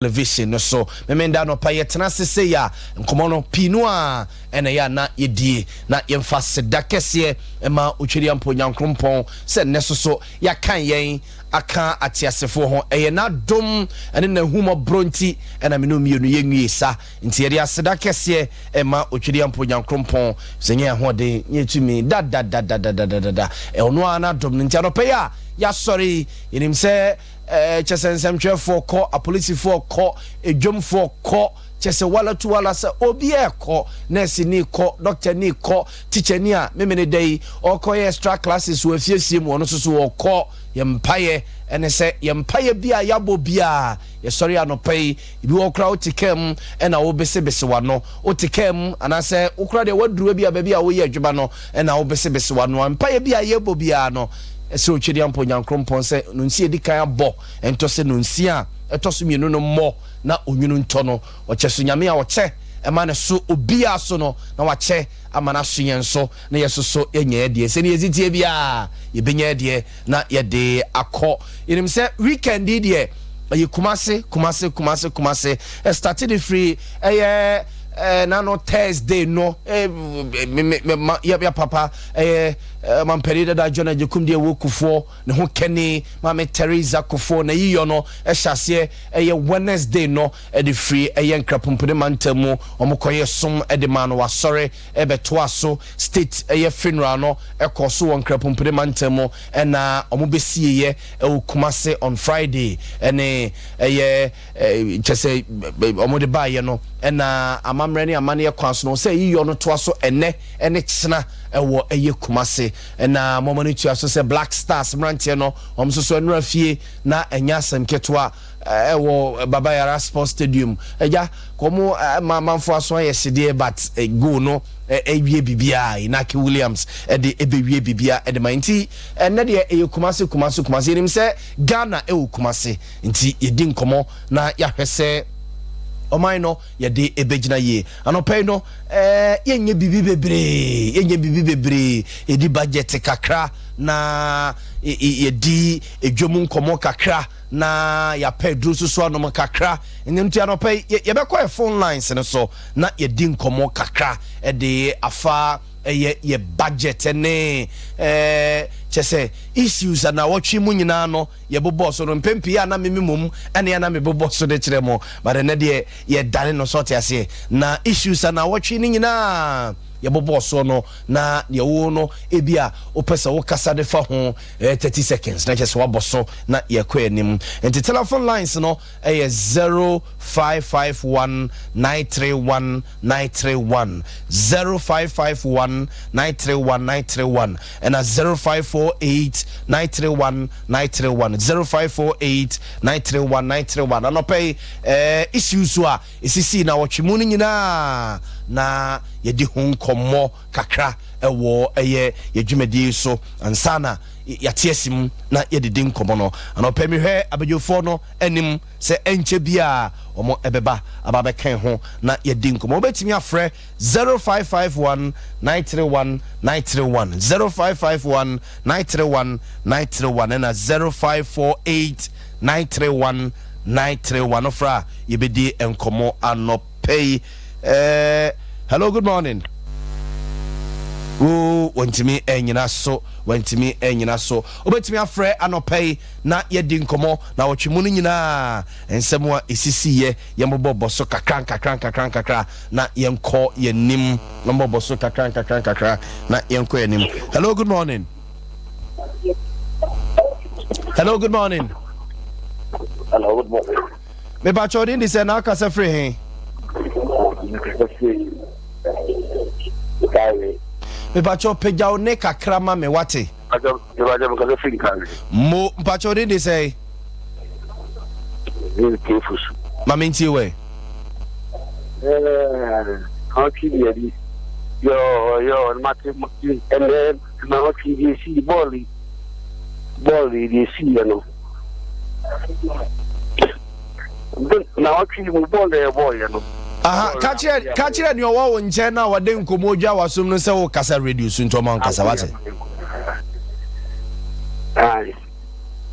Television no so. Memenda anɔpa yɛtena ase sei a, nkɔmmɔ no pii no a ɛna ɛyɛ a na yɛdie, na yɛmfa seda kɛseɛ ma Otweriampo Nyankrompɔn sɛ nnɛ so so yɛakan yɛn aka ateasefoɔ ho. Ɛyɛ n'adom ne n'ahummɔborɔ nti ɛna me ne wo mmienu yɛnwie sa. Nti yɛde aseda kɛseɛ ma Otweriampo Nyankrompɔn sɛ nyɛ ahoɔden nyɛ tumi dadadadadadada, ɔno ara n'adom no nti anɔpa yi a yɛasɔre yi, yɛnim sɛ Ɛɛ kyɛ sɛ nsɛmtwerɛfoɔ kɔ, apolisifoɔ kɔ, edwamfoɔ kɔ, kyɛ sɛ wala tu wala sɛ obiara kɔ, nɛɛseni kɔ, dɔktani kɔ, tikyani a memene da yi ɔrekɔyɛ extra classes wɔ afiesie mu ɔno nso so ɔkɔ. Yɛn mpaeɛ ɛne sɛ yɛn mpaeɛ bi a yɛabɔ biara yɛsɔre anɔpa yi, ebi wɔ hɔ koraa wote kaa mu ɛna wobesebese w'ano, wote kaa mu anaasɛ wo koraa deɛ woaduru ebi a baabi a woyɛ adwuma no ɛna wobesebese w'ano a, mpaeɛ bi a yɛbɔ biara no, Ɛsrɛ Otwedeampɔ Nyankoropɔn sɛ nonsia a ɛdi kan abɔ ntɔ sɛ nonsia a ɛtɔ so mmienu no mmɔ na onwunu ntɔ no. Ɔkyɛ so Nyame a ɔkyɛ ma ne so obiara so no na wakyɛ ama no aso yɛn so na yɛso so yɛanya yɛn deɛ. Sɛdeɛ yɛsi teɛ biara yɛbɛnya yɛn deɛ na yɛde akɔ. Yɛnim sɛ weekend yi deɛ ɛyɛ Kumase, Kumase, Kumase, Kumase. Ɛstate de firi ɛyɛ nano Thursday no, me, me, me, ma, yɛ papa ɛyɛ Ɔmampanin dada John Agyekum deɛ ɛwɔ Kufuor ne ho kɛne Maame Theresa Kufuor n'ayiyɔ no hyɛ aseɛ ɛyɛ Wednesday no de firi ɛyɛ Nkrapompene mantam mu wɔn kɔyɛ som de maa no wɔ asɔre bɛtoa so state ɛyɛ funeral no ɛkɔɔ so wɔ Nkrapompene mantam mu ɛna wɔn bɛsieɛ ɛwɔ Kumase on Friday ɛne ɛyɛ kyɛ sɛ wɔn de baayɛ no ɛna amammerɛ ne amanneɛ kwan so no sɛ ayiyɔ no toa so ɛnɛ ɛne kyena ɛwɔ ɛyɛ Kumase. Ɛna mɔmɔ no tua so sɛ Black Stars mmeranteɛ no wɔn nso so ɛnora fie na ɛnyɛ asɛm ketewa ɛwɔ Baba Yara Sports Stadium. Ɛgya wɔn ma amanfoɔ aso ayɛ hyedeɛ, but goal no ɛwie biribiara. Inaki Williams ɛde ɛbɛwie biribiara ɛde ma. Nti ɛnɛ deɛ ɛyɛ Kumase, Kumase, Kumase. Yɛnim sɛ Ghana ɛwɔ Kumase, nti yɛdi nkɔmmɔ na yɛahwɛ sɛ ɔman no yɛde ɛbɛgyina yie. Anɔpa yi no yɛnyɛ biribi bebree, yɛnyɛ biribi bebree. Yɛdi budget kakra na yɛdi edwam nkɔmmɔ kakra na yɛapɛ aduro nso so anom kakra. Ɛno nti anɔpa yi yɛbɛkɔ yɛ phone lines no so na yɛdi nkɔmmɔ kakra ɛde afa ɛyɛ yɛ budget ne kyɛ sɛ issues a na wɔtwe mu nyinaa no yɛbobɔ so no. Mpɛn pii a na meme mom ɛne ana mebobɔ so de kyerɛ mo, but ɛnɛ deɛ yɛdane no so ɔte aseɛ na issues a na wɔtwe no nyinaa yɛbobɔ soɔ no na deɛ wo no ebi a wopɛ sɛ wokasa de fa ho 30 seconds na kyerɛ sɛ wabɔ so na yɛkɔ anim. Nti telephone lines no ɛyɛ 0551 931 931, 0551 931 931, ɛna 0548 931 931, 0548 931 931. Anɔpɛ yi issues a ɛsisii na wɔtwe mu no nyinaa na yɛdi ho nkɔmmɔ kakra ɛwɔ ɛyɛ yɛdwumadie so ansa na yɛate asi mu na yɛdedi nkɔmmɔ no. Anɔpɛ mehwɛ abadwofoɔ no anim sɛ ɛnkyɛ bi a wɔn ɛbɛba aba bɛka ho na yɛdi nkɔmmɔ. Wobɛtumi afrɛ 0551 931 931, 0551 931 931, ɛna 0548 931 931 no. Fra a yɛbɛdi nkɔmmɔ anɔpɛ yi. Hello, good morning. Wo wɔntumi ɛnyina so, wɔntumi ɛnyina so. Wobɛtumi afrɛ anɔpɛ yi na yɛdi nkɔmmɔ na wɔtwe mu no nyinaa nsɛm a ɛsisiiɛ yɛmbobɔbɔ so kakra nkakra nkakra nkakra na yɛnkɔ yɛnim. Yɛmbɔbɔ so kakra nkakra nkakra na yɛnkɔ yɛnim. Hello, good morning. Hello, good morning. Hello, good morning. Mepakyɛ ɔde ndi sɛ na akasa firi he? Mepakyɛ pagyaw ne kakra ma me, wate? Mo mpakyɛ ɔde ndi sɛ ma mentie wɛ. Ɔtwe deɛ bi yɔ yɔ mate ɛnɛ na ɔtwe deɛ si bɔɔl bɔɔl deɛ si yɛ no na ɔtwe mu bɔɔl yɛ bɔɔl yɛ no. Aha, ka kyerɛ nea ɔwɔ wo nkyɛn na wɔde nkɔmmɔ dwa w'asom no sɛ wokasa radio so, nti ɔma nkasa, wate?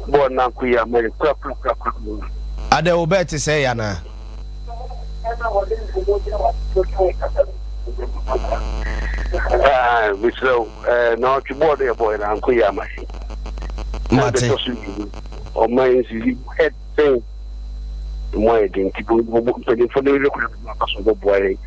Bɔɔl na nko yɛ ama yɛ kura kura kura kura. Adɛ wo bɛɛ te sɛ yɛ anaa? Ah, mesrɛ wo, eh, na ɔtwe bɔɔl no yɛ bɔɔl na ankɔ yi ama yɛn. Mate. Ɛbɛtɔ so mmienu, ɔman nso yi ɛden mu ayɛ den nti mpanyinfoɔ no yɛ kwan bi afa so bɛboa yɛn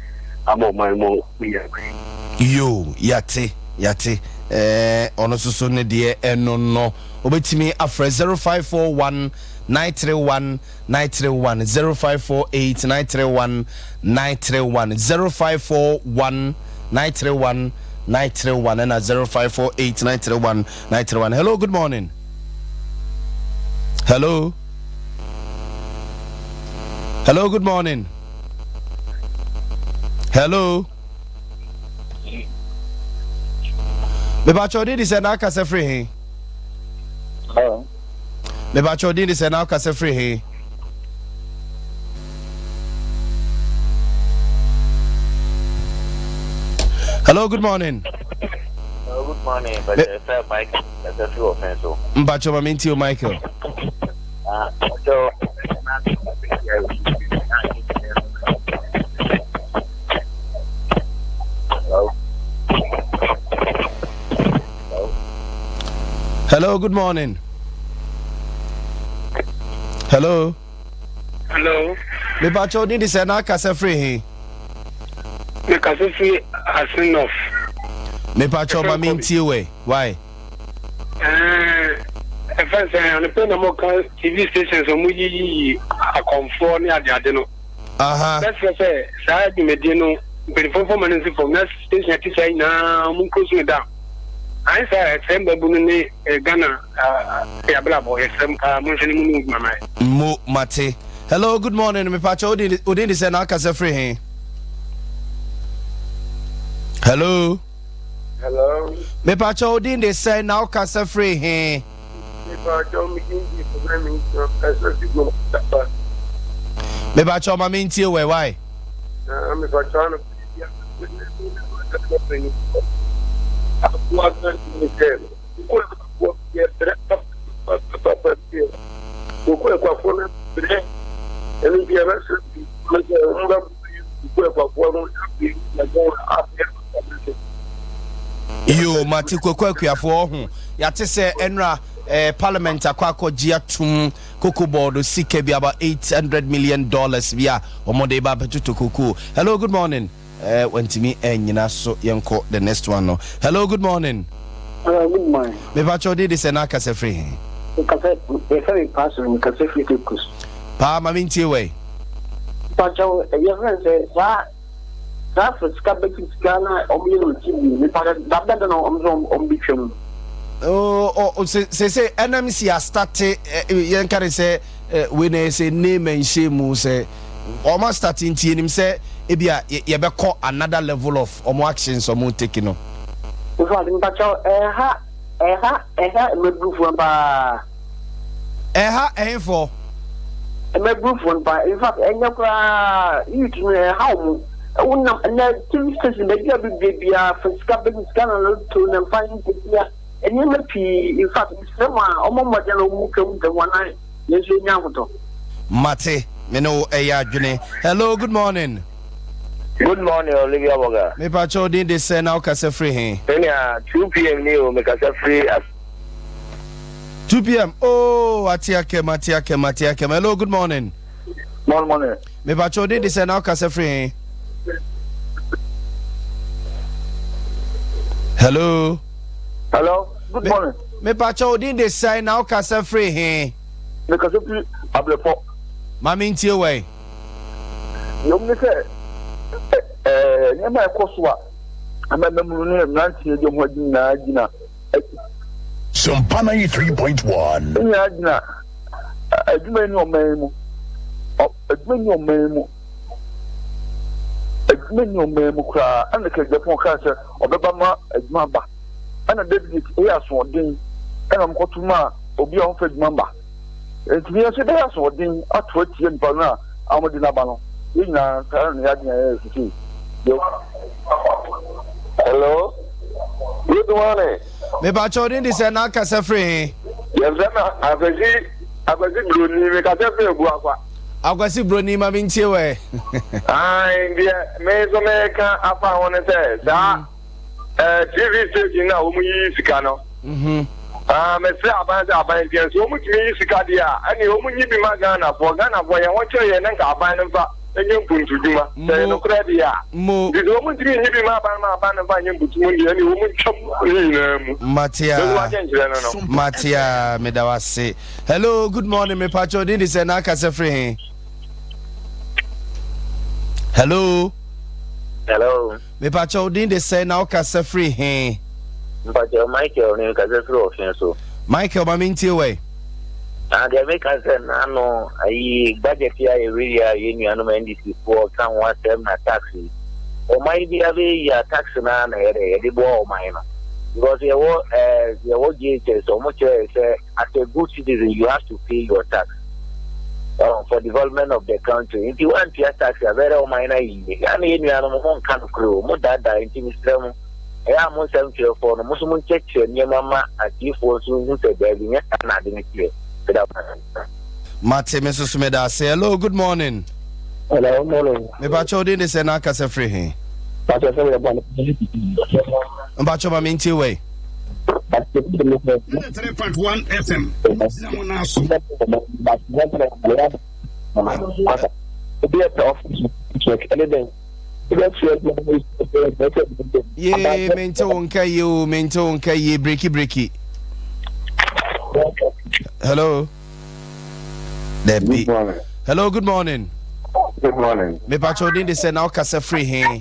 ama ɔman mu yɛ ama yɛn. Yoo, yate, yate. Eh, ɔno nso so ne deɛ ɛno no. Obetumi afrɛ 0541 931 931 0548 931 931 0541 931 931 ɛna 0548 931 931. Hello, good morning. Hello. Hello, good morning. Hello. Mepakyɛ odin de sɛ na akasa firi he? Hello. Mepakyɛ odin de sɛ na akasa firi he? Hello, good morning. Hello, good morning. But uh, Michael, that's a so. Mpakyɛ ma mentie o Michael. Ah, so Hello. Hello, good morning. Hello. Hello. Mepakyɛ odin de sɛ na akasa firi he? Mekasa firi Asin North. Mepakyɛ ma mentie wɛ. Why? Ɛfɛn sɛ anɔpɛ na mo ka TV stations ɔmo yiyiyi akɔnfoɔ ne adeade no. Bɛsrɛ sɛ saa dwumadie no mpanyinfoɔ mfa ma no nsi fam na station ɛte saa nyinaa ɔmo nkuro so no down. Anyɛ saa ɛsrɛ mmabunu ne Ghana yɛabrabɔ yɛsrɛ mo paa monhwɛ ne mu ne mu ma yɛ. Mo mate. Hello, good morning. Mepakyɛ wodin de sɛ na akasa firi he? Hello. Hello. Mepakyɛ wodin de sɛ na wokasa firi he? Mepakyɛ me din de Fúnmi Nso kasa fi Gom Tapa. Mepakyɛ ma mentie wɛ why? Ah, mepakyɛ ano aboa kan ne sɛ kó yɛbrɛ papapapa kókó ɛkwafoɔ no brɛ ɛno nti yɛbɛsrɛ no sɛ wɔn bɛboa kókó ɛkwafoɔ no afei yɛbɔ afei Yo, mate Kwaku Akuafoɔ ɔho. Yɛate sɛ ɛnora eh, parliament akɔ akɔgye atom cocoa board sika bi about 800 million dollars bi a wɔde ba abɛtoto cocoa. Hello, good morning. Eh, wantumi ɛnyina so yɛnkɔ the next one no. Hello, good morning. Hello, good morning. Mepakyɛ wode de sɛ na akasa firi he? Mekasa, yɛfrɛ me Pastor, mekasa firi Cape Coast. Paa, ma mentie wei. Pakyɛw, yɛfrɛ no sɛ saa saa fɛ sika bɛti sika na wɔn yɛ no TV nipa da bɛda na wɔn nso wɔn bɛtwa mu. Oh, oh, se se NMC astate yɛn ka ne sɛ wei na yɛ sɛ name and shame mu sɛ wɔn astate nti yɛnim sɛ ebi a yɛbɛkɔ another level of wɔn actions wɔn take no. In fact, mpakyɛw ɛha ɛha ɛha mmaburufoɔ paa. Ɛha ɛhefoɔ? Mmaburufoɔ no paa. In fact, ɛnyɛ koraa youth no ɛha wɔn. Wonam ɛnɛ TV station baabi a bibie biara fa sika bɛgye sika na lotto na mfa nketewa nneɛma pii. In fact, mesrɛ mo a wɔmmɔ mmɔden na wɔn twam ntɛm wɔn nan yɛn nso yɛnya ahotɔ. Mate, me ne wo ɛyɛ adwene. Hello, good morning. Good morning, Olivia Boga. Mepakyɛ wo din de sɛ na wokasa firi he? Sɛnea 2 pm ni o, mekasa firi 2 pm. Oh, ate akɛm, ate akɛm, ate akɛm. Hello, good morning. Morning, morning. Mepakyɛ wo din de sɛ na wokasa firi he? Hello. Hello, good morning. Mepakyɛ wo din de sɛ na wokasa firi he? Mekasa firi Abrɛpɔ. Ma mentie wɛ. Deɛ ne sɛ nneɛma a ɛkɔ so a ama mmabunu ne mmeranteɛ de wɔn ho adi nyinaa gyina Sompa 93.1. nyinaa gyina adwuma yi ne ɔman yi mu. Adwuma ni ɔman yi mu. Adwuma ni ɔman yi mu koraa. Ɛna Kɛgyapɔn kaa sɛ ɔbɛba ma adwuma ba. Ɛna David ɛyɛ asoɔden ɛna ɔmkɔto ma obi a ɔmfa adwuma mba. Nti yɛn nso yɛbɛyɛ asoɔden ato atia nipa no a wɔde no aba no. Yɛn nyinaa saa na yɛadwene ayɛ sisi. Hello. Good morning. Mepakyɛ wo din de sɛ na akasa firi he? Yɛfrɛ me Akwasi Akwasi Broni, mekasa firi Abuakwa. Akwasi Broni ma mentie wo ɛ. Ae, deɛ me nso meka afa ho ne sɛ saa mm. eh, TV station no a wɔn yiyi sika no. Mm-hmm. Ah, mesrɛ aban sɛ aban ntiɛ nso wɔn tumi yi sika deɛ a ɛne wɔn nyi bi ma Ghanafoɔ. Ghanafoɔ yɛn ho kyerɛ yɛn na nka aban no mfa nyɛ mpuntudwuma. Sɛ ɛyɛ nokorɛ deɛ a. Nti sɛ wɔn ntumi nyi bi ma aban ma aban no mfa nyɛ mputumu deɛ ɛne wɔn ntwam ne nyinaa mu. Matea. Mɛso adwenkyerɛ no no. Matea, meda wo ase. Hello, good morning. Me pacho din de sɛ na akasa firi he? Hello. Hello. Me pacho din de sɛ na wokasa firi he? Mpacho Michael ne kasa firi ɔfe so. Michael ma mentie wɛ. Na deɛ meka sɛ n'ano ayi budget a yɛwiri a yɛn nuanom NDC foɔ ka ho asɛm na tax yi. Ɔman bi abɛyɛ a tax na na yɛde yɛde boa ɔman no. Because yɛwɔ ɛɛ yɛwɔ JHS wɔn kyerɛ sɛ as a good citizen you have to pay your tax uh, for development of the country nti wantua tax a bɛrɛ ɔman no ayɛ yie yɛa na yɛ nuanom mo nka nokorɛ o mo daadaa nti mesrɛ mo ɛyɛ a mo nsɛm twerɛfoɔ no mo so mo nkyerɛkyerɛ nneɛma ma atiefoɔ nso hu sɛ daabi nyɛ saa na ade no teɛ meda mate me nso so meda ase. Hello, good morning. Hello, morning. Mepakyɛ wo din de sɛ na akasa firi he? Pakyɛ sɛ yɛ bɔ. Mpakyɛ ma mentie wei. 3.1 FM. Yee, mente wo nka yie o, mente wo nka yie, breki breki. Hello. Debbie. Hello, good morning. Good morning. Me pacho din de sɛ na wokasa firi he?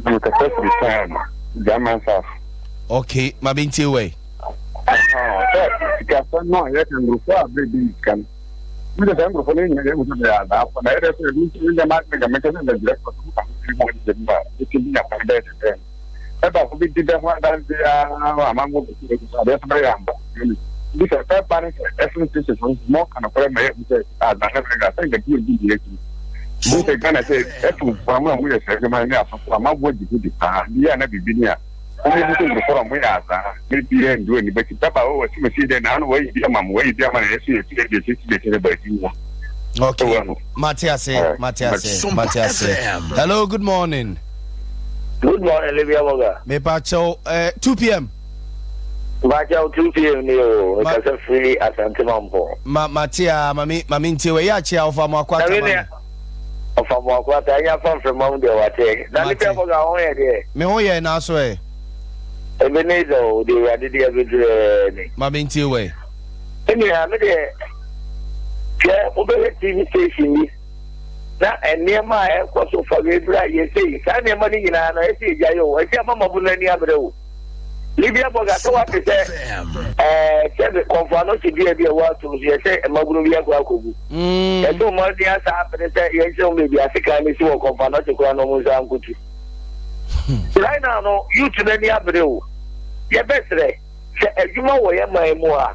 Mekasa firi Time, German South. Okay, ma bi ntie wei. Sɛ sikasɛm no a yɛka nkurɔfoɔ a berɛ bi ne sika no wode sɛ nkurɔfoɔ no nyina yɛhu sɛ bɛyɛ adaafo na yɛdɛ sɛ ɛno nti nyɛ ma mega mɛka sɛ bɛgyerɛ kɔ so ka ho ho de mu a ɛtumi bi nya kwan bɛyɛ dɛdɛ ɛba ho bɛdi bɛ ho adanse a amango bɛsi adeɛ so bɛyɛ amba bi sɛ ɛbɛba ne sɛ ɛfiri station so mɔka nokorɛ ma yɛhu sɛ adane bɛga sɛ nka bi ɔdi deɛ akyi mo sɛ Ghana sɛ ɛfiri mfoa mu a moyɛ sɛ adwuma ne asɔfo a maboa gye di paa bi a na biribi ne a Wɔn mu sɛ nkurɔfoɔ a wɔyɛ azaa na ebi yɛ ndu ani bɛti bɛba wɔ wɔsi mesi dɛ na ano wɔyi bi ama mo wɔyi bi ama na yɛsi yɛsi yɛ deɛ sisi deɛ kyerɛ baabi mu. Okay, mate ase, mate ase, mate ase. Hello, good morning. Good morning, Libya Moga. Me pa kyɛw, eh, 2 p.m. Mepa kyɛw 2 p.m. ni o. Me kasa firi Asante Mampo. Ma mate a, ma me ma me ntie wɔ yɛ akye a ɔfa mo akɔ atama no. Ɔfa mo akɔ ata anya fa mframa mu deɛ wate. Na Libya Moga ho yɛ deɛ. Me ho yɛ na so ɛ. Ebenezer o, deɛ Awurade de abɛduru ɛ ni. Ma me ntie wɔ ɛ. Ɛnua me deɛ hwɛ wobɛhwɛ TV station bi na nneɛma a ɛkɔ so fa wei bra yɛ sei saa nneɛma no nyinaa no ɛsɛ yɛgya yɛ o ɛsɛ ama mabunu no ani abrɛ o. Libya bɔga sɛ wate sɛ ɛɛ sɛ kɔnfɔ ano te dua bi a ɛwɔ atom so yɛsɛ mmabunu bi akɔ akɔgu. Mm. Yɛsɛ wɔn ani asa apene sɛ yɛnhyɛ wɔn baabi asekan no si wɔ kɔnfɔ ano te koraa na wɔn nsa nkotu. Hmm. Right now no youth no ani abere o. Yɛbɛsrɛ sɛ adwuma wɔ yɛn man mu a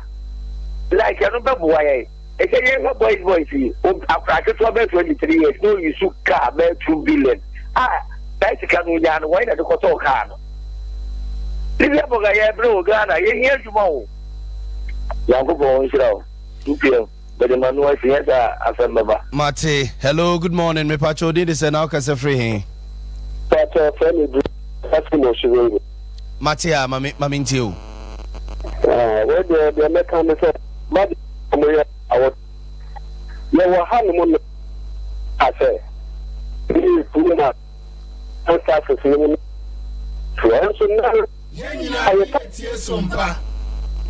like ɛno bɛboa yɛn. Ɛsɛ yɛhwɛ boys boys yi, akwadaa ketewa bɛyɛ 23 years na oyi su kaa bɛyɛ 2 billion a saa sika no onyaa no wɔn na de kɔtɔɔ kaa no. Libya bɔga yɛ brɛ wɔ Ghana yɛhia adwuma o. Nyankopɔn nhyira wo. 2 pm mede m'ano asi nyɛ saa a asɛm bɛba. Mate. Hello, good morning. Mepakyɛ wo din de sɛ na wokasa firi he? Pakyɛ frɛ me Bruce Asimo Shiringo. Mate a, ma me ma me ntie o. Ah, wei deɛ deɛ mɛka ne sɛ ma deɛ wɔyɛ awɔ yɛwɔ ha nom no a sɛ ne puma taxes no mu so ɛnso na ayɛ ta so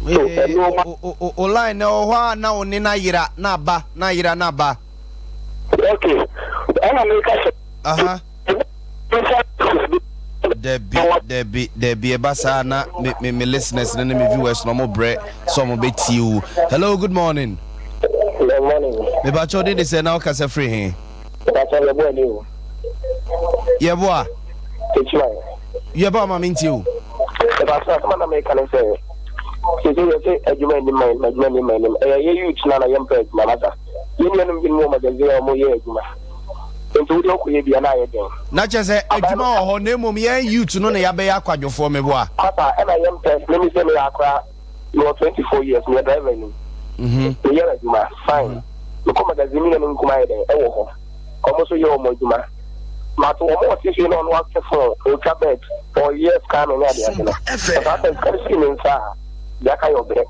ɛnoɔma o line na ɛwɔ hɔ a na wo ne no ayera na aba na ayera na aba. Okay, ɛna meka sɛ. Aha. Dabi, dabi, dabi, ɛba saa na me, me, me listeners no ne me viewers no ɔmo brɛ sɛ ɔmo bɛ tie wo. Hello, good morning. Good morning. Mepakyɛ ɔde de sɛ na ɔkasa firi he? Mepakyɛ yɛboa ni o. Yɛboa? Tekyima. Yɛboa ma me ntie o. Mepakyɛ asɛm a na meka ne sɛ sese yɛsɛ adwuma anim ma adwuma anim ma anim ɛyɛ yɛ youth na na yɛmpɛ adwuma masa yɛn nuanom binom wɔ magazine a wɔyɛ adwuma. Nti wode ɔkɔyɛ bi a na ayɛ den. Na kyerɛ sɛ adwuma wɔ hɔ na mmom yɛn youth no na yɛabɛyɛ akwadwofoɔ meboa. Papa ɛna yɛn pɛ me me sɛ meyɛ akora mewɔ 24 years meyɛ driver ni meyɛ adwuma fine. Mekɔ magazine me nuanom nkumaa yɛ dɛn ɛwɔ hɔ. Wɔn nso yɛ wɔn adwuma. But wɔn wɔ sisi na ɔno ate phone, ɔretwa bet, ɔreyɛ scanning ne adeade no. Sɛ saa sɛ sika no firi ne nsa a, deɛ aka yɛ ɔbrɛ.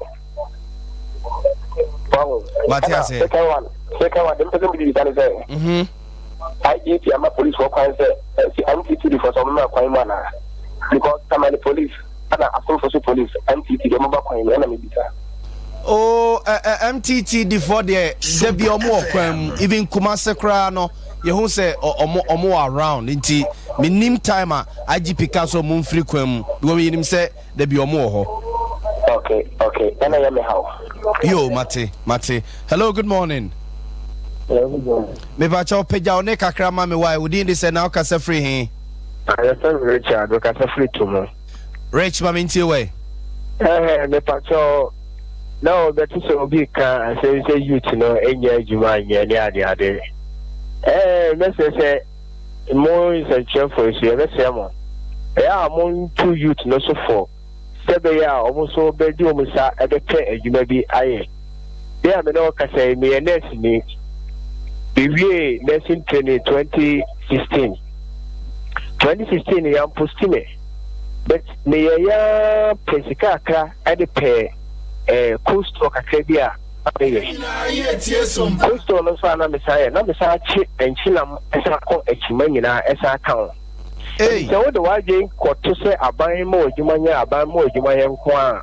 Wahu? Mate Ɛna ase. second one, second one, deɛ mepɛ sɛ mede bisa ne sɛ, Mhm. IGP ama policefoɔ kwan sɛ ɛsi MTTD foɔ sɛ wɔn mmra kwan mu anaa? Because Tamale police ɛna Asomfo so police MTTD wɔn ba kwan mu ɛna mebisa. Oh, eh, eh, MTTD foɔ deɛ da bi ɔmo wɔ kwan mu even Kumase koraa no yɛhu sɛ ɔmo ɔmo wɔ around nti menim time a IGP ka sɛ ɔmo mfiri kwan mu because menim sɛ da bi ɔmo wɔ hɔ. Okay, okay, ɛna yɛ me haw. Yo, mate, mate. Hello, good morning. Hello, good morning. Mepakyɛw pagya wo ne kakra ma me wae. Wo din de sɛ na wokasa firi he? Ah, yɛfrɛ me Richard, mekasa firi Tomo. Rich, ma mentie wɛ. Ɛhɛ, mepakyɛw, na wɔbɛte sɛ obi ka asɛm sɛ youth no nyɛ adwuma nyɛ ne adeade. Ɛɛ, mɛsrɛ sɛ mo nsɛnkyerɛfoɔ yi so yɛbɛsrɛ mo, ɛyɛ a montu youth no so fo sɛ ɛbɛyɛ a wɔn nso bɛde wɔn nsa bɛpɛ adwuma bi ayɛ. Me a me ne wo kasa yi, meyɛ nɛɛseni. Mewiee nursing training 2016. 2016 no, yɛamposti me. But meyɛeɛ ara pɛ sika kakra de pɛɛ eh, cold store kakra bi a na meyɛ. Cold store no nso a na mesan yɛ, na mesan kye nkyenam san kɔ akyima nyinaa san ka ho. Ei! Sɛ wode w'adwene kɔto sɛ aban ma w'adwuma nyɛ aban ma w'adwuma yɛ nko a,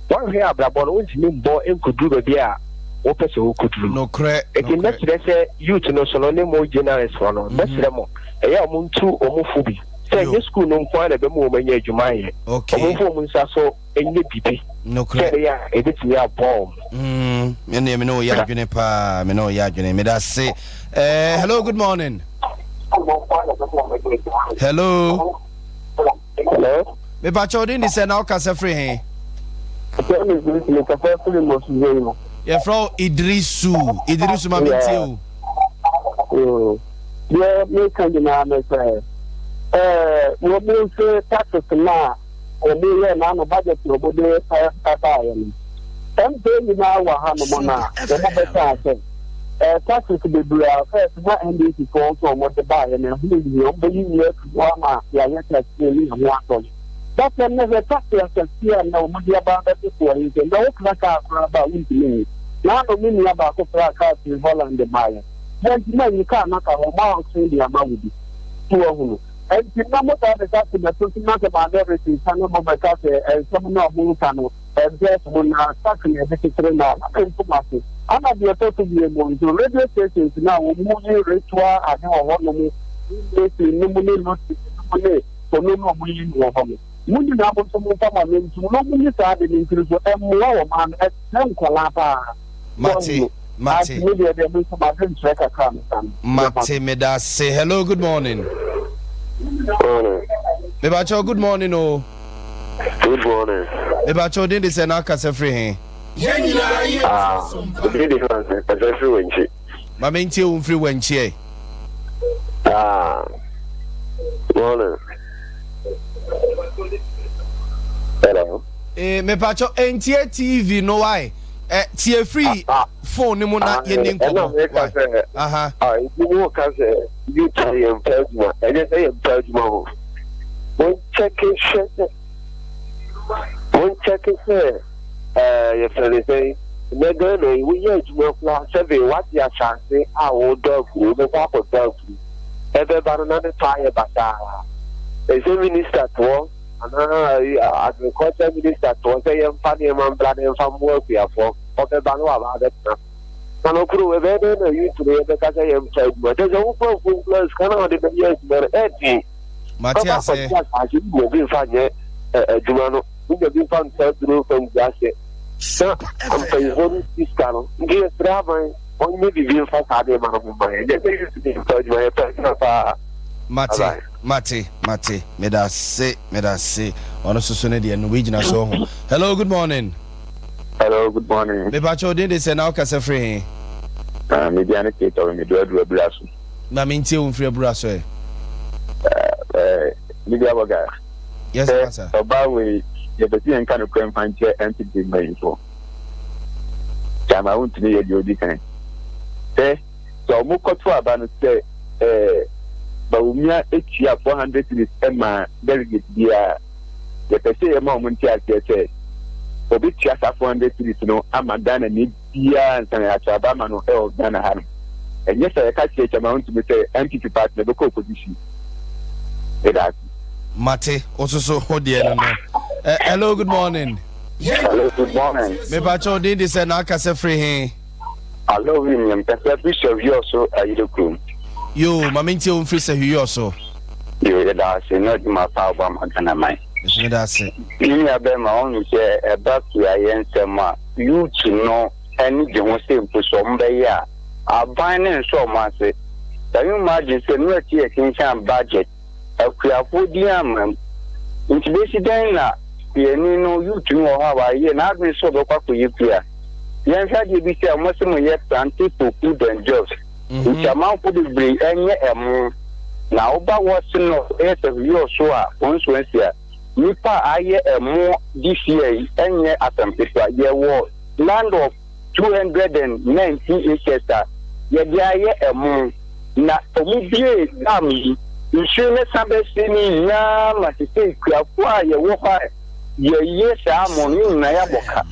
woanhwɛ abrabɔ no wontumi mbɔ nkɔduru baabi a wopɛ sɛ wokɔduru. Nokorɛ, Enti nokorɛ. mɛsrɛ sɛ youth no so no ne mo journalist foɔ no, mɛsrɛ mo, ɛyɛ a montu wɔn fo bi sɛ Yo. ɛnyɛ sukuu no nko ara na ɛbɛma wɔn anya adwuma ayɛ. Okay. Wɔmfa wɔn nsa so nyɛ biribi Nokorɛ. sɛ ɛbɛyɛ a ɛbɛtumi aboa wɔn. Mm, me deɛ me ne wo yɛ adwene paa, me ne wo yɛ adwene. Meda ase. Eh, hello, good morning. Hello. Hello. Mepakyɛ wo din de sɛ na wokasa firi he? Ɛfɛ mi Idrisu, mi kasa firi Mɔsuze mu. Yɛfrɛ wo Idrisu. Idrisu ma mentie o. Deɛ meka nyinaa ne sɛ ɛɛ wɔn mu nse taxes no a wɔn yɛ n'ano budget na wɔn de ɛbaeɛ no. MP nyinaa wɔ hanom na wɔn bɛka sɛ ɛɛ taxes bebree a first na NDC foɔ nso wɔn de baeɛ no ɛho nhia wɔn bɛyi yie afiri hɔ ama yɛayɛ tax ne yɛn ho atɔ yɛn. But ɛnnɛ hwɛ taxi akɛseɛ a nnɛ wɔn de aba abɛto soɔ yi sɛ nnɛ wokra kaa koraa ba a wontumi nyi. Naano me nua baako kraa kaa firi Holland baeɛ. Wantumi anyi kaa no aka hɔ, wɔn auction de ama wo bi. So wahunu? Ɛnti na motaa de taxi bɛto so na sɛ maame rete nsa na mobɛka sɛ nsɛm no a moreka no ɛdɔɔso mo na taxi na yɛde kyekyere no a, na mente mo ase. Ana deɛ ɛtɔ so mmienu nso, radio stations no a wɔn yi ritual ade wɔ hɔ nom, Freemason nom ne Lottery nom ne Ɔno na ɔmo yi no wɔ hɔ no. Mo nyinaa mo nso momfa mo ano ntom na ɔmo nyi saa ade no mfiri so. Ɛmmoa ɔman no, ɛsɛe nkwadaa paa. Mate, Wahu? mate. Ante me deɛ deɛ me nso m'adwenkyerɛ kakra a meka no. Mate, medase. Hello, good morning. Morning. Mebakyɛw, good morning o. Good morning. Mebakyɛw, din de sɛ na akasa firi he? Ah, din de Hans, kasa firi Wankyi. Ma mentie wo mfiri Wankyi ɛ. Ah, morning. Hello. Eh, mepakyɛw, entie TV no wae. Eh, tie firi ah, ah. phone no mu na ah, yɛni eh, ɛna nkɔmmɔ. meka Wae. sɛ Aha. ah, ebi mu ka sɛ youth no yɛ mpa adwuma ɛnyɛ sɛ yɛ mpa adwuma ho monkyɛke hwɛ sɛ monkyɛke sɛ ɛɛ yɛfrɛ no sɛn nnɛ Ghana yi woyɛ adwuma koraa sɛbe wagye asase a wodɔ afuru wobɛkɔ akɔdɔ afuru ɛbɛba no na ne tɔ ayɛ basaa ɛsɛ minista toɔ anaa agriculture minister toɔ sɛ yɛmfa nneɛma mbra na yɛmfa mmoa akuafoɔ ɔbɛba no waba abɛtena na no koro ɛbɛyɛ dɛn na youth no yɛbɛka sɛ yɛmfa adwuma kyɛ sɛ wokɔ afuom koraa sika no a wɔde bɛyɛ adwuma no ɛden Mate bɛkɔ aseɛ. akɔgye asase wonya bi mfa nyɛ adwuma no wonya bi mfa ntɔ aduro mfa ngu ase na mpanyinfoɔ no di sika no nti yɛsrɛ aban ɔnyɛ biribi mfa saa nneɛma no ho ma yɛn nyɛ sɛ youth no mfa adwuma yɛpɛ adwuma paa Mate, bye bye. mate, mate. Medase, medase. Ɔno soso ne deɛ no wei gyina so ho. Hello, good morning. Hello, good morning. Mepakyɛ wo din de sɛ na wokasa firi he? Ah, me din ne Keitɔre, me do aduru abura so. Ma mentie wo mfiri abura so ɛ. Eh, eh, Media Bɔga. Yes, Sɛ masa. ɔbaa wei, yɛpɛ sɛ yɛnka nokorɛ mfa nkyerɛ NPP mpanyinfoɔ. Kyama wontumi yɛ deɛ odi kan. Sɛ Hwɛ, sɛ ɔmo kɔto aba no sɛ ɛɛ Bawumia tua 400 cedis ma delegate biara a, yɛpɛ sɛ yɛma ɔmo nte aseɛ sɛ ɔbɛtua saa 400 cedis no ama Ghanani biara ansa na yɛato aba ama no wɔ Ghana ha nom. Ɛnyɛ saa yɛka kyerɛ Chairman Wontumi sɛ NPP party no ɛbɛkɔ opposition. Meda ase. Mate, wo nso so wo deɛ no no. Eh, hello, good morning. Hello, good morning. Mepakyɛ wo din de sɛ na akasɛ firi he? Hello, William. Kasa firi Sɛhwiɔ so ayere kurom. Yo, ma mentie wo mfiri Sɛhwiɔ so. Yo, yɛda ase na adwuma pa wobɔ ama Ghana man. Nso meda ase. Me nua bɛrima, ɔhu sɛ ɛba kuayɛ nsɛm a, youth no ani gye ho sɛ mpo sɛ wɔn bɛyɛ a, aban no nsɔ wɔn ase. Can you imagine sɛ nnora ti yɛkenkan budget, akuafoɔ din amma mu. Nti bɛsi dɛn na kuani no, youth no wɔ hɔ a wayɛ n'adwene sɛ ɔbɛkɔ akɔyɛ kua. Yɛnhwɛ adeɛ bi sɛ wɔn se mo yɛ planting for food and jobs. Nti amanfoɔ bebree ɛnyɛ ɛmo. Na woba wɔse no ɛyɛ sɛ hwiɔ so a constituency a, nipa a ayɛ ɛmo this year yi ɛnyɛ asɛm ketewa. Yɛwɔ land of 219 acres a yɛde ayɛ ɛmo. Na ɔmo biee dam yi, nsuo no sa bɛse ne nyinaa ma sesei kuafoɔ a yɛwɔ hɔ a yɛyɛ saa mo no nyinaa yɛabɔ ka.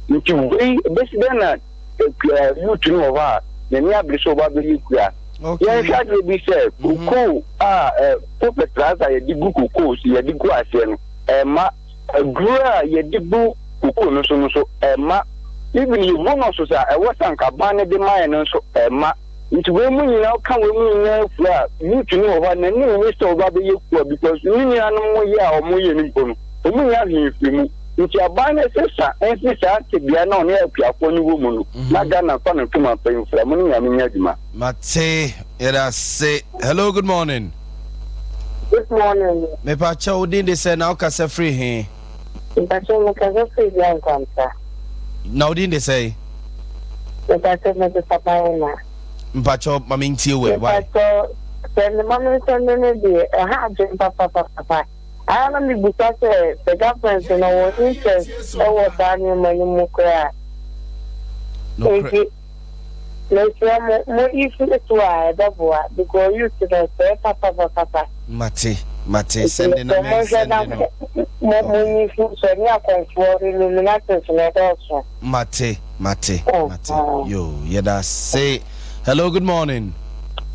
Nti wei ɛbɛsi dɛn na kua youth no wɔ hɔ a n'ani abere sɛ ɔba abɛyɛ kua. Yɛnhwɛ adeɛ bi sɛ kokoo a ko fertilizer yɛde gu kokoo so yɛde gu aseɛ no ɛma aduro a yɛde gu kokoo no so no so ɛma even yɛ bonus a ɛwɔ sɛ anka aban no de ma yɛn no nso ɛma. Nti wei mu nyinaa woka wei mu nyinaa fua a youth no wɔ hɔ a n'ani nnye sɛ ɔba abɛyɛ kua because ne nuanom yɛ a wɔyɛ no mpo no wɔn nnya hwee mfiri mu. Nti aban no sesa mfiri saa tebea no a ɔne akuafoɔ no wɔ mu no na Ghana mfa no ntoma mfa mfira. Mo ne Nyame nyɛ adwuma. Mate, yɛda ase. Hello, good morning. Good morning. Mepakyɛ wo din de sɛ na wokasa firi he? Mpakyɛw mekasa firi Bia Nkwanta. Na wo din de sɛn? Mepakyɛw mede Sabarima. Mpakyɛw ma me ntie wɛ why? Mepakyɛw sɛ ne ma me nsɛnde no deɛ ɛha adwene papapapapa. Ara na mebusa sɛ sɛ government no wɔ interest ɛwɔ saa nneɛma no mu koraa. Nokorɛ. Nti Mesrɛ mo, mo yi firi so a ɛbɛboa because youth no sɛe papapapapa. Mate, mate, Nti sɛnde na mesrɛ monhwɛ na mensɛnde no. mo Okay. monyi firi so ɛne akɔmfoɔ illuminatis no ɛdɔɔso. Mate, mate, mate. Yo, yɛda ase. Hello, good morning.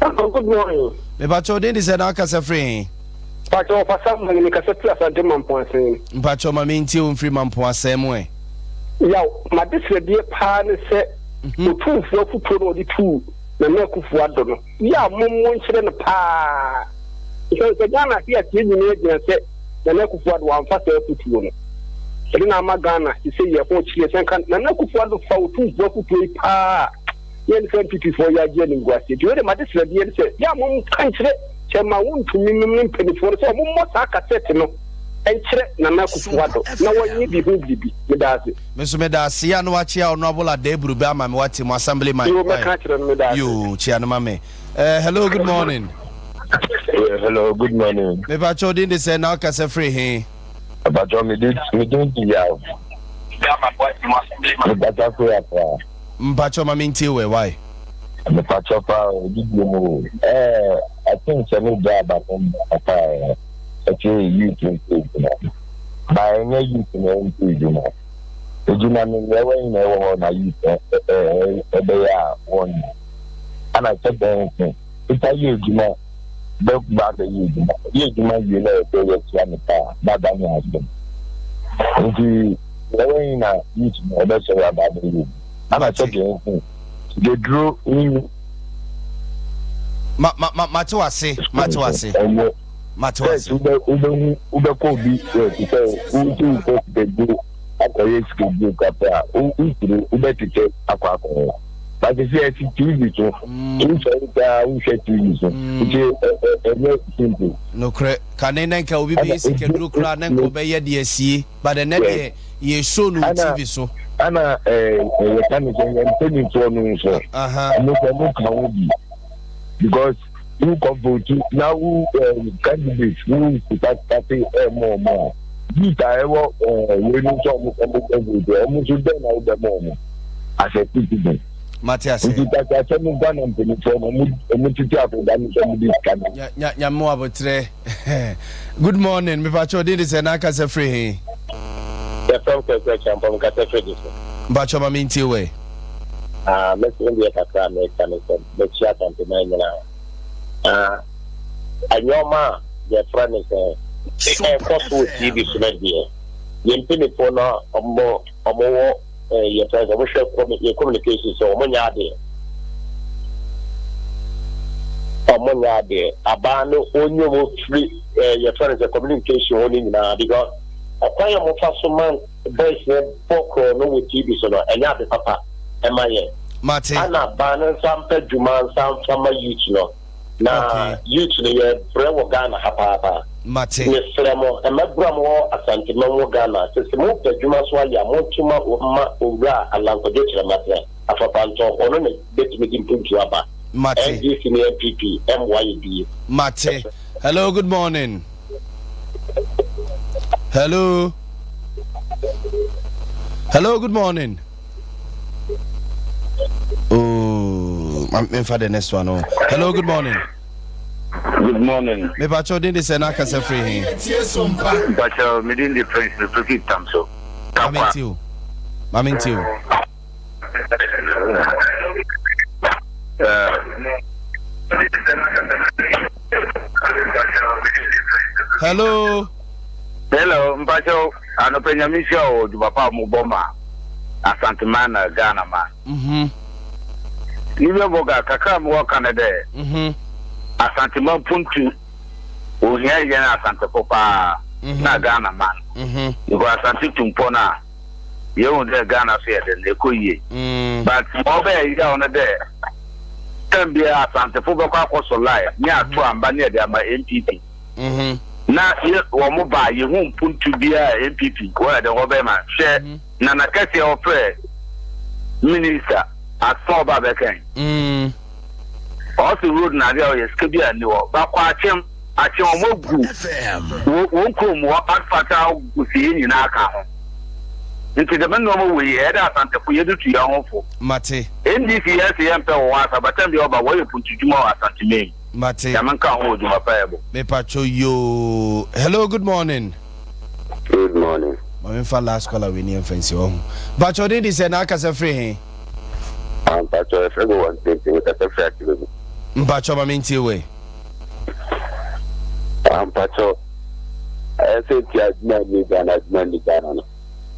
Hello, good morning. Mepakyɛ wo din de sɛ na wakasa firi he? Mpakyɛ wɔfa Samuel me kasa firi Asante Mampoasen. Mpakyɛ ma me ntie wo mfiri Mampoasen mu ɛ. Yaw, m'adesrɛdeɛ paa ne sɛ Otumfoɔ afutuo no a ɔde tuu Nana Akuffo Addo no, yɛ a mommo nkyerɛ no paa. Ɛsiane sɛ Ghana ase aseɛ nyinaa gyina sɛ Nana Akuffo Addo wamfa saa afutuo no. Ɛno na ama Ghana sesei yɛ ho kyerɛ. Sɛ nka Nana Akuffo Addo fa Otumfoɔ afutuo yi paa a, yɛn sɛ NPP foɔ yɛagye animguaseɛ. Nti wei deɛ m'adesrɛdeɛ ne sɛ, yɛ a monka nkyerɛ Chairman Wontumi nom ne mpaninfoɔ no sɛ wɔmmɔ saa kasɛte no nkyerɛ Nana Akufo Addo na wɔnyɛ bi ho biribi. Meda ase. Me nso meda ase. Yɛ a na wakyea Honourable Adae Brube ama me wate mo assembly man. Yoo mɛka akyerɛ no meda ase. Yoo kyea no ma me. Eh, hello good morning. Yeah, hello good morning. Mepakyɛ odin de sɛ na wokasa firi he? Mepakyɛ me din me din di yaw. Mekasa firi Accra. Mpakyɛ ma mentie wɛ why? Mepakyɛ paa o didi mu o. Eh, I think sɛ me gya aba fam papa ɛ. Ɛkyɛ youth nso adwuma. Ba ɛnyɛ youth na ɛnto adwuma. Adwuma no nea ɛwɔ nyina ɛwɔ hɔ na youth ɛbɛyɛ a wɔnyɛ. Ana sɛ bɛn nso nipa yɛ adwuma bɛ ba bɛyɛ adwuma. Ɔyɛ adwuma wie na ɛsɛ yɛtua ne ka a na ada ne asɛm. Nti nea ɛwɔ nyina youth no ɛbɛsɔre aba abɛyɛ adwuma. Ana sɛ bɛn nso deduro ne Ma ma ma mate wase mate wase. Ɛnyɛ Mate wase. First wobɛ wobɛhu wobɛkɔ obi ɛ te sɛ wosi wokɔ sikaduro akɔyɛ sikaduro kakra a wosuro wobɛtetɛ akɔ akɔyɛ. But sɛ ɛsi TV so wosɔre koraa wohwɛ TV so nti ɛnyɛ simple. Nokorɛ kane na nka obi bɛyɛ sikaduro koraa na nka ɔbɛyɛ de asie but ɛnɛ deɛ yɛ show no wɔ TV so. Ɛna yɛka ne sɛ yɛn mpanimfoɔ no nso ɔmo sɛ ɔmo ka ho bi because wo kɔ vote na wo candidate wo sika kase ɛmɔ ɔmo a youth a ɛwɔ wei no nso ɔmo ɔmo kɔ vote ɔmo nso dɛn na wobɛma ɔmo as a citizen. Mate ase. Nti takyɛ asɛm Ghana mpanimfoɔ no ɔmo ɔmo tete akɔda no sɛ ɔmo de sika no. Nya nya nyame wɔ abotrɛ. Good morning, mepakyɛ odin de sɛ na akasa firi he? Yɛfrɛ m Kwaku Acheampong, mekasa firi de so. Mpakyɛ ma mentie wɛ. Ah, me nso deɛ kakra a meka ne sɛ mɛkyia Asanteman nyinaa. Ah, nneɛma a yɛfrɛ no sɛ ɛkɔ so wɔ TV so no deɛ, yɛn mpanimfoɔ no a ɔmo ɔmo wɔ yɛfrɛ sɛ ɔmo hwɛ yɛ communication sɛ ɔmo nyɛ adeɛ. Ɔmo nyɛ adeɛ. Abaa no onye ɔmo firi yɛfrɛ no sɛ communication hɔ no nyinaa because ɔkwan a wɔfa so ma boys no bɔ korɔ no wɔ TV so no ɛnyɛ ade papa ɛma yɛn. Mate. Ana aban no nsa mpɛ dwuma nsa mfa ma youth no na youth no yɛ brɛ wɔ Ghana ha paapa. Mate. Mesrɛ mo mmabura mo wɔ Asanteman mu Ghana sɛ sɛ mo pɛ dwuma so ayɛ a mo nto ma ma Owura Allan Kwadwo Kyerematen Afapantɔ ɔno na bɛtumi de mpuntuo aba. Mate. NDC ne NPP mmoa yɛ bie. Mate. Hello, good morning. Hello. Hello, good morning. Oh, memfa the next one. Oh. Hello, good morning. Good morning. Me pacho din de sɛ na akasa firi he. Pacho me din de Prince me firi tam so. Mame nti o. Mame nti o. Hello. Hello, mpacho anɔpɛ nyame nhyira wɔ dwuma pa a mobɔ ma Asanteman na Ghana man. Mhm. Nibia Boga kakra a mewɔ ka ne dɛ Mhm. Asanteman puntu ohia yɛn Asantefo paa Mhm. na Ghana man. Mhm. Because Asante tu mpɔn a yehu dɛ Ghana so yɛ dɛn ɛkɔ yie. But ma ɔbɛyɛ yaw no dɛ term biara Asantefo bɛkɔ akɔsɔ line ne ato amba ne yɛde ama NPP. Na yɛ wɔn ba a yehu mpuntu biara a NPP wɔyɛ dɛn wɔbɛyɛ ma hwɛ Nana kɛseɛ ɔfrɛ minister asɛm a ɔba bɛkɛn. Ɔse road na adeɛ a ɔyɛ sika bi a nni hɔ ba kɔ akyem akyem wɔn agu wɔn kurom hɔ asphalt a gu sie nyinaa ka ho nti dɛm nneɛma wei ɛyɛ dɛ asantefo yɛde tu yɛn ho fo. Mate. NDC yɛ se yɛn pɛ wɔ hɔ asa but time bi ɔba wɔyɛ puntudwuma wɔ Asante main. Mate. Nyame nka ho wɔ dwuma pa yɛbɔ. Mepatwo yoo. Hello good morning. Good morning. Ma me nfa last caller wei ni yɛn fa nsi hɔ ho. Mpakyɛw din de sɛ na akasa firi he? Ah, mpakyɛw yɛfrɛ me wɔn tenten mekasa firi akyerɛ mu. Mpakyɛw ma me ntie wei. Ah, mpakyɛw ɛyɛ sɛ nti adwuma nni Ghana adwuma nni Ghana no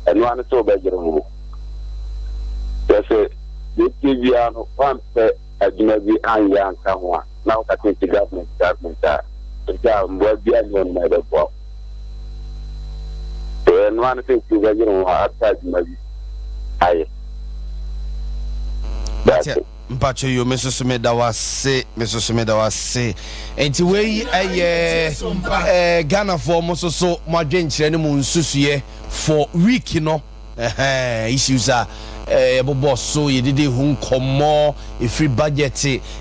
ɛno ano sɛ wobɛyere ho kyɛ sɛ deɛ tie biara no woampɛ adwuma bi anyɛ anka ho a na woka sɛ nti government government a ɛsɛ a mmoa biara nni hɔ nom a ɛbɛboa wo. Sɛ ɛno ara ne sɛ nti wobɛyere wo ho apɛ adwuma bi ayɛ. Mate mpacho yo me soso me da wase me soso me da wase nti wei ɛyɛ ɛɛ Ghanafoɔ mo soso mo adwenkyerɛ ne mo nsusuiɛ for week no. Ɛhɛɛ, issues a yɛbobɔ so, yɛdidi ho nkɔmmɔ, ɛfiri budget,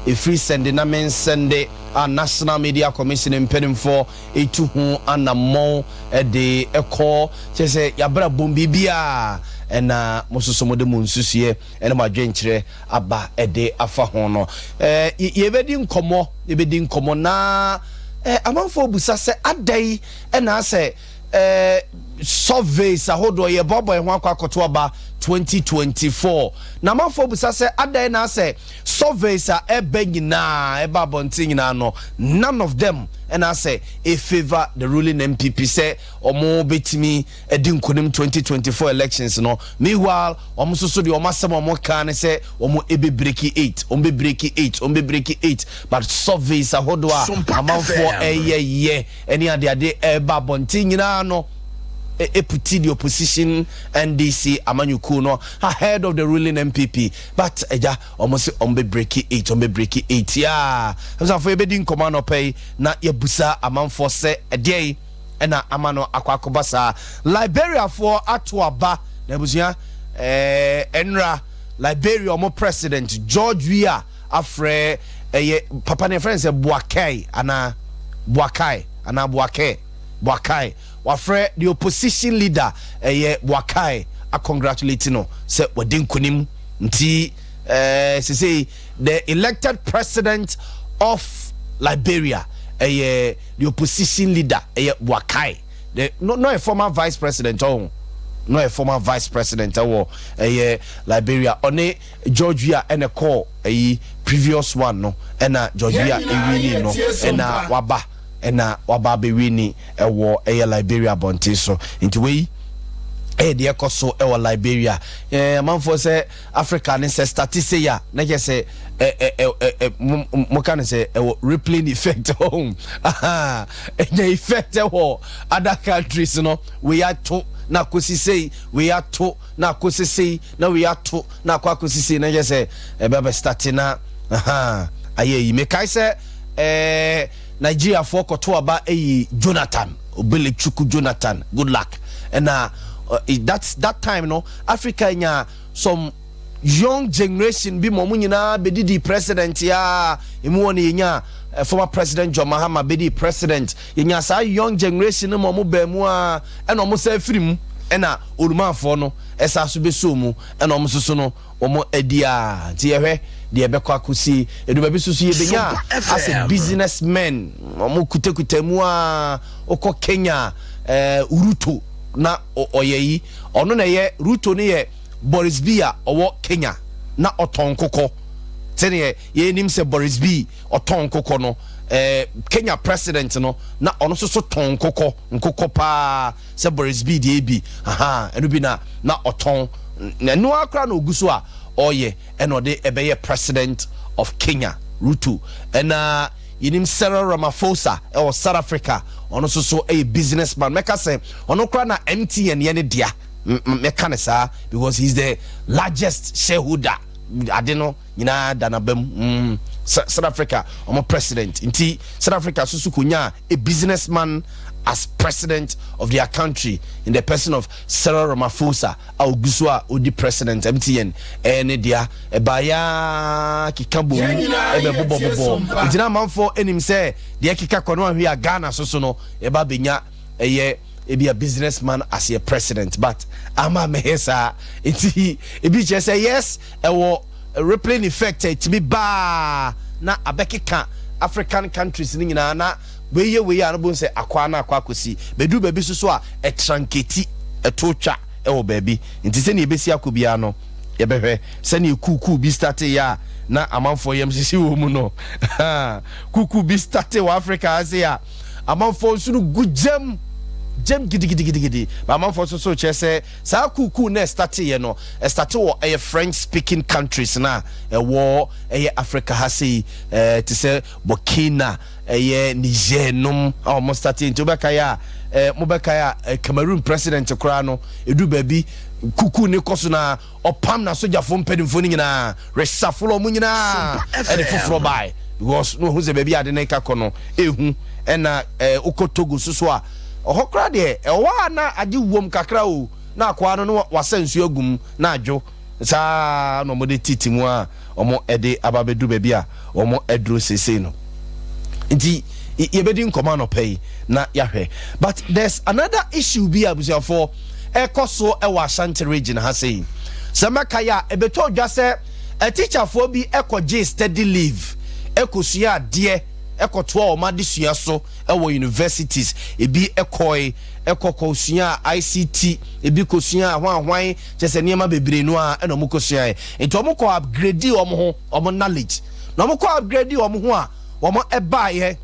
ɛfiri sɛnde na mensɛnde a National Media Commission mpanimfoɔ ɛtu ho anammɔn de kɔ, kyerɛ sɛ yɛabrabɔ mu biribiara ɛna mo nso so mode mo nsusuiɛ ne mo adwenkyerɛ aba de afa ho no. Yɛbɛdi nkɔmmɔ, yɛbɛdi nkɔmmɔ na amanfoɔ bisa sɛ adɛn na asɛ eh, surveys ahodoɔ yɛboaboa yɛn ho akɔ akɔto aba 2024 na amanfoɔ bisa sɛ adɛn na asɛ surveys a ɛbɛ nyinaa ɛba abɔnten nyinaa no none of them ɛna asɛ e favour the ruling NPP sɛ wɔn bɛtumi adi nkonim 2024 elections no. Meanwhile wɔn nso so deɛ wɔn asɛm a wɔn ka ne sɛ wɔn ebe breaki 8 wɔn bɛ breaki 8 wɔn bɛ breaki 8 but surveys ahodoɔ a amanfoɔ ɛyɛ yɛ ɛne adeade ɛreba abɔnten nyinaa no ɛputi the opposition NDC amanyɔkuo no ahead of the ruling NPP but agya wɔn se wɔn bɛ breaki 8 wɔn bɛ breaki 8 yaa abusuafoɔ yɛbɛdi nkɔmɔ anɔpa yi na yɛbusa amanfoɔ sɛ ɛdeɛ yi ɛna ama no akɔ akɔba saa. Liberiafoɔ ato aba na abusua ɛɛ ɛnra Liberia wɔn president George Weah afrɛ ɛyɛ papa no yɛfrɛ no sɛ Boakai anaa Boakai anaa Boakɛ Boakai wafrɛ the opposition leader ɛyɛ Boakai acongratulate no sɛ wadi nkunim nti. Sesei the elected president of Liberia ɛyɛ the opposition leader, ɛyɛ Boakai, the no no yɛ former vice president ɔho, no yɛ former vice president ɛwɔ ɛyɛ Liberia. Ɔne George Weah ɛna kɔɔ ɛyi previous one no, ɛna George Weah ewini no, ɛna waba abɛwini ɛwɔ ɛyɛ Liberia abɔnten so. Nti wei ɛyɛ deɛ ɛkɔ so ɛwɔ Liberia. Amanfoɔ sɛ Africa ne sɛ start sei a, na kyɛ sɛ ɛ ɛ ɛ ɛ mo mo ka no sɛ ɛwɔ rippling effect hɔ, ɛnya effect ɛwɔ other countries no. Wei ato na akosi sei, wei ato na akosi sei, na wei ato na akɔsi sei, na kyɛ sɛ ɛbɛ bɛ start na ayɛ yi. Mekae sɛ Nigeriafoɔ kɔto aba ɛyi Jonathan, Obele Chukwu Jonathan, good luck. Ɛna that time no, Africa nya some young generation bi ma ɔmo nyinaa bɛdidi president ya. Emu wɔ no, yɛnya former President John Mahama bɛdi president. Yɛnya saa young generation no ma ɔmo bɛn mu a, ɛna ɔmo sɛ firi mu, ɛna olumanfoɔ no ɛsa so bɛso mu, ɛna ɔmo soso no wɔn adi a. Nti yɛhwɛ deɛ ɛbɛkɔ akɔsi edu baabi soso, yɛbɛnya asɛ businessmen wɔn kutakuta mu a. Wokɔ Kenya, Ruto na ɔyɛ yi, ɔno na ɛyɛ Ruto no, yɛ Boris Bi a ɔwɔ Kenya na ɔtɔn nkokɔ. Sɛdeɛ yɛnim sɛ Boris Bi ɔtɔn nkokɔ no, Kenya president no na ɔno nso so tɔn nkokɔ, nkokɔ paa sɛ Boris Bi deɛ bi aha, ɛno bi na ɔtɔn na ɛno akora na ogu so a ɔyɛ, ɛna ɔde ɛbɛyɛ president of Kenya, Ruto. Ɛna yɛnim Cyril Ramaphosa ɛwɔ South Africa, ɔno nso so ɛyɛ businessman. Mɛka sɛ ɔno koraa na MTN yɛ ne dea. Mɛka ne saa because he is the largest shareholder. Ade no nyinaa da n'aba mu. South Africa ɔmo president. Nti South Africa soso konya a businessman as president of their country in the person of Cyril Ramaphosa a ogu so a odi president. MTN ɛyɛ ne dea. Ɛbaaya keka bɔ mu, ɛbɛ bobɔ bobɔ. Nti na amanfoɔ anim sɛ deɛ keka kɔ no ahwe a, Ghana soso no ɛba benya ɛyɛ ebi a businessman as a president, but ama mɛyɛ saa. Nti ebi kyerɛ sɛ yes, ɛwɔ rippling effect a ɛtumi baa na abɛkeka African countries no nyinaa, na wei yɛ wei a no bo sɛ akɔ na akɔ akɔsi bɛduru baabi so so a ɛtranketi, ɛto twa ɛwɔ baabi. Nti sɛnea ɛbɛsi akɔ biara no, yɛbɛhwɛ sɛnea kuukuu bi start yɛ a na amanfoɔ yam sisi wɔ mu no. Kuukuu bi start wɔ Africa ase a, amanfoɔ nso no gu gyam gyam gidigidigidi ba. Amanfoɔ nso so kyerɛ sɛ saa kuukuu na ɛstart yɛ no, ɛstart wɔ ɛyɛ French speaking countries na ɛwɔ ɛyɛ Africa ha sei, te sɛ Burkina, ɛyɛ Niger nom a wɔn start. Nti wobɛka yɛ a, mobɛka yɛ a, Cameroon president koraa no, edu baabi kuku ne kɔ so na ɔpam na sogyafoɔ mpanimfoɔ no nyinaa, resafo ɔmo nyinaa, ɛde foforɔ bae because na ohun sɛ baabi ade ne ka kɔ no ehu. Ɛna wokɔ Togo soso a, ɔhɔ koraa deɛ ɛwɔ a na agye wom kakra o, na akoa no no wasa nsuo agum na adwo saa na wɔde titi mu a wɔn de aba abɛduru baabi a wɔn aduro seesei no. Nti yɛbɛdi nkɔmɔ anɔpɛ yi na yɛahwɛ. But there's another issue bi a, abusuafoɔ, ɛkɔ so ɛwɔ Ashanti Region ha sei. Sɛ mɛka yɛ a, ɛbɛtɔ dwa sɛ atikyafoɔ bi ɛkɔgye study leave, ɛkɔsua adeɛ, ɛkɔtoa wɔn adesua so ɛwɔ universities. Ebi ɛkɔe ɛkɔkɔ sua ICT, ebi kɔsua ahwanhwan, kyɛ sɛ nneɛma bebree no a ɛna wɔn kɔsua. Yɛ nti wɔn kɔ upgrade wɔn ho, wɔn knowledge, na wɔn kɔ upgrade wɔn ho a, wɔn ɛbaayɛ,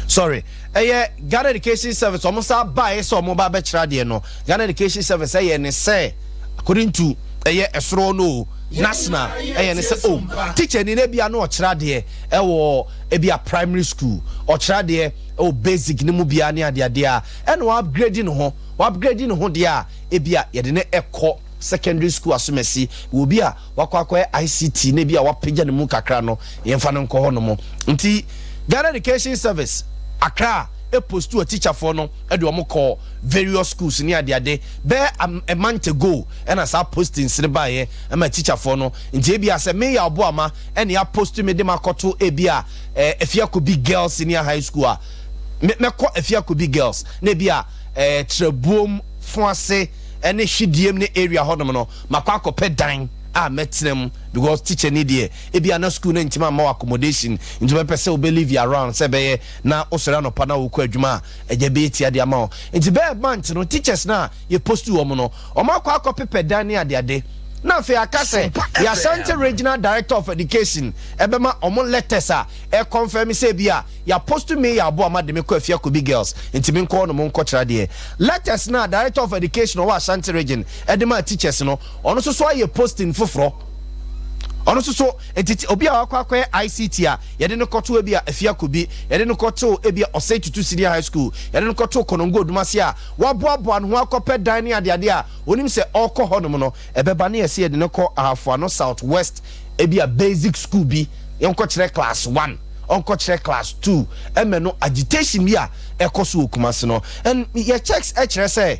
sorry, ɛyɛ Ghana Education Service. Wɔn nsa baayɛ sɛ wɔn ba abɛkyerɛ adeɛ no. Ghana Education Service ɛyɛ ne sɛ, according to ɛyɛ ɛsoro no, national ɛyɛ ne sɛ, o teacher ni n'ebi ano ɔkyerɛ adeɛ ɛwɔ ebi a primary school, ɔkyerɛ adeɛ ɛwɔ basic ne mu bia ne adeadeɛ a, ɛna wɔn upgrade ne ho, wɔn upgrade ne ho deɛ a, ebi a yɛde ne ɛkɔ secondary school. Asomasi wɔ bi a wakɔ akɔyɛ ICT ne bi a wapagya ne mu kakra no, yɛmfa no nkɔ hɔ nom. Nti Ghana Education Service Accra epost a teacherfoɔ no ɛde wɔn kɔ various schools ne adeade bɛɛ a month ago. Ɛna saa postings ne baeɛ ɛma teacherfoɔ no. Nti ebi a sɛ meyɛ ɔbo ama ɛna yɛapost me de ma akɔto ebi a Efiakobi Girls Senior High School a, mɛkɔ Efiakobi Girls, na ebi a Kyerɛbuom fo ase ɛne Hwidiem ne area hɔnom no, makɔ akɔpɛ dan. a mɛtena mu because teacher ni deɛ, ebi a na school no ntumi amma wo accommodation, nti wobɛpɛ sɛ wobɛ live around sɛ ɛbɛyɛ na wosɔre anɔpa na wokɔ adwuma a, ɛgya bɛyɛ tia de ama wo. Nti bɛyɛ month no, teachers no a yɛ post wɔn no, wɔn akɔ akɔpepɛ dan ne adeade, na afei aka sɛ the Ashanti Regional Director of Education ɛbɛma wɔn letters a ɛconfirm sɛ bi a yɛapost me yɛ aboa ma de me kɔ Afia Kobi Girls, nti me nkɔ no mo nkɔkyerɛ adeɛ. Letters na Director of Education ɔwɔ Ashanti Region ɛde ma teachers no, ɔno nso so ayɛ posting foforɔ. Ɔno nso so nti obi a wakɔ akɔyɛ ICT a yɛde no kɔto ebi a Afia Kobi, yɛde no kɔto ebi a Ɔsɛe Tutu Senior High School, yɛde no kɔto Konongo Odumase a waboaboa ne ho akɔpɛ dan ne adeade a onim sɛ ɔrekɔ hɔnom no, ɛbɛba ne yɛsɛ yɛde no kɔ Ahafoano South West ebi a basic school bi, yɛnkɔkyerɛ class one, ɔnkɔkyerɛ class two. Ɛmɛ no agitation bi a ɛkɔ so wɔ Kumase no, and yɛ checks ɛkyerɛ sɛ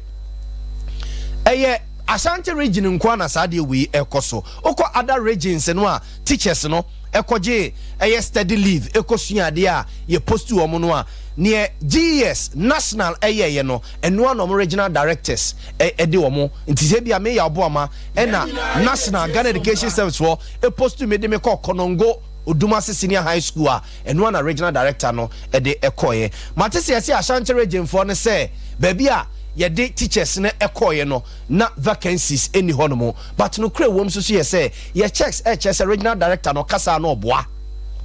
ɛyɛ Ashanti Region nko na saa adeɛ wei ɛkɔ so. Wokɔ other regions no a teachers no ɛkɔgye ɛyɛ study leave ɛkɔ sua adeɛ a yɛ post wɔn no a, neɛ GES national ɛyɛyɛ no, ɛnoa na wɔn regional directors ɛde wɔn. Nti sɛ bi a meyɛ aboama ɛna national Ghana Education Service foɔ ɛpost mi de mi kɔ Kɔnɔngo Odumase Senior High School a, ɛnoa na regional director no ɛde ɛkɔɔyɛ. Mate sɛ yɛsɛ Ashanti Region foɔ no sɛ baabi a yɛde teachers no ɛkɔɔyɛ no na vacancies ɛni hɔ nom, but no kura wɔm nso so yɛ sɛ yɛ checks ɛkyɛ sɛ regional director no kasa no ɔboa,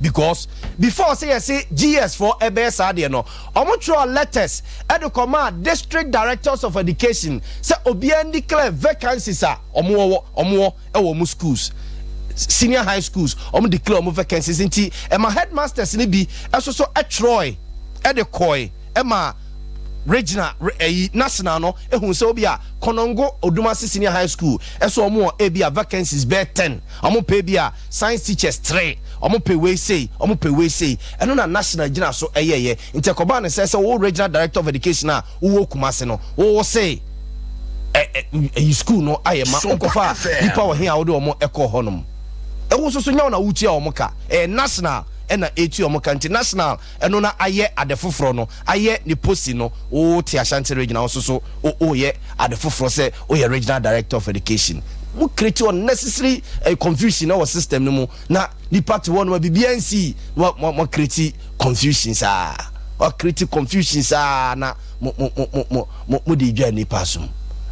because before sɛ yɛsɛ GES foɔ ɛbɛyɛ saa deɛ no, ɔmo twerɛ letters ɛde kɔma district directors of education sɛ obiara declare vacancies a ɔmo wɔ, ɔmo wɔ ɛwɔ ɔmo schools, senior high schools. Ɔmo declare ɔmo vacancies, nti ɛma headmasters ni bi ɛso so ɛtwerɛ ɛde kɔɛ ɛma regional ɛyi national no ehu sɛ obi a Kɔnɔngo Odumase Senior High School ɛso ɔmo wɔ ebi a vacancies bɛɛ 10, ɔmo pɛ bi a science teachers three, ɔmo pɛ wei sei, ɔmo pɛ wei sei. Ɛno na national gyina so ɛyɛyɛ. Nti ɛkɔbaa ne sɛ wo regional director of education a wowɔ Kumase no, wowɔ sɛ ɛ ɛ ɛyi school no ayɛ ma wokɔfa nipa wɔ he a wode ɔmo ɛkɔ hɔnom, ɛwo nso so nyɛ wo na wotua ɔmo ka, ɛyɛ national ɛna ɛtua ɔmo ka. Nti national ɛno na ayɛ ade foforɔ no, ayɛ ne post no. Wote Ashanti Region wo nso so woyɛ ade foforɔ sɛ woyɛ regional director of education, mo create unnecessary confusion ɛwɔ system no mu, na nipa te hɔ no ma biribiara nsi na mo create confusion saa, wa create confusion saa na mo mo mo mo mo mo de dwa nipa so.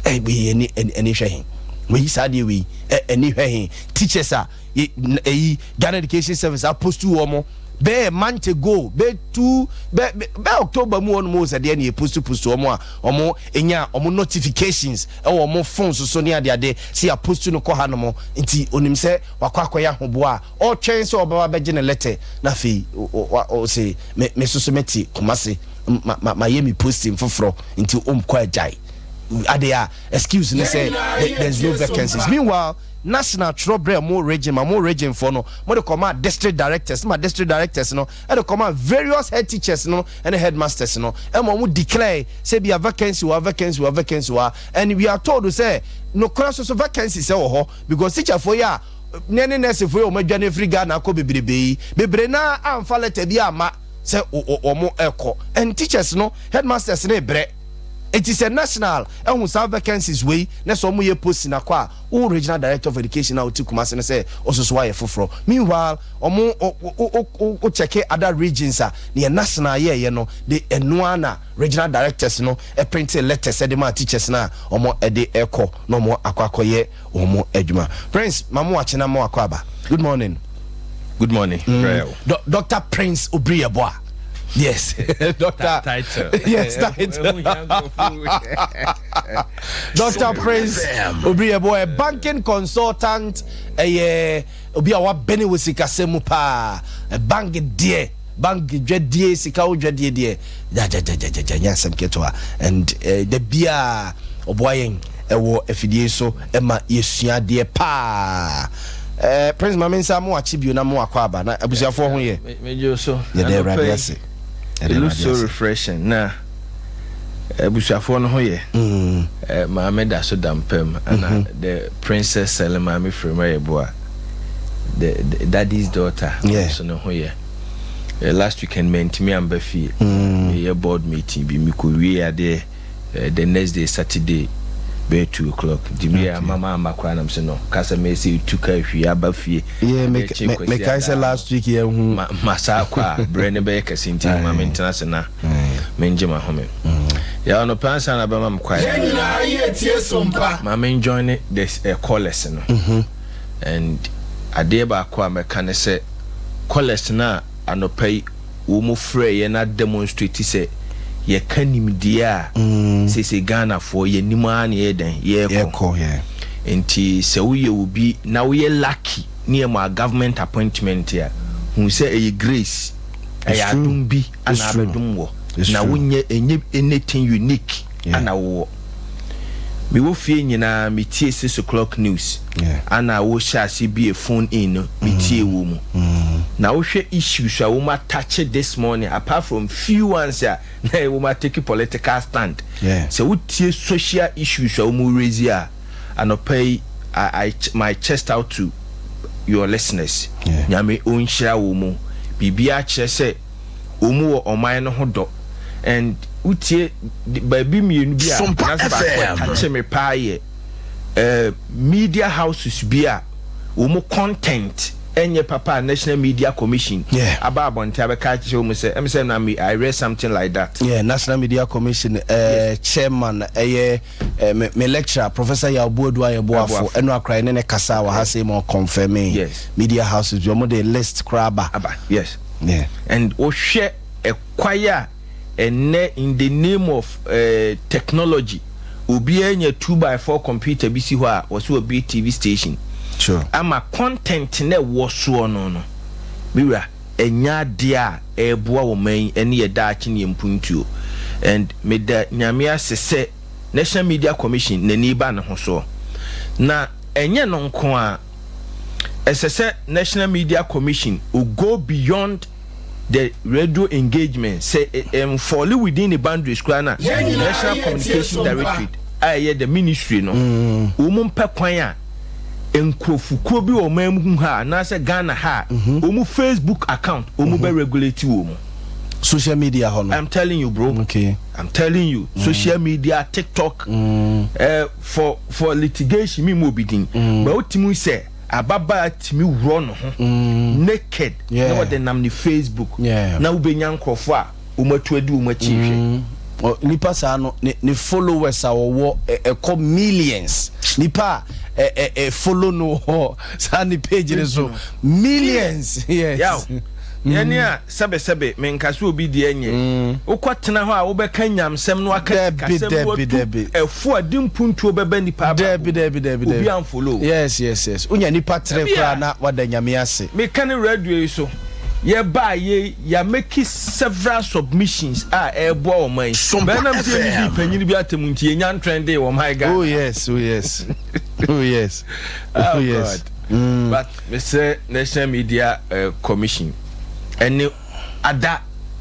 Ɛ wei ɛni ɛni hwɛ he wei saa deɛ wei ɛ ɛni hwɛ he. Teachers a ɛyi Ghana Education Service apost wɔ mo bɛɛ month ago, bɛɛ two bɛɛ bɛɛ October mu wɔn mu sɛ deɛ ne yɛ post post wɔn a wɔn enya wɔn notifications ɛwɔ wɔn phones so ne adeade sɛ yɛ post no kɔ ha nom. Nti onim sɛ wakɔ akɔyɛ ahoboa a ɔretwɛn sɛ ɔbɛba bɛgye ne letter, na afei ɔsɛ me me soso mɛte Kumase ma ma ma yɛ mi posting foforɔ, nti ɔmkɔ agyae ade a excuse ne sɛ there is no vacancies. Meanwhile, national twerɛ brɛ mo region ma mo region foɔ no mo de kɔma district directors, ma district directors no ɛde kɔma various head teachers no ɛne headmasters no, ɛma ɔmo declare sɛ bi a vacancy wa, vacancy wa, vacancy wa. And we are told sɛ nokora so so vacancy sɛ wɔ hɔ, because teacher foɔ yi a ne ne nurse foɔ yi a wɔn adwane firi Ghana akɔ bebrebe yi bebree naa amfa letter bi ama sɛ wɔn ɛkɔ, and teachers no, headmasters no brɛ. Eti sɛ national ɛhu saa vacancies wei na sɛ ɔmo yɛ post na kɔ a, wo regional director of education a wote Kumase no sɛ ɔsoso ayɛ foforɔ. Meanwhile, ɔmo o check other regions a neɛ national yɛɛyɛ no de, ɛnoa na regional directors no ɛprint letters ɛde ma teachers na ɔmo ɛde ɛkɔ na ɔmo akɔ akɔyɛ ɔmo adwuma. Prince, mamu akyena mo akɔ aba. Good morning. Good morning. Dr Prince Obriyeboa. Yes, Doctor. Title. Yes, title. Dr Prince Obriyeboa, a banking consultant, ɛyɛ obi a wabɛne wɔ sikasɛm mu paa. Bank deɛ, bank dwadie, sika wo dwadie deɛ, gyagyagyagyagya nyɛ asɛm ketewa. And da bia ɔboa yɛn ɛwɔ afidie so ɛma yɛsua adeɛ paa. Prince, maame nsa mo akyi bio na mo akɔ aba na abusuafoɔ ho yɛ? Megye so. Yɛde Awurade ase. It looks so refreshing na abusuafoɔ no ho yɛ. Maame da so da mpam ana the Princess Sɛlɛ maame Firima Yɛboa, the daddy's daughter, so ne ho yɛ. Last weekend mantumi amba fie. Meyɛ board meeting bi, mekɔwie adeɛ the next day Saturday. Bɛyɛ 2 o'clock nti bi a mama ama koraa nam sɛ no kasa mɛ sɛ tu kaa hwie aba fie. Yeah, mekae sɛ last week yɛhu ma saa kɔ a berɛ ne bɛyɛ kɛse nti ma mentena ase na mengye mahome. Yɛ ɔnɔpɛ ansa na bɛma me kwae. Yɛn nyinaa yɛ tie Sompa. Ma menjoin the callers no and adeɛ baako a mɛka ne sɛ callers no a anɔpa yi wɔn mu frɛ yɛn na demonstrate sɛ yɛka nimdeɛ a seesei Ghanafoɔ yɛnim ara na yɛyɛ dɛn yɛrekɔ. Nti sɛ woyɛ obi na woyɛ lucky ne yɛ ma government appointment a, hu sɛ ɛyɛ grace, ɛyɛ adom bi ana abɛdom wɔ na wonyɛ, ɛnyɛ anything unique ana wowɔ. Mewɔ fie nyinaa metie 6 o'clock news ana wohyɛ ase bie phone in no, metie wɔ mu na wohwɛ issues a wɔn attach this morning, apart from few ones a na wɔn atake political stand, sɛ wotie social issues a wɔn raise a anɔpa yi, I my chest out to your listeners. Nyame ɔnhyira wɔ mu. Biribiara kyerɛ sɛ wɔn wɔ ɔman no ho dɔ and wotie baabi mmienu bi a anaasɛ baako a ɛtakye me paa yɛ media houses bi a wɔn content ɛnyɛ papa a National Media Commission aba abɔnten abɛka akyerɛ wɔn sɛ ɛm sɛ na me I read something like that. Yeah, National Media Commission chairman ɛyɛ me lecturer, Professor Yaw Boadu Ayeboafo. Ɛno akora ne ne kasa wɔ ha sɛ ma ɔconfirm media houses bi ɔmo de list koraa aba. Aba, yes. And wohwɛ ɛkwae a ɛnɛ in the name of technology, obiara nya 2x4 computer bi si hɔ a wɔsɛ obi TV station ama content na ɛwɔ soɔ no, miwura, ɛnya adeɛ a ɛɛboa wɔn man yi ɛne yɛ daakye ne yɛ mpuntuo. And meda Nyame ase sɛ National Media Commission n'ani ba ne ho soɔ na ɛnyɛ no nko a ɛsɛ sɛ National Media Commission will go beyond the radio engagement sɛ ɛnfall within the boundaries koraa na National Communication Directorate a ɛyɛ the ministry no, wɔn mu mpɛ kwan a nkurɔfokuo bi wɔ ɔman mu ha anaasɛ Ghana ha a wɔn Facebook account wɔn mu bɛ regulate wɔ mu. Social media hɔ no. I'm telling you, bro. I'm telling you, social media, TikTok, for litigation mi mu obi din, but wotumi sɛ ababaa tumi wurɔ ne ho naked na wɔde nam ne Facebook na wobɛnya nkurɔfoɔ a wɔn atu adi wɔn akyi hwɛ. Nipa saa no ne followers a wɔwɔ ɛkɔ millions. Nipa a ɛ ɛ ɛ follow no wɔ saa ne page ne so, millions, yes. Yaw, yɛne a sɛbesɛbe menka sɛ obi deɛ nyɛ wokɔ tena hɔ a wobɛka nyamsɛm no aka sikasɛm no watu ɛfo a de mpuntuo bɛba nipa aba. Dabi, dabi, dabi. Obi amfollow. Yes, wonya nipa tere koraa na wada Nyame ase. Meka ne radio yi so yɛbaa yɛ yɛamake several submissions a ɛreboa wɔn man yi bɛnam sɛ yɛne bi panyin bi atam nti yɛnya ntrɛnde wɔ man Ghana. Oh yes. Oh, yes. God. But mesrɛ National Media Commission ɛne other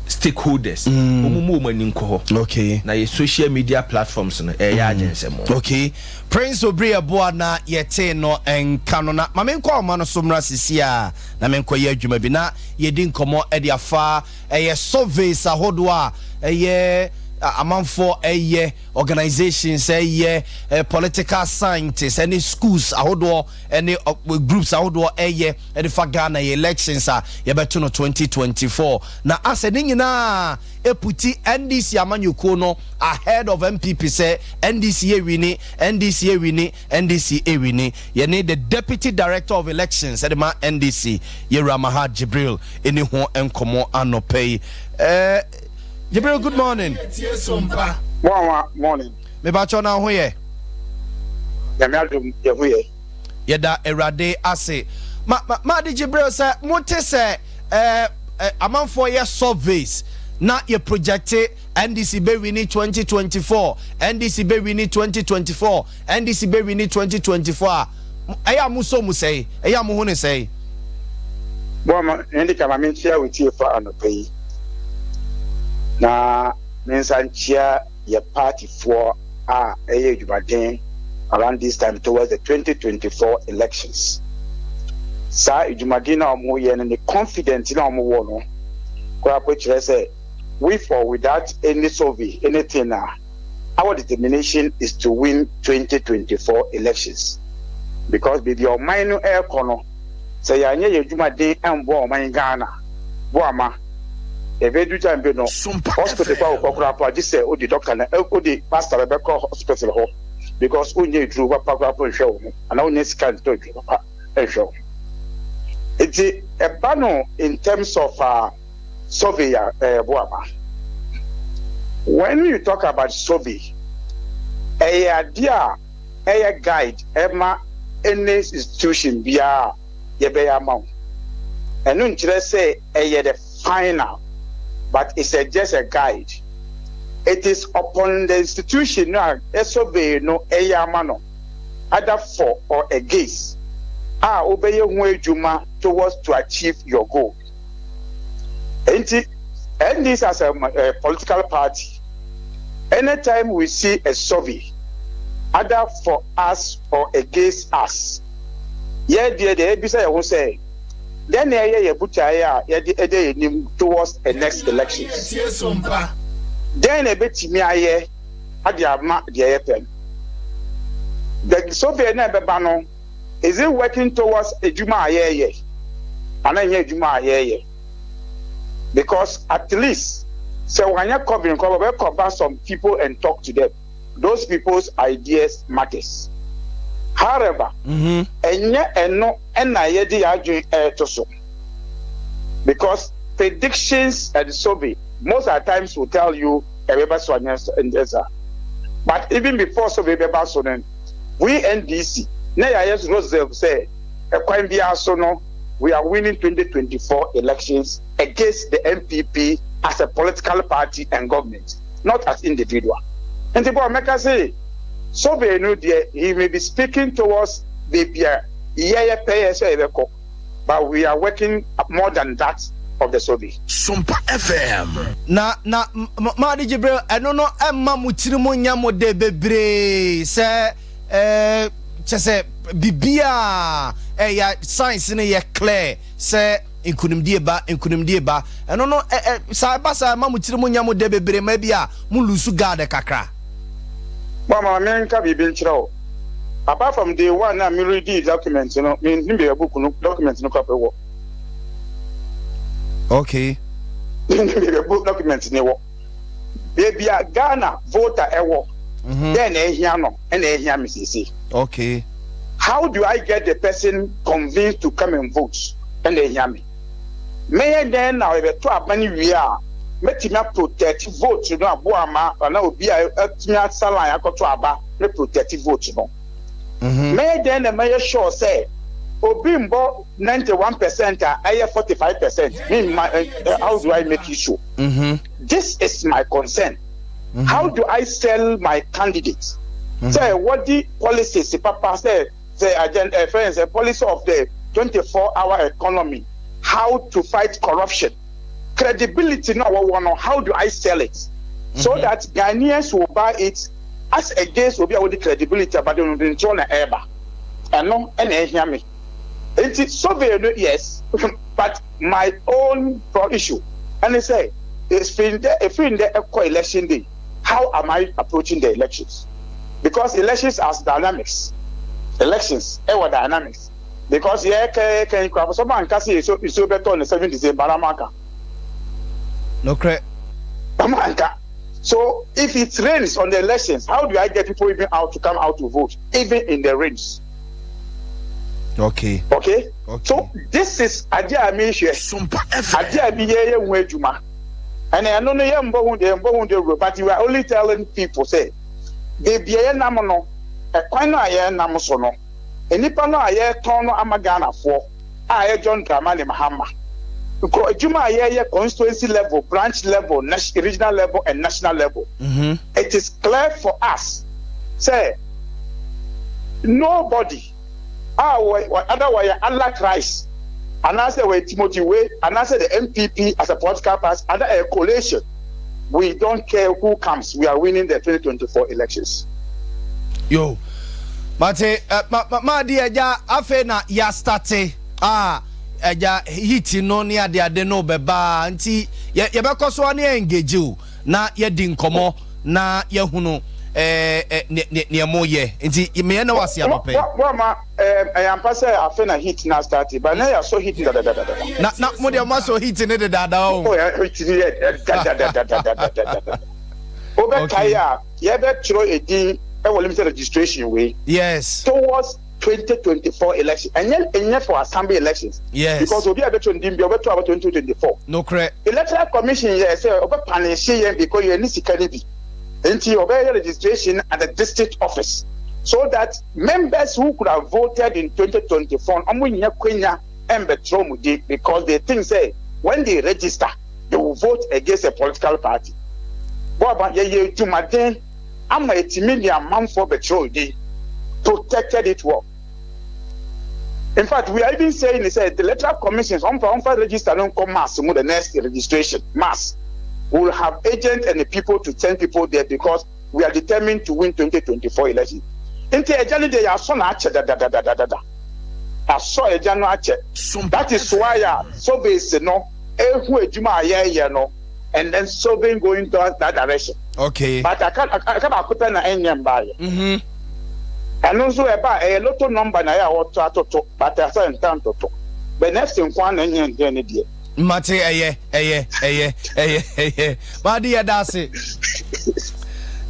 stakeholders, wɔn mu wɔn ani nkɔ hɔ na yɛ social media platforms no ɛyɛ agyensɛm. Okay, Prince Obiri Ɛboa na yɛtee no nka no na maame nkɔ ɔma no so mmra sisi a na menkɔ yɛ adwuma bi na yɛdi nkɔmmɔ de afa ɛyɛ surveys ahodoɔ a ɛyɛ amanfoɔ, ɛyɛ organizations, ɛyɛ political scientists ɛne schools ahodoɔ ɛne groups ahodoɔ ɛyɛ ɛde fa Ghana yɛ elections a yɛbɛto no 2024 na asɛ ne nyinaa eput NDC amanyɔkuo no ahead of NPP sɛ NDC ewin, NDC ewin, NDC ewin. Yɛne the deputy director of elections ɛde ma NDC, yɛwura Mahad Jibril, ɛne ho nkɔmɔ anɔpɛ yi. Jibril, good morning. Morning. Mebakyɛw, na ho yɛ? Nyame adom, yɛ ho yɛ. Yɛda Awurade ase. Ma ma Maade Jibril, sɛ mote sɛ ɛɛ ɛ amanfoɔ yɛ surveys na yɛ project NDC bɛwin 2024, NDC bɛwin 2024, NDC bɛwin 2024 a, ɛyɛ a mo so mo sɛe, ɛyɛ a mo ho ne sɛe? Bɔn ɛnde kama menkyia wo tiefo anɔpa yi na mensa nkyia yɛ partyfoɔ a ɛyɛ adwumaden around this time towards the 2024 elections. Saa adwumaden na wɔyɛ no ne confident na wɔwɔ no koraa po kyerɛ sɛ with or without any survey, anything a Our determination is to win 2024 elections because baabi a ɔman no ɛrekɔ no, sɛ yɛanyɛ yɛn adwumaden amboa ɔman Ghana, boama, ɛbɛdu time bi no, hospital kɔ a wokɔ koraa po a, gye sɛ wode doctor na wode pastor bɛbɛkɔ hospital hɔ because wonnya aduro papa koraa po nhwɛ wo ho anaa wonnya sika ntɔ aduro papa nhwɛ wo ho. Nti ɛba no in terms of uh, survey a ɛyɛ boama. When you talk about survey, ɛyɛ adeɛ a ɛyɛ guide ɛma any institution biara a yɛbɛyɛ ama wo. Ɛno nkyerɛ sɛ ɛyɛ the final, but it's a, just a guide. It is upon the institution no a survey no ɛyɛ ama no, either for or against, a wobɛyɛ ho adwuma towards to achieve your goal. Enti, NDC as a political party, anytime we see a survey, either for us or against us, yɛ deɛ deɛ ebisa yɛn ho sɛ, dɛn na ɛyɛ yɛ botaeɛ a yɛde ɛde yɛn nim towards the next elections? Dɛn na ebetumi ayɛ ade ama deɛ yɛpɛ no? The survey na ɛbɛba no, is it working towards edwuma a yɛreyɛ anaa ɛnyɛ edwuma a yɛreyɛ? Because at least sɛ wanyɛ covering kɔ, bɛ cover some people and talk to them. Those people's ideas matters. However, ɛnyɛ ɛno ɛna yɛde yɛ adwene ɛɛto so because predictions and survey most of the times will tell you ɛbɛba so anyɛ ɛnyɛ saa. But even before survey bɛba so no, we NDC na yɛayɛ resolve sɛ ɛkwan biara so no, we are winning 2024 elections against the NPP as a political party and government, not as individual. Nti bɔ mɛka sɛ survey no deɛ, he may be speaking towards baabi a yɛyɛ pɛyɛ sɛ yɛbɛkɔ, but we are working more than that of the survey. Sompa FM. Na Maadi Jibril, ɛno no ɛmma mo tiri mu nya mo de bebree sɛ kyɛ sɛ biribiaa ɛyɛ science no yɛ clear sɛ nkunimdie ba, nkunimdie ba. Ɛno no ɛ ɛ saa ɛba saa ɛma mo tiri mu nya mo de bebree ma bi a mo lose guard kakra. Bɔn ma menka biribi nkyerɛ wo. Apart from day one na me read document no, me nim baabi a book no, document no kɔpɛ wɔ. Nim baabi a book document ne wɔ. Baabi a Ghana voter ɛwɔ. Dɛn na ehia no ɛna ehia me sese. How do I get the person convinced to come and vote? Ɛna ehia me. Mɛyɛ dɛn na yɛbɛto aba no wie a mɛtumi aprotect vote no aboa ama ana obi a atumi asa line akɔto aba ne protect vote no. Mɛyɛ dɛn na mɛyɛ sure sɛ obi mbɔ 91% a ɛyɛ 45%? Me ma how do I make it sure? This is my concern. How do I sell my candidate? Sɛ wɔdi policies papa sɛ agenda fɛn sɛ policy of the 24-hour economy, how to fight corruption, credibility no a wɔwɔ no, how do I sell it so that Ghanaians will buy it as against obi a wɔde credibility abade no de nkyɛn na ɛreba? Ɛno ɛna ɛhia me. Nti survey no, yes, but my own pro issue ɛne sɛ efiri ndɛ ɛkɔ election day, how am I approaching the elections? Because elections as dynamics, elections ɛwɔ dynamics, because yɛ kɛ kɛ nkura sɔmɔ ankasa yɛ so nsuo bɛtɔ ne 7 December na maka. Nokorɛ. Ɔmo anka. So if it rains on the elections, how do I get people even out to come out to vote even in the rains? Okay. So this is adeɛ a mi hwɛ, adeɛ a mi yɛ yɛ ho adwuma, ɛna ɛno no yɛ mbɔ ho de wuro, but we are only telling people say beebi a yɛ nam no, ɛkwan no a yɛ nam so no, nipa no a yɛtɔn no ama Ghanafoɔ a yɛ John Dramani Mahama nkɔ adwuma a yɛyɛ constituency level, branch level, regional level and national level, it is clear for us say nobody a wɔ either wɔyɛ Allah Christ anaasɛ wɔyɛ Timothy Way anaasɛ the NPP as a political party under a coalition, we don't care who comes, we are winning the 2024 elections. Yo, mate. Ma ma maadi agya, afei na yɛastart a agya heat no ne adeade no bɛbaa, nti yɛbɛkɔ so ne engage o na yɛdi nkɔmmɔ na yɛhunu. ɛɛ ɛ neɛ mo yɛ nti meyɛ na wase anɔpɛ. Wɔma ɛyɛ ampa sɛ afe na heat na start ba na yɛasɔ heat dadadadada. Na na mo deɛ mo asɔ heat ne dedaada o. O yɛ heat ne yɛ dadadadadadada. Wobɛkae a yɛbɛtwerɛ edin ɛwɔ limited registration wei. Yes. Towards 2024 election ɛnyɛ ɛnyɛ for assembly elections. Yes. Because obi a bɛtwerɛ ne din bi ɔbɛtɔ aba 2024. Nokorɛ. Electoral commission yɛ sɛ ɔbɛ panishe yɛn because yɛn ni sika ni bi. Nti ɔbɛyɛ registration at the district office so that members who could have voted in 2024 ɔmo nya kwenya ɛmbɛtwerɛ ɔmo din because they think say when they register they will vote against a political party. Bɔɔba yɛyɛ adwumaden ama etimi ne amanfoɔ bɛtwerɛ din protected it well. In fact, we are even saying say the electoral commissions ɔmfa ɔmfa register no nkɔ mass mu the next registration mass. We will have agents and the people to send people there because we are determined to win 2024 election. Nti ɛgya no deɛ yɛasɔ na akyɛ dadadadadada. Asɔ ɛgya no akyɛ. That is why a surveys no ehu adwuma a yɛreyɛ no and then surveying going to that direction. Okay. But aka aka baako pɛ na ɛnyɛ mbaayɛ. Ɛno nso ɛba ɛyɛ lotto number na ɛyɛ a wɔtɔ atoto but asɛ nta ntoto. But next nkwa na ɛnyɛ ndɛn ne deɛ. Mate ɛyɛ ɛyɛ ɛyɛ ɛyɛ ɛyɛ maadi yɛda ase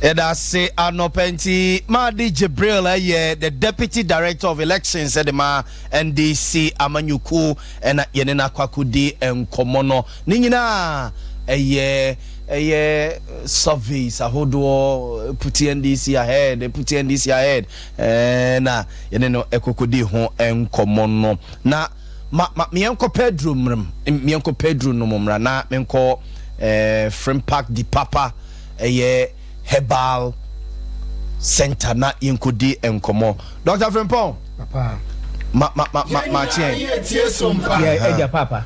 yɛda ase anɔpɛ nti Maadi Jibril ɛyɛ the deputy director of elections ɛde ma NDC amanyɔkuo ɛna yɛne no akɔ akɔdi nkɔmmɔ no ne nyinaa ɛyɛ ɛyɛ surveys ahodoɔ put NDC ahead, put NDC ahead ɛna yɛne no ɛkɔkɔdi ho nkɔmmɔ no na ma ma meɛnkɔ Pedro mmerɛm meɛnkɔ Pedro no mu mmra na menkɔ Frimpak di Papa ɛyɛ herbal center na yɛnkɔdi nkɔmmɔ. Dr Frimpong. Papa. Ma ma ma ma ma kyeɛ. Yɛ agya papa.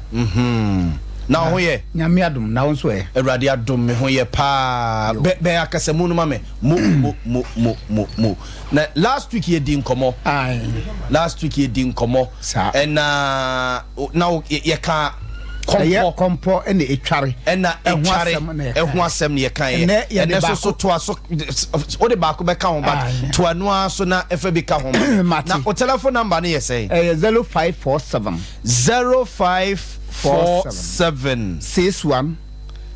Na wo ho yɛ? Nyame adom, na wo nso ɛ? Awurade adom, me ho yɛ paa. Bɛ bɛn akasamu no ma me. Mo mo mo mo mo mo. Na last week yɛdi nkɔmmɔ. Last week yɛdi nkɔmmɔ. Ɛna na yɛka kɔmpɔ. Ɛyɛ kɔmpɔ ɛna etware. Ɛna etware ɛho asɛm na yɛka yɛ. Ɛnɛ so so toa so wode baako bɛka ho but toa no ara so na ɛfɛ bi ka ho. Na o telephone number no yɛ sɛn? Ɛyɛ 0547. 0547. 61.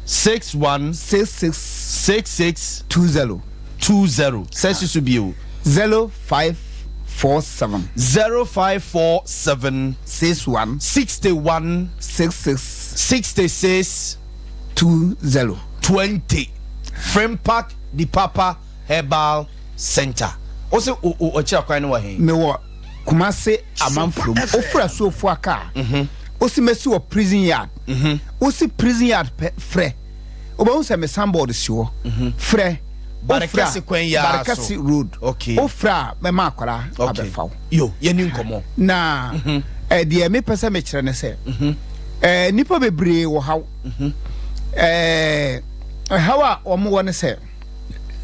61. 66. 66. 20. 20. Sɛ susu bio. 0547. 0547. 61. 61. 66. 66. 20. 20. Frimpak di Papa Herbal Center. O se o o ɔkyerɛ kwan no wɔ he? Mewɔ Kumase Amanfurom. Ofura suofo aka. Osi mesi wɔ prison yard. Osi prison yard pɛ frɛ. Wobɛhu sɛ me signboard si hɔ. Frɛ. Barekɛse kwan yi ara so. Barekɛse road. Okay. Ofrɛ a mɛma akwara abɛfa wo. Yo, yɛni nkɔmmɔ. Na deɛ mepɛ sɛ mekyerɛ ne sɛ nnipa bebree wɔ haw. Ɛhaw a wɔn wɔ ne sɛ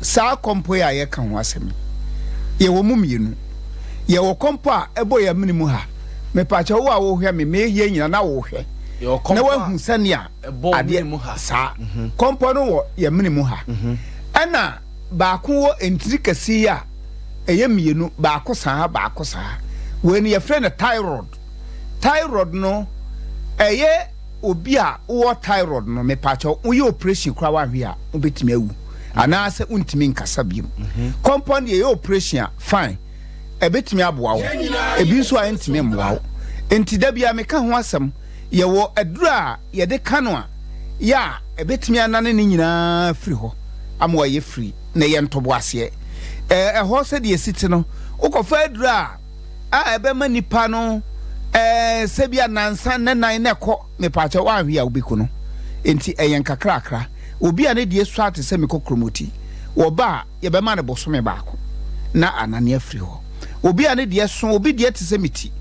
saa kɔmpɔ yi a yɛka ho asɛm yi, yɛwɔ mu mmienu. Yɛwɔ kɔmpɔ a ɛbɔ yɛn amene mu ha. Mepakyɛ wo a wohwɛ me, mehia nyina na wohwɛ. Na wahu sɛnea adeɛ saa kɔmpɔ no wɔ yɛn mene mu ha. Ɛna baako wɔ ntiri kɛse yi a ɛyɛ mmienu, baako saa, baako saa. Wei no yɛfrɛ no thyroid. Thyroid no ɛyɛ obi a wowɔ thyroid no, mepakyɛ woyɛ operation koraa wanhwɛ a wobɛtumi awu anaasɛ wontumi nkasa biom. Kɔmpɔ no deɛ ɛyɛ operation a fine, ɛbɛtumi aboa wo, ebi nso a ɛntumi mmoa wo. Nti da bia meka ho asɛm, yɛwɔ aduru a yɛde ka no a yɛ a ɛbɛtumi anane ne nyinaa firi hɔ ama wayɛ firi na ɛyɛ ntoboaseɛ. Ɛhɔ sɛdeɛ ɛsi te no, wokɔfa aduru a a ɛbɛma nipa no sɛ bi a nansa ne nan na ɛkɔ mepaakyɛ woanhwe a wobɛku no. Nti ɛyɛ nkakrakra. Obi a ne deɛ sua te sɛ mekɔ kuromoti, wɔba a yɛbɛma no bosome baako na anane afiri hɔ. Obi a ne deɛ so, obi deɛ te sɛ me ti,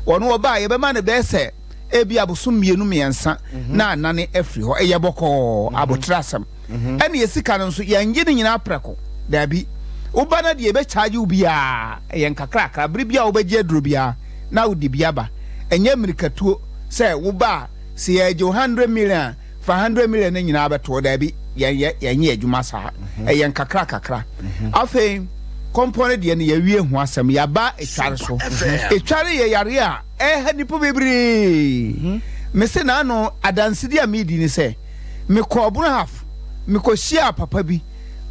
ɔno ɔba a yɛbɛma no bɛyɛ sɛ ebi abosom mmienu mmiɛnsa na anane afiri hɔ. Ɛyɛ bɔkɔɔ, abotrɛ asɛm. Ɛne yɛ sika no nso yɛngye ne nyinaa prɛko, daabi. Woba no deɛ yɛbɛkyaagye wo biara, ɛyɛ nkakrakra. Bere biara wobɛgye aduro biara na wode bi aba. Ɛnyɛ mmirikatuo sɛ woba a sɛ yɛgye wo 100 million a fa 100 million no nyinaa bɛtoɔ, daabi. yɛnyɛ yɛnyɛ adwuma saa. Ɛyɛ nkakra kakra. Afei kɔmpɔ no deɛ no yɛwie ho asɛm yɛaba etware so. Etware yɛ yare a ɛha nnipa bebree. Mese naano adansedi a medi ne sɛ mekɔɔ Brunhaf mekɔhyiaa papa bi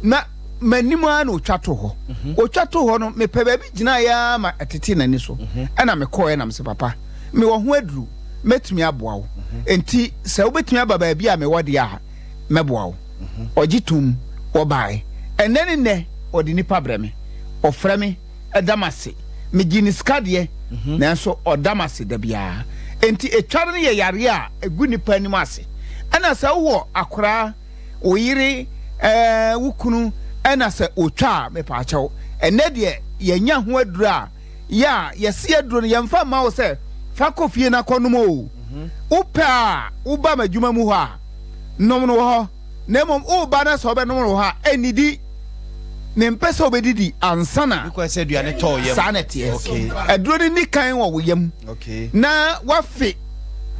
na m'anim ara na ɔtwa to hɔ. Ɔtwa to hɔ no mepɛ baabi gyinaeɛ ara ma ɛtetee n'ani so. Ɛna mekɔɔɛ na mese papa mewɔ ho aduru mɛtumi aboa wo. Enti sɛ wobɛtumi aba baabi a mewɔ deɛ a mɛboa wo. Ɔgye toom, wɔbaeɛ. Ɛnnɛ ne nnɛ ɔde nnipa brɛ me. Ɔfrɛ me da m'ase. Megye ne sika deɛ, nanso ɔda m'ase da biara. Enti etware no yɛ yareɛ a ɛgu nnipa anim ase. Ɛna sɛ wowɔ akoraa, wo yere, ɛɛ wo kunu, ɛna sɛ ɔtwa a, mepaakyɛw, ɛnnɛ deɛ yɛanya ho aduro a, yɛ a yɛse aduro no yɛmfa mma wo sɛ fa kɔ fie na kɔnom o. Wopɛ a woba m'adwuma mu hɔ a, nom no wɔ hɔ. Na mmom woreba na sɛ wobɛnom no wɔ hɔ a, nnidi. Mempɛ sɛ wobɛdidi ansa na. Because sɛ aduane tɔ wo yam. Saa na ɛteɛ. Okay. Aduro no nni kan wɔ wo yam. Okay. Na wafe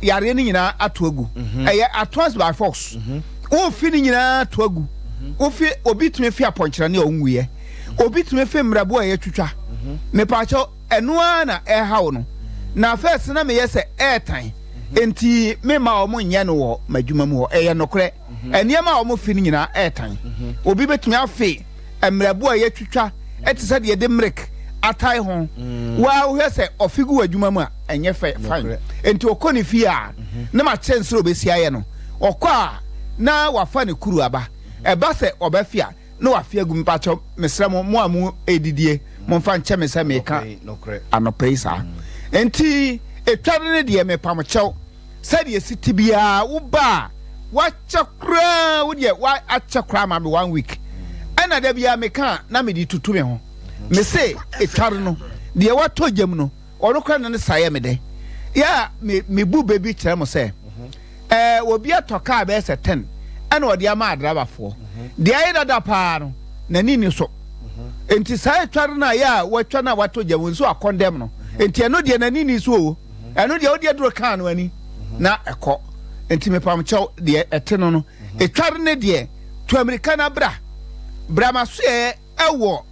yareɛ no nyinaa ato agu. Mhm. Ɛyɛ atoas by force. Mhm. Wofi no nyinaa ato agu. Mhm. Wofi obi tumi fi apɔnkyerɛne a ɔnwuiɛ. Obi tumi fi mmerɛbo a yɛatwitwa. Mepaakyɛw ɛno ara na ɛrehaw no. Na first na meyɛ sɛ ɛɛtan. Enti memma wɔn nyɛ no wɔ m'adwuma mu hɔ. Ɛyɛ nokorɛ. Nneɛma a wɔfe no nyinaa ɛɛtan. Obi bɛtumi afe mmerɛbo a yɛatwitwa te sɛ deɛ yɛde mmerek atae ho. Wo ara wohwɛ sɛ ɔfe gu w'adwuma mu a, ɛnyɛ fɛ, fine. Enti ɔkɔ ne fie a, na makyerɛ no sɛdeɛ ɔbɛsi ayɛ no. Ɔkɔ a, na wafa ne kuru aba. Ɛba sɛ ɔbɛfe a, na wafe agu. Mepakyɛw, mesrɛ mo, mo a mo redidie, momfa nkyɛ me sɛ meka anɔpa yi saa. Enti, etware no deɛ, mepa mo kyɛw, sɛdeɛ esi te biara, woba a, wakyɛ koraa, wo deɛ wakyɛ koraa ma me one week. Ɛna da biara meka a, na mede tutu me ho. Mese, etware no, deɛ watɔ gyam no, Ɔno koraa na ne sa yɛ me dɛ. Yɛ a me mebu bɛ bi kyerɛ mo sɛ, ɛɛ obi atɔ kaa bɛyɛ sɛ ten ɛna ɔde ama adrabafoɔ. Deɛ ayɛ dada paa no, n'ani nni so. Nti saa atware no a yɛ a watwa no a watɔ gya mu nso akɔndɛm no. Nti ɛno deɛ n'ani nni so o. Ɛno deɛ wode aduro kaa no ani na ɛkɔ. Nti mepam kyɛw deɛ ɛte no no. Etware no deɛ, tu amirika na bra. Bra m'asoɛɛ. wɔ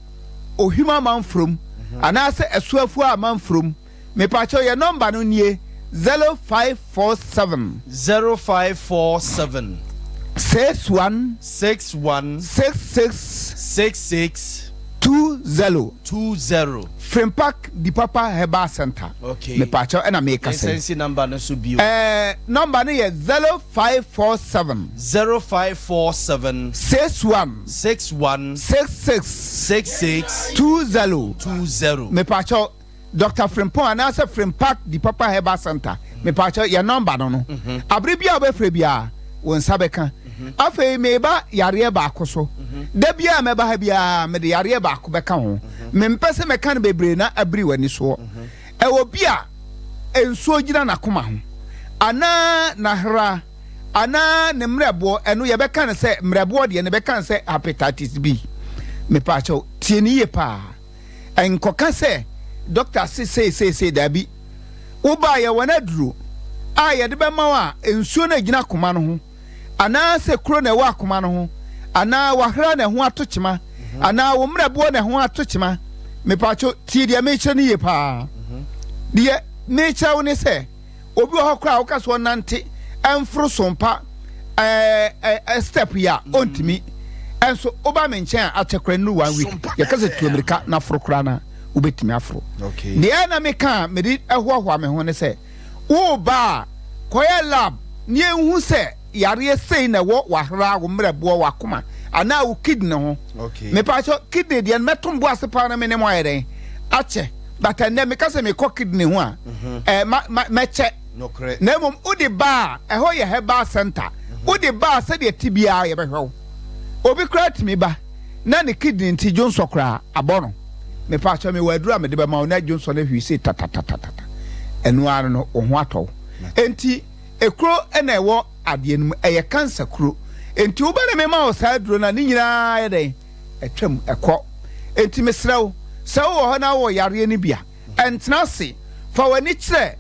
Ohwim amanfrom anaasɛ Asuafua amanfrom. Mepakyɛw yɛ nɔmba no nie, 0547. 0547. 61. 61. 66. 66. 20. 20. Frimpak Dipapa Herbal Center. Okay. Mepakyɛw ɛna mekasa yi. Yɛnsan nsi nɔmba no so bio. Ɛɛ nɔmba no yɛ 0547. 0547. 61. 61. 66. 66. 20. 20. Mepakyɛw Doctor Frimpong anaasɛ Frimpak Dipapa Herbal Center. Mepakyɛw yɛ nɔmba no no. Abere biara a wobɛfrɛ biara wo nsa bɛka. Afei meba yareɛ baako so. Da biara a mɛba ha biara mede yareɛ baako bɛka ho. Mempɛ sɛ mɛka no bebree na abiri w'ani soɔ. Ɛwɔ bi a nsuo gyina n'akoma ho anaa n'ahra anaa ne mmerɛboɔ, ɛno yɛbɛka no sɛ mmerɛboɔ deɛ no yɛbɛka no sɛ hepatitis B. Mepaakyɛw tie no yie paa. Nkɔka sɛ dɔkta se sei sei sei, daabi. Woba a yɛwɔ no aduro a yɛde bɛma wo a nsuo no a ɛgyina akoma no ho anaasɛ kuro na ɛwɔ akoma no ho anaa wahra na ɛho ato kyema anaa wo mmerɛboɔ na ɛho ato kyema. Mepaakyɛw tie deɛ mekyerɛ no yie paa. Deɛ mekyerɛ wo ne sɛ Obi wɔ hɔ koraa a woka sɛ ɔnante mforo sompa ɛɛ step yi a ɔntumi. Ɛnso woba me nkyɛn a akyɛ koraa nnuru one week. Yɛka sɛ tu mmirika na foro koraa na wobɛtumi aforo. Deɛ na meka a mede hoahoa me ho ne sɛ woreba a kɔyɛ lab na yɛnhu sɛ yareɛ sei na ɛwɔ w'ahra, wo mmerɛboɔ, w'akoma anaa wo kidney ho. Mepaakyɛw kidney deɛ no mɛto mbo ase paa na me ne mo ayɛ dɛn akyɛ but ɛnnɛ meka sɛ mekɔ kidney ho a mhm. eh, ma, ma, mɛkyɛ na mmom wode ba a ɛhɔ yɛ herbal center mhm. wode ba a sɛdeɛ ti biara yɛbɛhwɛ wo obi koraa tumi ba na ne kidney nti dwonsɔ koraa abɔ no mepaakyɛw mewɔ aduru a mede bɛma wo na dwonsɔ no ahwii sei tatatatata ɛno ara no wo ho atɔ wo enti Ekuro na ɛwɔ adeɛ no mu, ɛyɛ cancer kuro. Enti woba na mema wo saa aduro no a, ne nyinaa yɛ dɛn? Ɛtwam, ɛkɔ. Enti mesrɛ wo, sɛ wowɔ hɔ na wowɔ yareɛ no bi a, ɛntena ase. Fa w'ani kyerɛ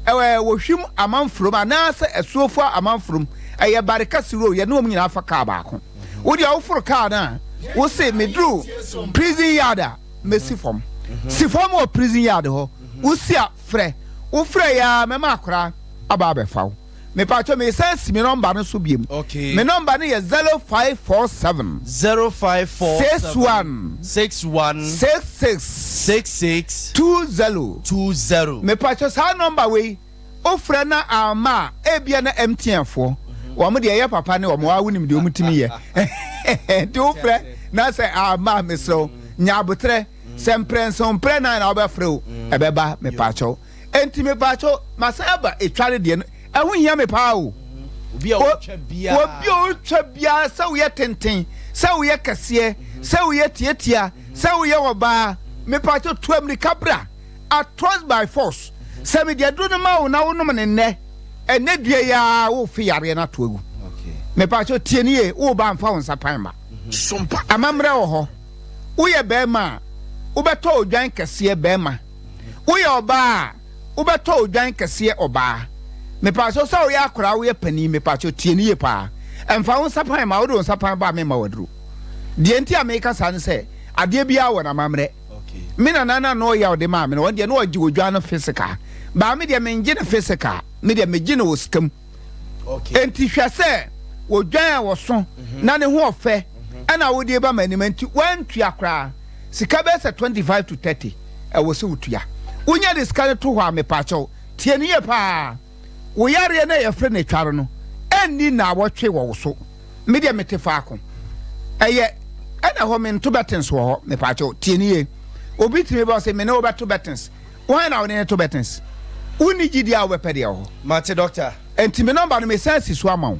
ɛɛ Wɔhwim Amanfurom anaasɛ Asuofua Amanfurom. Ɛyɛ Barekasi Road, yɛne wɔn nyinaa fa kaa baako. Wo deɛ woforo kaa no a, wo se meduru prison yard a, mɛsi fam. Si fam wɔ prison yard hɔ. Wosi a, frɛ. Wofrɛ yɛ a, mɛma akora aba abɛfa wo. Mepatwɔ mesan si me nɔmba no so biom. Okay. Me nɔmba no yɛ 0547. 0547. 61. 61. 66. 66. 20. 20. Mepatwɔ saa nɔmba wei wofrɛ na amma a ebia na MTN foɔ wɔn deɛ ɛyɛ papa ne wɔn a wonim deɛ wɔn tumi yɛ nti wofrɛ na sɛ amma a mesrɛ wo nya abotrɛ sɛ mprɛnson mprɛ nan na wobɛfrɛ o ɛbɛba mepatwɔ. Enti mepaakyɛw, masan aba etware deɛ no, ɛho hia me paa o. Obi a ɔretwa biara. Obi a ɔretwa biara, sɛ woyɛ tenten, sɛ woyɛ kɛseɛ, sɛ woyɛ tiatia, sɛ woyɛ ɔbaa, mepaakyɛw tu amirika bra. At once by force. Sɛ mede aduro no ma wo na wonom no nnɛ, ɛnnɛ dua yi ara worefe yareɛ no ato agu. Mepaakyɛw tie no yie, woreba mfa wo nsa pan mma. Amammerɛ wɔ hɔ. Woyɛ barima a, wobɛtɔ odwan kɛseɛ barima. Woyɛ ɔbaa a, wobɛtɔ odwan kɛseɛ ɔbaa. Mepaakyɛw sɛ woyɛ akwadaa woyɛ panin mepaakyɛw tie no yie paa. Ɛmfa wo nsa pan ma wode wo nsa pan ba a memma wo aduro. Deɛ nti a meka saa ne sɛ adeɛ biara wɔ n'amammerɛ. Me nana no a na ɔyɛ a ɔde maa me no ɔno deɛ na ɔgye odwan no physical. Baa me deɛ mengye no physical me deɛ megye no wɔ sika mu. Enti hwɛ sɛ odwan a ɔso na ne ho ɔfɛ ɛna wode ba m'anim nti woantua koraa. Sika bɛyɛ sɛ 25 to 30 ɛwɔ sɛ wotua. Wonya de sika no to hɔ a mepaakyɛw tie no yie paa. Wo yareɛ no a yɛfrɛ no atware no ɛnni nnaawɔtwe wɔ wo so. Me deɛ mete faako. Ɛyɛ ɛna hɔ mento bɛtens wɔ hɔ mepaakyɛw tie no yie. Obi tumi ba ɔse me ne wo bɛto bɛtens. Hwan na wo ne no to bɛtens? Wonni gyidie a wobɛpɛ deɛ wɔ hɔ. Mate doctor. Enti me nɔmba no mesan si so ama wo.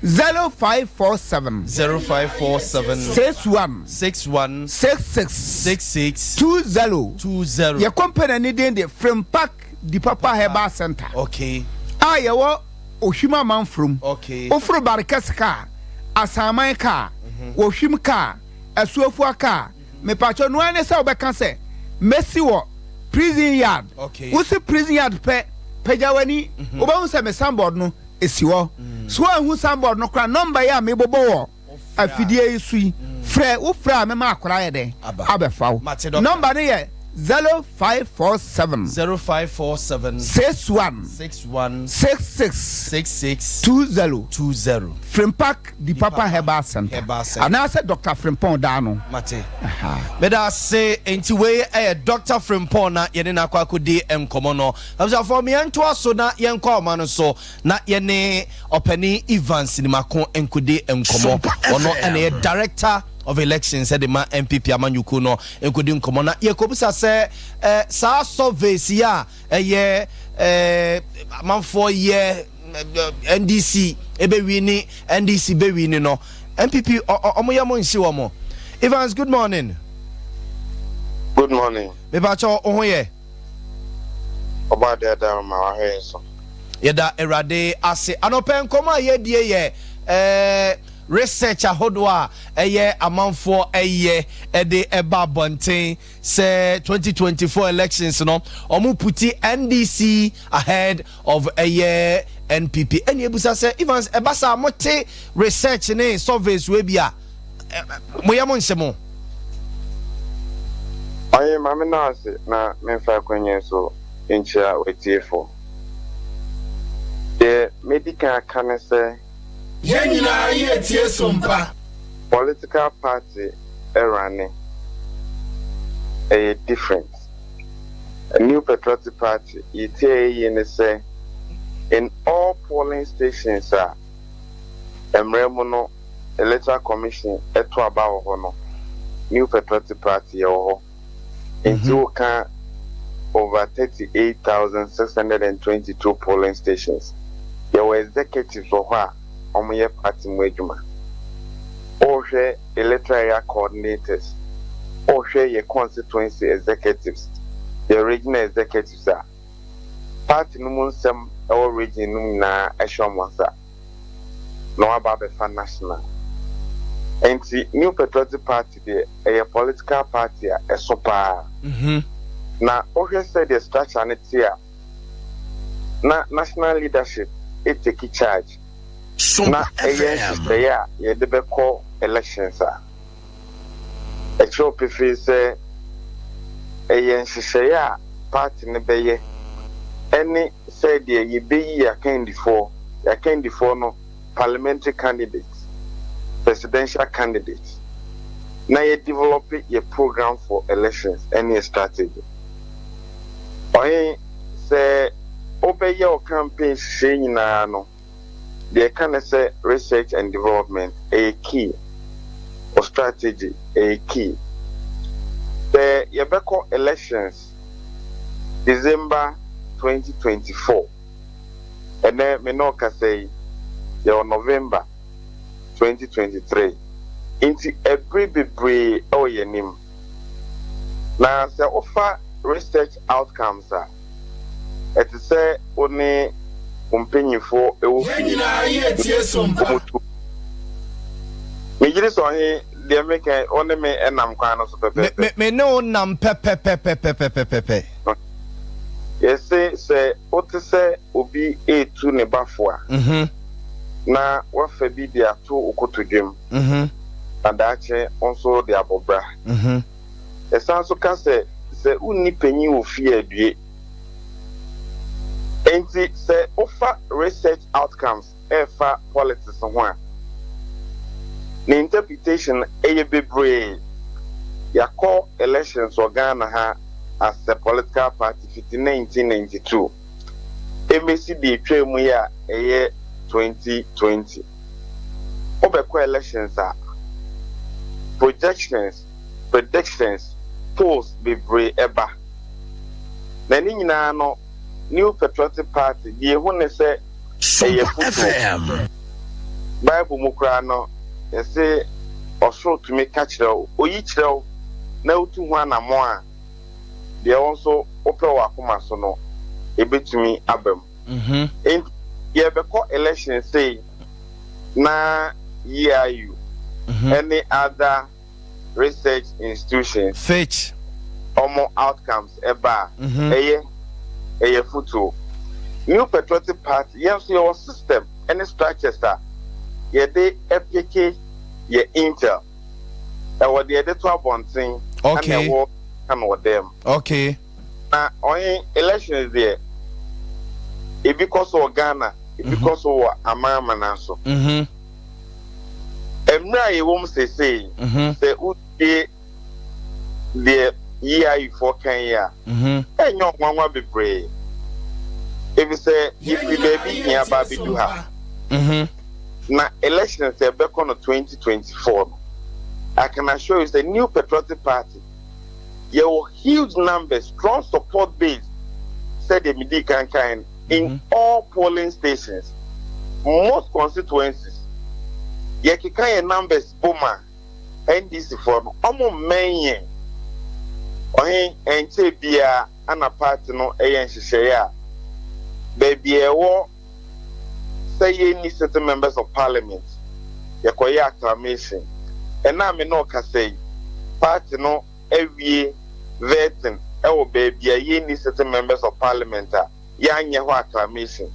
0547. 0547. 61. 61. 66. 66. 20. 20. Yɛ company no din de Frimpak Dipapa Herbal Center. Okay. A yɛwɔ Ohwim Amanfrom. Okay. Woforo Barikɛse kaa, Asanman kaa, Ohwim kaa, Asuafua kaa. Mepakyɛw, noa ne sɛ wobɛka sɛ, Mesi wɔ prison yard. Wosi prison yard pɛ, pagya w'ani, mhm. wobɛhu sɛ me signboard no esi hɔ. Mm. So woanhu signboard no koraa, nɔmba yi a mebobɔ wɔ afidie yi so yi, mm. frɛ, wofrɛ a mɛma akwadaa yɛ dɛn? Abɛfa wo. Nɔmba no yɛ 0547 0547 61 61 66 66 20 20 Frimpak Di Papa Herbal Center anaasɛ Doctor Frimpong daa no. Mate. Meda ase. Enti wei yɛ Doctor Frimpong na yɛne no akɔ akɔdi nkɔmmɔ no. Abusuafoɔ, ma yɛntoa so na yɛnkɔ ahoma no so na yɛne Ɔpanin Evans Nimako nkɔdi nkɔmmɔ. Ɔno na ɛyɛ Director of Elections de ma NPP amanyɔkuo no nkɔdi nkɔmmɔ na yɛkɔbisa sɛ eh, saa surveys yi a ɛyɛ eh, amanfoɔ yɛ NDC ɛbɛwini NDC bɛwini no NPP ɔmo yɛ mo nhye wɔn. Evans good morning. Good morning. Mepakyɛ wo ho yɛ? Ɔbɔ ade ada ma wahwɛ yɛn so. Yɛda Awurade ase. Anɔpɛ nkɔmɔ a yɛdie yɛ ɛɛ research ahodoɔ a ɛyɛ amanfoɔ ɛyɛ ɛde ɛba abɔnten sɛ 2024 elections no ɔmo puti NDC ahead of ɛyɛ NPP ɛna ebusa sɛ Evans ɛba saa mo te research ne surveys wei bi a mo yɛ mo nhyɛ mo. Ɔye ma me na ase na memfa akwanya yi so nkyia w'atiefo. Deɛ mɛdi kan aka ne sɛ. Yɛn nyinaa yɛ tie sompa. Political party runne ɛyɛ different. New Patriotic Party yi ti a ɛyɛ yie ne sɛ in all polling stations a mmerɛ mu no Electoral Commission to aba wɔ hɔ no, New Patriotic Party yɛwɔ hɔ. Nti woka over 38,622 polling stations, yɛwɔ executives wɔ hɔ a wɔyɛ party mu adwuma. Wohwɛ electoral area coordinators, wohwɛ yɛ constituency executives, yɛ regional executives a, party no mu nsɛm ɛwɔ region no mu nyinaa ɛhyɛ wɔn nsa na wɔaba abɛfa national. Nti New Patriotic Party deɛ ɛyɛ political party a ɛso paa. Na wohwɛ sɛdeɛ structure no te a, na national leadership take charge na ɛyɛ nhyehyɛeɛ a yɛde bɛkɔ. elections a, ɛkyerɛ wo pefee sɛ ɛyɛ nhyehyɛeɛ a party no bɛyɛ ɛne sɛdeɛ yɛbɛyi yɛn akandifoɔ, yɛn akandifoɔ no parliamentary candidates, presidential candidates, na yɛ develop yɛ program for elections ɛne yɛ strategy. Ɔhen, sɛ wobɛyɛ wo campaign nhyehyɛeɛ nyinaa no, Deɛ ɛka ne sɛ research and development ɛyɛ key, wo strategy ɛyɛ key. Sɛ yɛbɛkɔ elections December 2024, ɛnɛ me ne wo kasa yi yɛwɔ November 2023, nti ɛbere bebree ɛwɔ yɛn anim. Na sɛ wofa research outcomes a, ɛte sɛ wo ne wo mpanyimfo wɔ Yɛn fie nyinaa yɛretie som pa. Wɔtu. Megye di sɛ ɔhe, deɛ meka yi, wo ne me nam kwan no so Me, pɛpɛɛpɛ. me, me ne wo nam pɛpɛpɛpɛpɛpɛpɛ. Yɛse sɛ wote sɛ obi retu ne ba fo a, na woafa bi de ato wo kotodwem, na daakye wo nso wode abɔ bra. Yɛsan nso ka sɛ, sɛ wonni panyin wɔ fie a, due. Enti sɛ wofa research outcomes ɛrefa politics ho a, ne interpretation no ɛyɛ bebree. Yɛakɔ elections wɔ Ghana ha as a political party fiti 1992 ɛmmɛsi deɛ ɛtwaa mu yi a ɛyɛ 2020. Wobɛkɔ elections a, projections, predictions, polls bebree ɛba. Na ne nyinaa no, New Patriotic Party, deɛ ehu ne sɛ ɛyɛ fotuo. Bible mu koraa no, yɛse ɔsoro tumi ka kyerɛ wo, oyi kyerɛ wo na wotu ho anammɔn a, deɛ wo nso wopɛ wɔ w'akoma so no, ɛbɛtumi aba mu. Enti yɛrebɛkɔ election sei na EIU ne other research institutions Fitch. wɔn outcomes ba a, ɛyɛ ɛyɛ afutuo. New Patriotic Party, yɛn nso yɛwɔ system ne structures a yɛde peke yɛ intel. Ɛwɔ deɛ yɛde to abɔnten ɛna ɛwɔ ka no wɔ dan mu. Okay. Na ɔhe elections deɛ ebi kɔ so wɔ Ghana, ebi kɔ so wɔ aman amana so. Mmerɛ a yɛwɔ mu seesei, sɛ wotie deɛ EIU foɔ ka yi a, ɛnyɛ ɔnwanwa bebree. Efisɛ yɛfiri baabi hia ba abɛdu ha. Na elections a ɛbɛkɔ no 2024 no, I can assure you sɛ New Patriotic Party, yɛwɔ huge numbers, strong support base sɛdeɛ medii kan kaeɛ no, in all polling stations, most constituencies, yɛkeka yɛn numbers bom a, NDC foɔ no, wɔn mmɛn yɛn. Ɔhe, ɛnkyɛɛ biara ana party no yɛ nhyehyɛeɛ a, baabi a ɛwɔ sɛ yɛnni sitting members of parliament, yɛkɔyɛ acclamation. Ɛnnɛ a me ne wo kasa yi, party no awie vetting wɔ baabi a yɛnni sitting members of parliament a yɛanyɛ hɔ acclamation.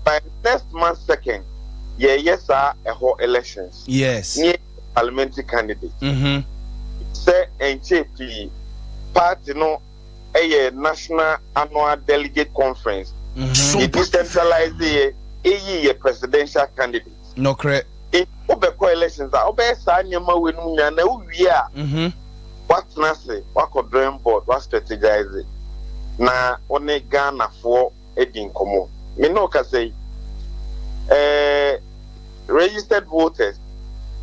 By next month second, yɛreyɛ saa ɛhɔ elections. Yes. Ne yɛyɛ parliamentary candidate. Sɛ ɛnkyɛɛ pii, party no yɛ National Annual Delegate Conference. Yɛ decentralise yɛ, eyi yɛ presidential candidate. Nokorɛ. Nti wobɛkɔ elections a, wobɛyɛ saa nneɛma wei nom nyinaa na wowie a, woatena ase, woakɔ drawing board, woastrategise na wo ne Ghanafoɔ adi nkɔmmɔ. Me ne wo kasa yi, eh, registered voters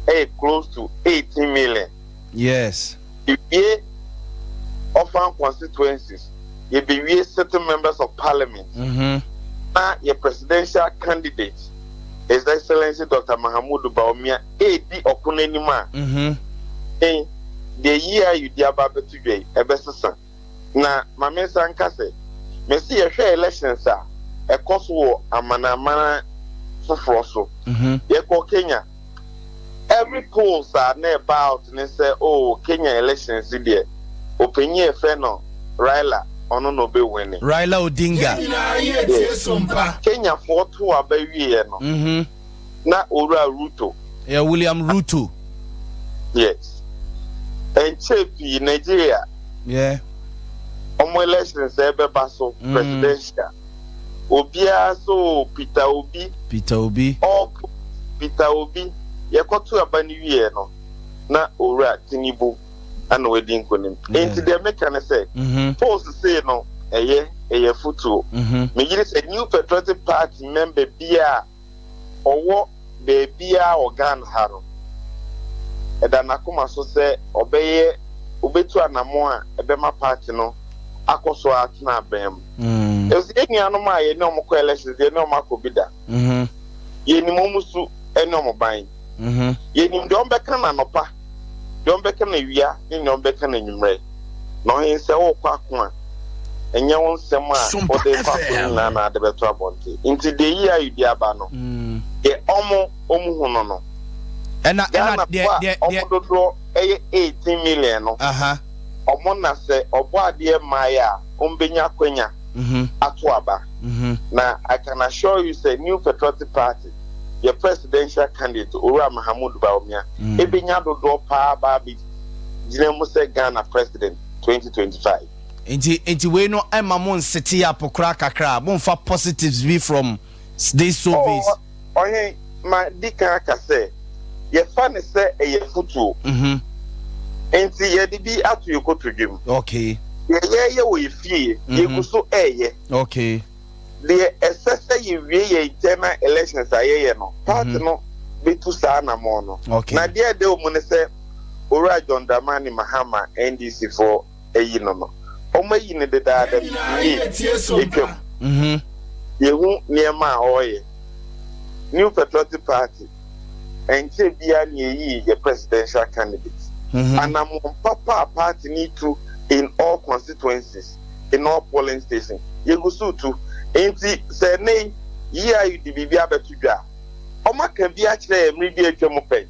ɛyɛ close to 18 million. Yes. Yɛwie orphan constituencies, yɛbɛwie sitting members of parliament, na yɛ presidential candidate, His Excellency Doctor Mahamudu Bawumia ɛredi ɔko no anim a, ɛn, deɛ EIU de aba abɛto dwa yi, ɛbɛsesa. Na ma mensan nka sɛ, mese yɛhwɛ elections a ɛkɔ so wɔ amanaman foforɔ so. Yɛkɔɔ Kenya, every polls a na ɛba out ne sɛ oh Kenya elections yi deɛ, ɔpanyin a yɛfrɛ no Raila ɔno na ɔbɛ winne. Raila Odinga. Yɛn nyinaa yɛretie som pa. Kenyafoɔ too aba wieɛ no, na Owura Ruto. Ɛyɛ William Ruto. Yes. Ɛnkyɛɛ pii Nigeria. Yeah. Ɔmo elections ɛbɛba so mm. presidential. Obiara so Peter Obi. Peter Obi. All Peter Obi yɛkɔto aba no wieɛ no na Owura Tinubu ana wadi nkonim. Enti deɛ meka ne sɛ mm-hmm. polls sei no ɛyɛ ɛyɛ fotuo. Mm-hmm. Megyere sɛ New Patriotic Party member biara ɔwɔ baabiara wɔ Ghana ha no, ɛda n'akoma so sɛ ɔbɛyɛ obetu anamɔn a ɛbɛma party no akɔ so atena abɛn mu. Mm. Efisɛ yɛn nuanom a yɛne wɔn kɔ elections, yɛne wɔn akɔ bi da. Mm-hmm. Yɛnim wɔn su ne wɔn ban. Mm-hmm. Yɛnim deɛ wɔbɛka no anɔpa, deɛ wɔbɛka no awia ne deɛ wɔbɛka no anwummerɛ. Na ɔhen sɛ worekɔ ako a, ɛnyɛ wo nsɛm a wode rekɔ ako no nyinaa na ade bɛto abɔnten. Nti deɛ yi ayi de aba no, mm. deɛ ɔmo ɔmo hu no no. Ɛna ɛna deɛ deɛ deɛ ɔmo dodoɔ ɛyɛ 18 million no. Ɔmo na sɛ ɔbɔ adeɛ mmaeɛ a, ɔmo bɛnya akwanya mhm. ato aba. Mhm. Na I can assure you sɛ New Patriotic Party yɛ presidential candidate Owura Mahamudu Bawumia mm. ebenya dodoɔ paa ba abɛgyina mu sɛ Ghana president 2025. Nti nti wei no ɛma mo nsete up koraa kakra mo nfa positives bi from these surveys. Oh, ɔhen ma di kan aka sɛ yɛfa ne sɛ ɛyɛ futuo. Mm-hmm. Nti yɛde bi ato yɛ kotodwe mu. Okay. Deɛ yɛyɛ wɔ yɛ fie, mm-hmm. yɛgu so ɛɛyɛ. Okay. Deɛ ɛsɛ sɛ yɛwie yɛ internal elections a yɛyɛ no, party mm-hmm. no bɛtu saa anamɔn no. Okay. Na deɛ ɛda wɔ mu ne sɛ Owura John Dramani Mahama NDC foɔ ayi no no, wɔn ayi no dedaada May atwam. Mm-hmm. Yɛhu nneɛma a ɔreyɛ. New Patriotic Party, ɛnkyɛ biara na yɛyii yɛ presidential candidate. Mm-hmm. Anammɔn papa a party no tu in all constituencies, in all polling stations, yɛgu so tu. Nti sɛ ɛnnɛ yi, EIU de biribi abɛto dwa a, wɔaka bi akyerɛ yɛn mmere bi a atwam pɛn.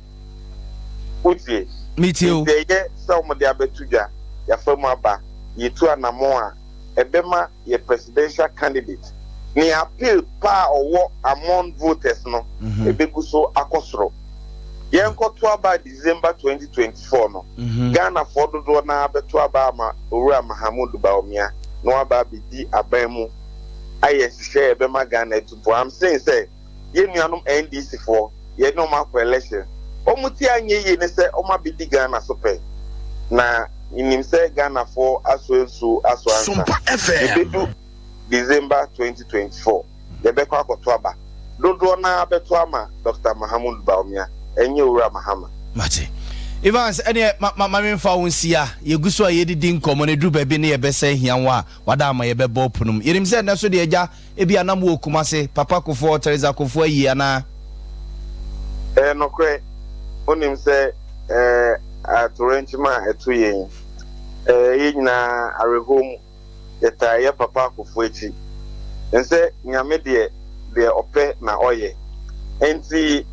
Wotie? Metie o. Nti ɛyɛ sɛ wɔde abɛto dwa, yɛafa mu aba, yɛtu anammɔn a ɛbɛma yɛ presidential candidate ne appeal pa a ɔwɔ among voters no ɛbɛgu so akɔ soro. Yɛnkɔto aba December 2024 no, Ghanafoɔ dodoɔ no ara bɛto aba ama Owura Mahamudu Bawumia na waba abɛdi aban mu ayɛ nhyehyɛe a ɛbɛma Ghana atu mpɔn. I'm saying sɛ yɛn nuanom NDC foɔ yɛne wɔn akɔ election, wɔn ti anyɛ yie ne sɛ wɔn abɛdi Ghana so pɛn. Na menim sɛ Ghanafoɔ asoɛ nsuo aso ansa. Yɛbɛdu December 2024 yɛbɛkɔ akɔto aba. Dodoɔ no ara bɛto ama Doctor Mahamudu Bawumia, ɛnyɛ Owura Mahama. Mate. Evans, ɛneɛ ma ma ma memfa wo nsia. Yɛgu so a yɛdidi nkɔmmɔ no, ɛduru baabi ne yɛbɛsɛ hia wo a, wada ama yɛbɛbɔ pono mu. Yɛnim sɛ ɛnnɛ so deɛ agya, ebia na mowɔ Kumase, Papa Kofoɔ, Theresa Kofoɔ ayie anaa? Ɛyɛ nokorɛ, wonim sɛ ɛɛ atoyerɛnkyem a ɛto yɛn yi, ɛɛ yɛn nyinaa awerɛhoɔ mu, yɛtaa yɛ Papa Kofoɔ akyi. Nsɛ Nyame deɛ, deɛ ɔpɛ na ɔyɛ. Enti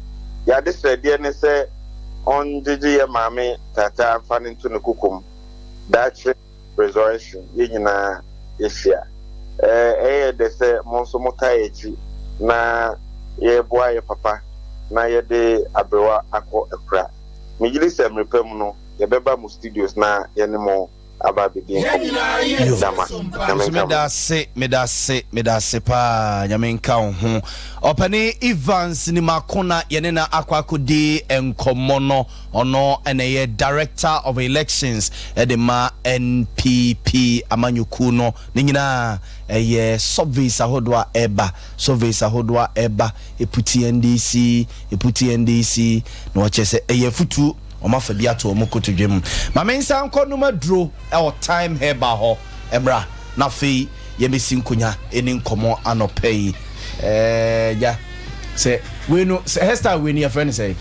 y'adesrɛdeɛ ne sɛ ɔngyegye yɛ maame Taataa mfa no nto ne kokom daakye. Resurrection, yɛn nyinaa yɛhyia. Ɛyɛ yɛ dɛ sɛ mo nso motaa yɛn akyi na yɛreboa yɛn papa na yɛde aberewa akɔ akura. Megye di sɛ mmere pa mu no, yɛbɛba mo studios na yɛne mo aba abɛdi nkɔmmɔ. Meda mo ase. Nyame Nso nka mo ho. meda ase, meda ase, meda ase paa. Nyame nka wo ho. Ɔpanin Evans Nimako na yɛne no akɔ akɔdi nkɔmmɔ no. Ɔno na ɛyɛ Director of Elections de ma NPP amanyɔkuo no. Ne nyinaa ɛyɛ surveys ahodoɔ a ɛreba, surveys ahodoɔ a ɛreba, ɛputi NDC, ɛputi NDC, na wɔkyerɛ sɛ ɛyɛ afutuo, wɔn afa bi ato wɔn kotodwe mu. Ma me nsa nkɔ nom aduro wɔ Thyme Herbal hɔ mmra na afei yɛmmɛsi nkonya ɛni nkɔmmɔ anɔpa yi. Ɛɛ gya sɛ wei no sɛ hairstyle wei no yɛfrɛ no sɛ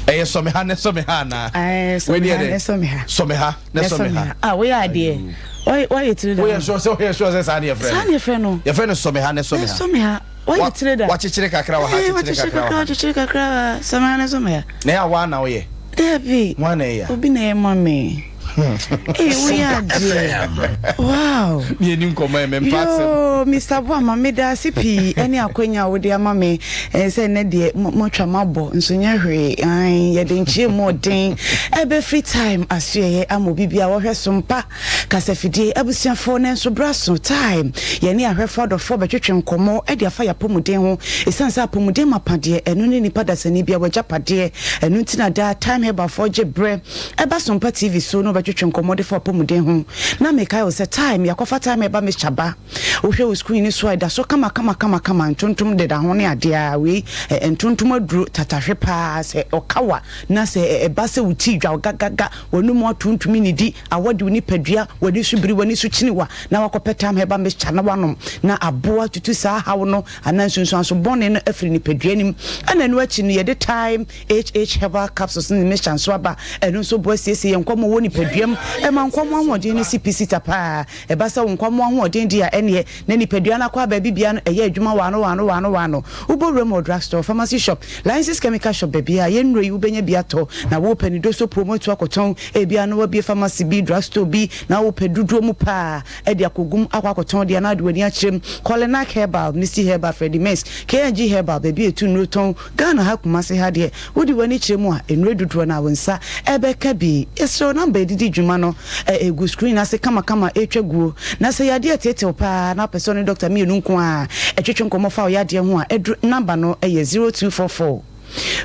ɛyɛ sɔme ha ne sɔme ha anaa? Ɛɛ Wei sɔme deɛ ha dɛ ne sɔme ha. sɔme ha ne Ne sɔme sɔme ha. ha. Ah woyɛ adeɛ. Woyɛ woayɛ tiri da. Woyɛ sure sɛ woyɛ sure sɛ saa ne yɛfrɛ Saa no? ne yɛfrɛ no. Yɛfrɛ no sɔme ha ne sɔme Ne ha. sɔme ha. Woayɛ Wa tiri da. wakyekyere kakra wɔ ha Ɛɛ akyekyere wakyekyere kakra wɔ kakra ha. wakyekyere kakra wɔ ha. Sɔme ha ne sɔme ha. Na ɛyɛ a woa na woyɛ? Dabi. Hwan na ɛyɛ a? Obi na ɛyɛ ma me. Ee, woyɛ adeɛ. Wow. Yɛni nkɔmmɔ ɛ, mempa asɛm. Yoo, Mister Boama, meda ase pii ɛne akwanya a wode ama me eh, sɛ nnɛ deɛ moatwa mabɔ nso nyɛ hwee. Ae, yɛde nkyerɛ mu ɔden ɛbɛfiri time asoɛeɛ ama obi biara wɔhwɛ so mpa kasafidie abusuafoɔ nanso bra so time yɛne ahwɛfoɔ adɔfoɔ bɛtwetwe nkɔmmɔ de afa yɛapɔmuden ho ɛsiane sɛ apɔmuden mapa deɛ ɛno ne nipa dasani bia wagyapadeɛ ɛno nti na daa time herbalfoɔ gye berɛ Ɛba Sompa TV so na wɔbɛtwetwe nkɔmmɔ de fa w'apɔmuden ho. Na mekae wo sɛ time, yɛakɔfa time ɛba mixture ba. Wohwɛ wo screen no so a, ɛda so kama kama kama kama, ntontom deda ho ne adeɛ a, wei ɛ, ntontom aduro tatahwe paa, sɛ ɔka wo a, na sɛ ɛ, ɛba sɛ wo ti dwa wo gagaga, w'anum ato ntumi nnidi, awɔ de wo nipadua, w'ani so biri, w'ani so kyini wo a, na woakɔpɛ time herbal mixture na woanom, na aboa atutu saa haw no anaa nsunsuanso bɔne no afiri nipadua no mu. Ɛna ɛno akyi no, yɛde time HH Herbal Capsules ne mixture nso aba. Ɛno nso boa siesie yɛn nkwammoa wɔ nipadua mu. Ɛma nkwammoa ahoɔden no si pi sita paa. Ɛba sɛ wo nkwammoa ahoɔden di a, ɛnneɛ na nipadua no akɔ a baabi biara no ɛyɛ adwuma waano waano waano waano. Wobɔ wuram wɔ drugstore, pharmacy shop, licensed chemical shop baabiara a, yɛn nnuro yi wobɛnya bi atɔ. Na wopɛ ne doso po mu atu akɔtɔn, ebia na woabue pharmacy bi, drugstore bi, na wopɛ dodoɔ mu paa de akɔgu mu akɔ akɔtɔn deɛ na wode w'ani akyerɛ mu. Kɔlenak Herbal, Misty Herbal, Freddie Mens, KNG Herbal, baabi a yɛtu nnuro tɔn, Ghana ha Kumasi ha deɛ wode w'ani kyerɛ mu a nnuro dodoɔ no a wo nsa ɛbɛka bi. Yɛsrɛ wo number a yɛde di dwuma no ɛgu screen no ase kamakama ɛretwa guo. Na sɛ yadeɛ reteetew paa na wopɛ sɛ ɔne doctor mmienu nko ara ɛtwetwe nkɔmmɔ fa wo yadeɛ ho a aduru number no yɛ 0244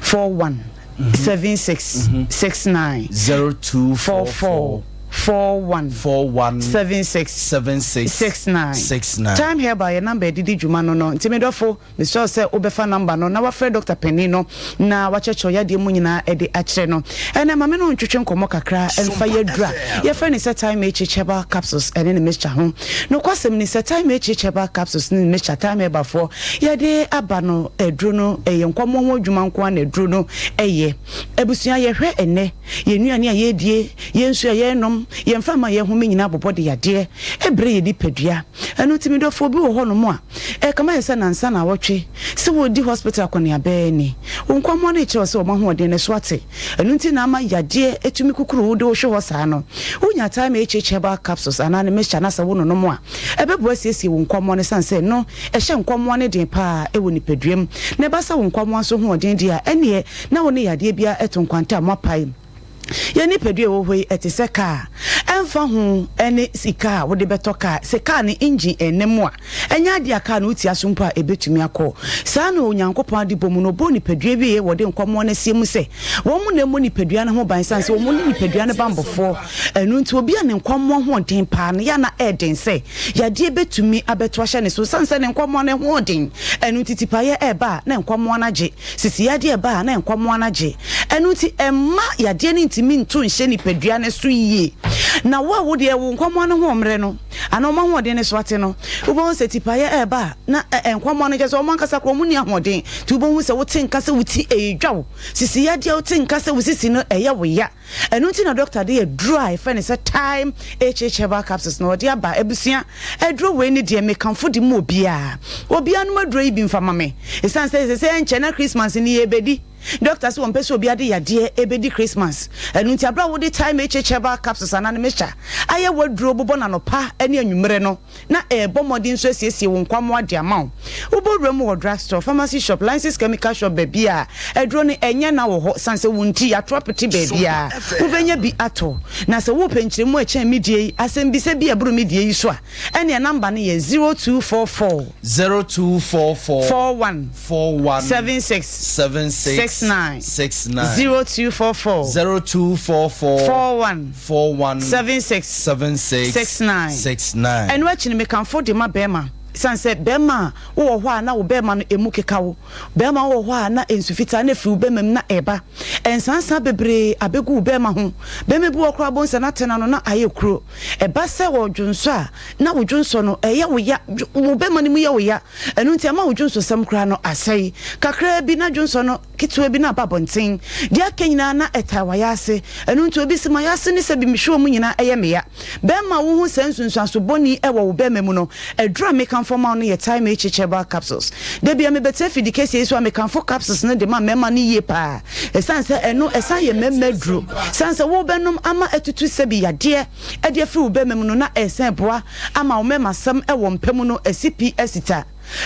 41 76 69 0244 41 41 76 76 69 69. Time Herbal yɛ number a yɛde di dwuma no no nti me dɔfo Mesrɛ wo sɛ wobɛfa number no na wafrɛ dɔkta panin no na wakyerɛkyerɛ wo yadeɛ mu nyinaa de akyerɛ no. Ɛnɛ ma me ne wo ntwetwe nkɔmmɔ kakra mfa yɛaduru a yɛfrɛ no sɛ Thyme HH Herbal Capsules ne ne mixture ho. Nokwasɛm ni sɛ Thyme HH Herbal Capsules ne ne mixture Thyme Herbal foɔ yɛde aba no aduro no ɛyɛ nkɔmmɔ ho adwuma nko ara na aduro no yɛ. Abusua yɛhwɛ ɛnɛ yɛn nnuane a yɛredie, yɛn nsuo a yɛrenom, yɛn mframa a yɛhome nyinaa bobɔ de yadeɛ brɛ yɛn nipadua. Ɛno nti me dɔfoɔ obi wɔ hɔnom a Ɛkame ayɛ sɛ nnansa nnawɔtwe sɛ wɔredi hospital akɔneaba yi ni. Wo nkwammoa no rekyerɛ wo sɛ wɔn ahoɔden no so ate. Ɛno nti na ama yadeɛ tumi kukuru wo de wo hwe hɔ saa no. Wonya Thyme HH Herbal Capsules anaa ne mixture na sɛ wononom a, ɛbɛboa asiesie wo nkwammoa no ɛsiane sɛ ɛno ɛhyɛ nkwammoa no den pa ara wɔ nipadua mu. Na ɛba sɛ wo nkwammoa nso hoɔden deɛ a, ɛnneɛ na wo ne yadeɛ biara to nkwanta a moapae. Yɛn nipadua a ɛwɔ hɔ yi, ɛte sɛ kaa. Ɛmfa ho ne sika a wode bɛtɔ kaa, sɛ kaa no engine nna mu a, ɛnyɛ ade a kaa no wotia so mpo a ebetumi akɔ. Saa na Onyankopɔn adebɔ mu no, ɔbɔɔ nipadua wieeɛ wɔ ɔde nkwammoa no asie mu sɛ wɔn na ɛmmɔ nipadua no ho ban ɛsiane sɛ wɔn ne nipadua no bammɔfoɔ. Ɛno nti, obi a ne nkwammoa ho den paa no, yɛ a na ɛyɛ den sɛ yadeɛ bɛtumi abɛto ahyɛ ne so ɛsiane sɛ ne nkwammoa no ho den. Ɛno nti, tipaeɛ reba a, na nkwammoa no agye. Sisi yadeɛ ba a, na nkwammoa no agye. Ɛno nti, ɛmma yadeɛ no ntumi nto nhyɛ nipadua no so yie. Na wo a wo deɛ wo nkwammoa no ho mmerɛ no, anaa wɔn ahoɔden no so ate no, wobɛhu sɛ tipaeɛ reba a, na nkwammoa no kyerɛ sɛ wɔn ankasa koraa wɔnni ahoɔden. Nti wobɛhu sɛ wote nka sɛ wo ti ɛredwa wo. Sisi yadeɛ, wote nka sɛ wo sisi no ɛyɛ wo ya. Ɛno nti na dɔkta de aduro a yɛfrɛ no sɛ Thyme HH Herbal Capsules na ɔde aba. Abusua, aduro wei ne deɛ mekamfo de ma obiara. Obiara nom aduro yi bi mfa ma me. Ɛsiane sɛ seesei ɛnkyɛ na Christmas no yɛrebɛdi. Dɔkta se wɔmpɛ sɛ obiara de yadeɛ ɛbɛdi Christmas. Ɛno nti aberɛ a wode Thyme HH Herbal Capsules anaa ne mixture ayɛ w'aduro bobɔ no anɔpa ne anwummerɛ no, na ɛrebɔ mmɔden nso asiesie wo nkwammoa de ama wo. Wobɔ wuram wɔ drugstore, pharmacy shop, licensed chemical shop baabi a aduro no ɛnyɛ na wɔ hɔ sane sɛ wo nti yɛato apete baabiara. Wobɛnya bi atɔ. Na sɛ worepɛ nkyerɛmu a ɛkyɛn me deɛ yi, asɛmbisa bi a ɛboro me deɛ yi so a, ɛnneɛ number no yɛ 0244. 0244. 41. 41. 76. 76. 69. 69. 0244. 0244. 41. 41 76 76 69 69. Ɛno akyi no mekamfo de ma bɛrima ɛsiane sɛ bɛrima a wowɔ hɔ a na wo bɛrima no ɛmu keka wo, bɛrima wowɔ hɔ a na nsu fitaa na ɛfiri wo bɛrima mu na ɛreba, nsansa bebree abɛgu wo bɛrima ho, bɛrima bi wɔ koraa wobɛhu sɛ n'atena no na ayɛ kuro, ɛba sɛ ɔdwonsɔ a na wo dwonsɔ no ɛyɛ wo ya, wo bɛrima no mu yɛ wo ya, ɛno nti ama wo dwonsɔsɛm koraa no asɛe, kakraa bi na dwonsɔ no ketewa bi na aba abɔnten, deɛ aka nyinaa na ɛtaa w'ayaase. Ɛno nti obi se, M'ayaase ne sɛ bi mehwɛ wɔn nyinaa ɛyɛ me ya. Bɛrima a wohu saa nsunsuanso bɔne yi wɔ wo bɛrima mu no, aduru a mekamfo. mekamfo ma wo no yɛ Thyme HH Herbal Capsules. Da biara mebɛtena afidi kɛseɛ yi so a mekamfo capsules no de ma mmarima no yie paa ɛsiane sɛ ɛno ɛsan yɛ mmarima aduro. Ɛsiane sɛ wobɛnom ama atutu sɛbi yadeɛ de afiri wo barima mu no na ɛsan boa ama wo mmarimasɛm wɔ mpa mu no asi pi asi ta.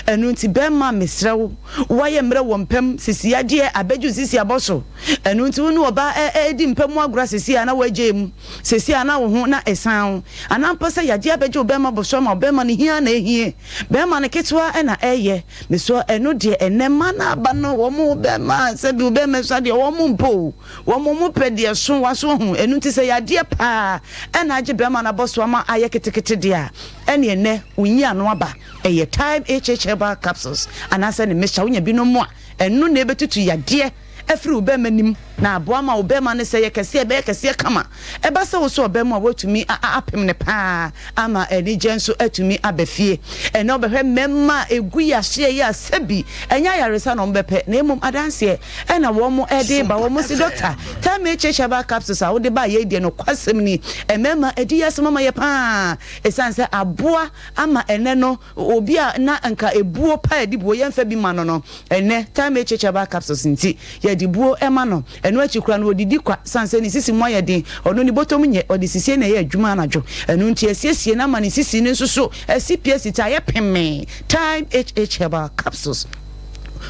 Ɛno nti bɛrima mesrɛ wo, woayɛ mmerɛ wɔ mpa mu, sisi adeɛ abɛgye wo sisi abɔ so. Ɛno nti wo ne ɔbaa redi mpa mu agorɔ a sisi a na woagyae mu, sisi a na wo ho na ɛsan wo. Anaa mpo sɛ yadeɛ abɛgye wo bɛrima bɔ so ama wo bɛrima no hia na ɛhie. Bɛrima no ketewa na ɛyɛ. Mesrɛ ɛno deɛ ɛnnɛ mmaa no aba no wɔn bɛrima sɛbi wo bɛrima sua deɛ wɔn mpɛ o. Wɔn wɔn pɛ deɛ ɛso waso ahu. Ɛno nti sɛ yadeɛ paa ɛna agye bɛrima no abɔ so ama ayɛ ketekete deɛ a, ɛne ɛnnɛ wonyi ano aba. Ɛyɛ Thyme HH Herbal Capsules anaasɛ ne mixture, wonya bi nom a, ɛno na ɛbɛtutu yadeɛ afiri wo bɛrima no mu na aboa ma wo bɛrima no sɛ ɛyɛ kɛseɛ a ɛbɛyɛ kɛseɛ kama. Ɛba sɛ wo sɔ ɔbaa mu a woatumi apem no paa ama anigyeɛ nso atumi aba fie. Ɛnnɛ wobɛhwɛ mmarima a ɛgu yaseɛ yi a sɛbi ɛnyɛ ayaresa na wɔbɛpɛ na mmom adanseɛ ɛna wɔn de ba. Wɔn se dɔkta, Thyme HH Herbal Capsules a wode baeɛ yi deɛ nokwasɛm ni, mmarima ɛdi yasɛm ama yɛ paa ɛsiane sɛ aboa Ama ɛnnɛ no, obi a na anka ebuo pa a yɛde buo yɛmfa bi ma no no, ɛnnɛ, Time HH Herbal Capsules nti, yɛde buo ma no. Ɛno akyi koraa no, ɔdidi kwa, sane sɛ ne sisi mu ayɛ den. Ɔno, ne bɔtɔm nyɛ, ɔde sisie na ɛyɛ adwuma anadwo. Ɛno nti, asiesie no ama ne sisi no nso so asi pi asi ta, ayɛ pemee. Time HH Herbal Capsules.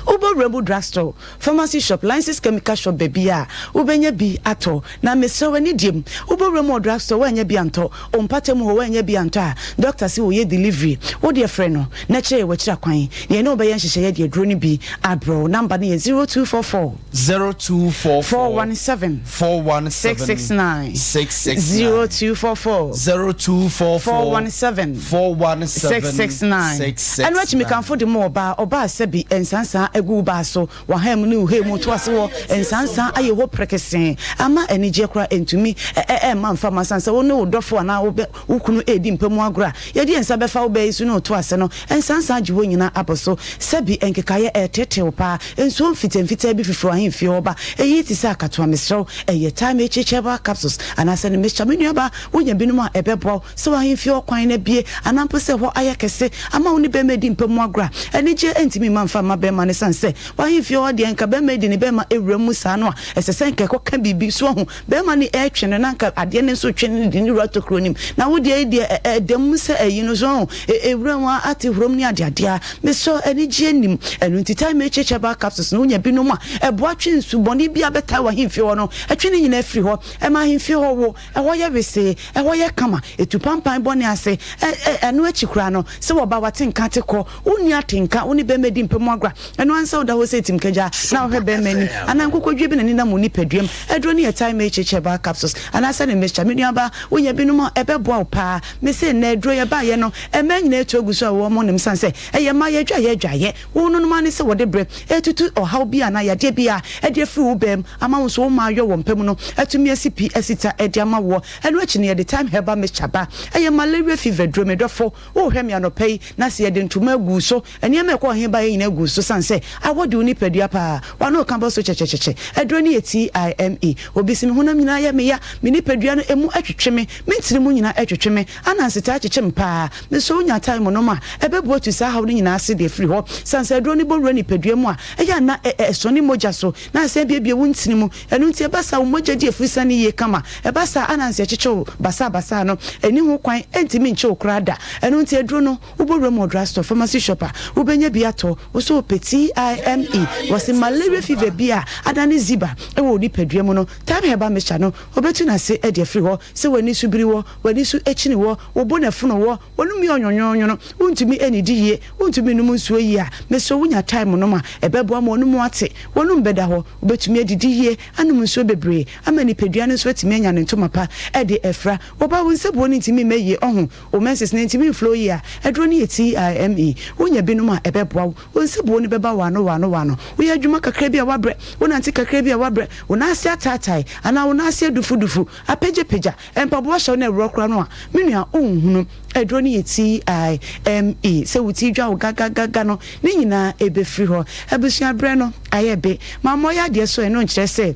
Wobɔ wura mu drugstore, Pharmacy shop, License chemical shop baabi a wobɛnya bi atɔ. Na mesrɛ wo anidie mu, wobɔ wura mu wɔ drug store woannya bi antɔ, wo mpata mu hɔ woannya bi antɔ a, doctor se wɔyɛ delivery. Wo deɛ frɛ no na kyerɛ yɛ w'akyiri akwan na yɛne wo bɛyɛ nhyehyɛeɛ de aduro no bi abrɛ wo. Number no yɛ 0244. 0244 417 417 669 669 0244 0244 417 417 669 669. Ɛno akyi mekamfo de ma ɔbaa, ɔbaa sɛbi nsansaa agu wo baa so. W'ahan mu ne wo hɛ mu to ase hɔ nsansa ayɛ hɔ prekesee ama anigyeɛ koraa ɛntumi ɛmma mfa ma sane sɛ wo ne wo dɔfo anaa wo bɛ wo kunu redi mpa mu agorɔ a yɛde yɛn nsa bɛfa wo bɛ yi so ne wo to ase no nsansa agye hɔ nyinaa abɔ so sɛbi nkekaeɛ ɛreteetee wo paa nsuo mfitamfitaa bi fifiri w'ahemfie hɔ ba ɛyi te sɛ akatoa mesrɛ wo ɛyɛ Thyme HH Herbal Capsules anaasɛ ne mixture me nuabaa wonya binom a ɛbɛboa wo sɛ w'ahemfie hɔ kwan no abue anaa mpo sɛ ɛhɔ ayɛ kɛse ama wo ne barima adi mpa mu agorɔ a, anigyeɛ ntumi mma mfa mma barima no ɛsiane sɛ w'ahemfie hɔ deɛ nka barima adi ne barima awura mu saa no a, ɛsɛ sɛ nka ɛkɔka biribi. So wahu? Barima no retwe no na nka adeɛ no nso retwe no de ne wura tokuro no mu. Na wo deɛ yi deɛ ɛda mu sɛ ayi no, so wahu? Ewura mu ate hurom ne adeadeɛ a, mesɔ anigyeɛ nnim. Ɛno nti Thyme HH Herbal Capsules no wonya binom a, ɛboa twe nsu bɔne bi a ɛbɛtae w'ahemfie hɔ no, ɛtwe ne nyinaa firi hɔ. Ɛma ahemfie hɔ wo. Ɛhɔ yɛ wesee, ɛhɔ yɛ kama, etu pampan bɔne ase. Ɛ, ɛ, ɛno akyi koraa no, sɛ wɔba w'atenka ate kɔ, wonni atenka, wo ne barima di mpa mu agorɔ a, ɛno ara ne sɛ woda hɔ sɛ timkagya na wohwɛ barima anim, anaa nkokɔdwie bi na ɛnenam wo nipaduam. Aduro no yɛ Thyme HH Herbal Capsules anaasɛ ne mixture. Me nuabaa, wonya binom a, ɛbɛboa wo paa. Mese nnɛ, aduro yɛbaeɛ no, mmaa nyinaa atu agu so a wɔnom sane sɛ ɛyɛ mmaa yɛadwaeɛ adwaeɛ. Wo nonom ara ne sɛ wɔde berɛ retutu ɔhaw bi anaa yadeɛ bi a ɛde afiri wo baa mu ama wo nso wo mma ayɔ wɔ mpa mu no atumi asi pi asi ta de ama woɔ. Ɛno akyi no yɛde Thyme Herbal Mixture ba. Ɛyɛ malaria fever duro. Me dɔfo, worehwɛ me anɔpa yi na sɛ yɛde ntoma agu wo so, nneɛma a ɛkɔ he baeɛ nyinaa agu wo so sane sɛ awɔ de wo nipadua paa. W'ano reka bɔ so kyɛkyɛkyɛkyɛ. Aduro no yɛ TIME. Obi se me honam nyinaa yɛ me ya, me nipadua no ɛmu twetwe me, me ntini mu nyinaa twetwe me, ananse taa kyekye me paa. Me sɛ wonya thyme nom a, ɛbɛboa atu saa haw no nyinaa ase de afiri hɔ. Sane sɛ aduro no bɔ wura nipadua mu a, ɛyɛ a na ɛsɔne mogya so, na asan abuebue wo ntini mu. Ɛno nti ɛba saa a, wo mogya di afiri sane yie kama. Ɛba saa a, ananse ɛkyekye wo basaabasaa no, ɛnni ho kwan, ɛntumi nkye wo koraa da. Ɛno nti aduro no, wobɔ wura mu wɔ drugstore, pharmacy shop a, wobɛnya bi atɔ. Wo sɛ wopɛ TIME, wɔse malaria fever bi a adane ziba wɔ wo nipadua mu no, Thyme Herbal Mixture no, wɔbɛtu no ase de afiri hɔ. Sɛ w'ani so biri wɔ, w'ani so kyini wɔ, wo bo na ɛfono wɔ, w'anom yɛ ɔnwonwonwono, wontumi nnidi yie, wontumi nnom nsuo yie a, mesrɛ wo nya thyme nom a, ɛbɛboa ma w'anom ate, w'anom bɛda hɔ, wobɛtumi adidi yie, anom nsuo bebree, ama nipadua no nso atumi anya ne ntoma pa de afira. Wɔba wo nsabuo no ntumi mma yie, ɔho, wo menses no ntumi mflow yie a, aduro no yɛ TIME. Wonya binom a, ɛbɛboa wo. Wo nsabuo no bɛba wano wano wano. Woyɛ adwuma kakra bi a woabrɛ, wonante kakra bi a woabrɛ, wo nan ase ataatae anaa wo nan ase adufudufu, apagyapagya, mpaboa hyɛ wo na ɛworɔ koraa no a, me nua wonhunu. Aduro no yɛ TIME. Sɛ wo ti dwa wo gagagaga no, ne nyinaa ɛbɛfiri hɔ. Abusua berɛ no ayɛ be. Mammɔ yɛ adeɛ so a ɛno nkyerɛ sɛ.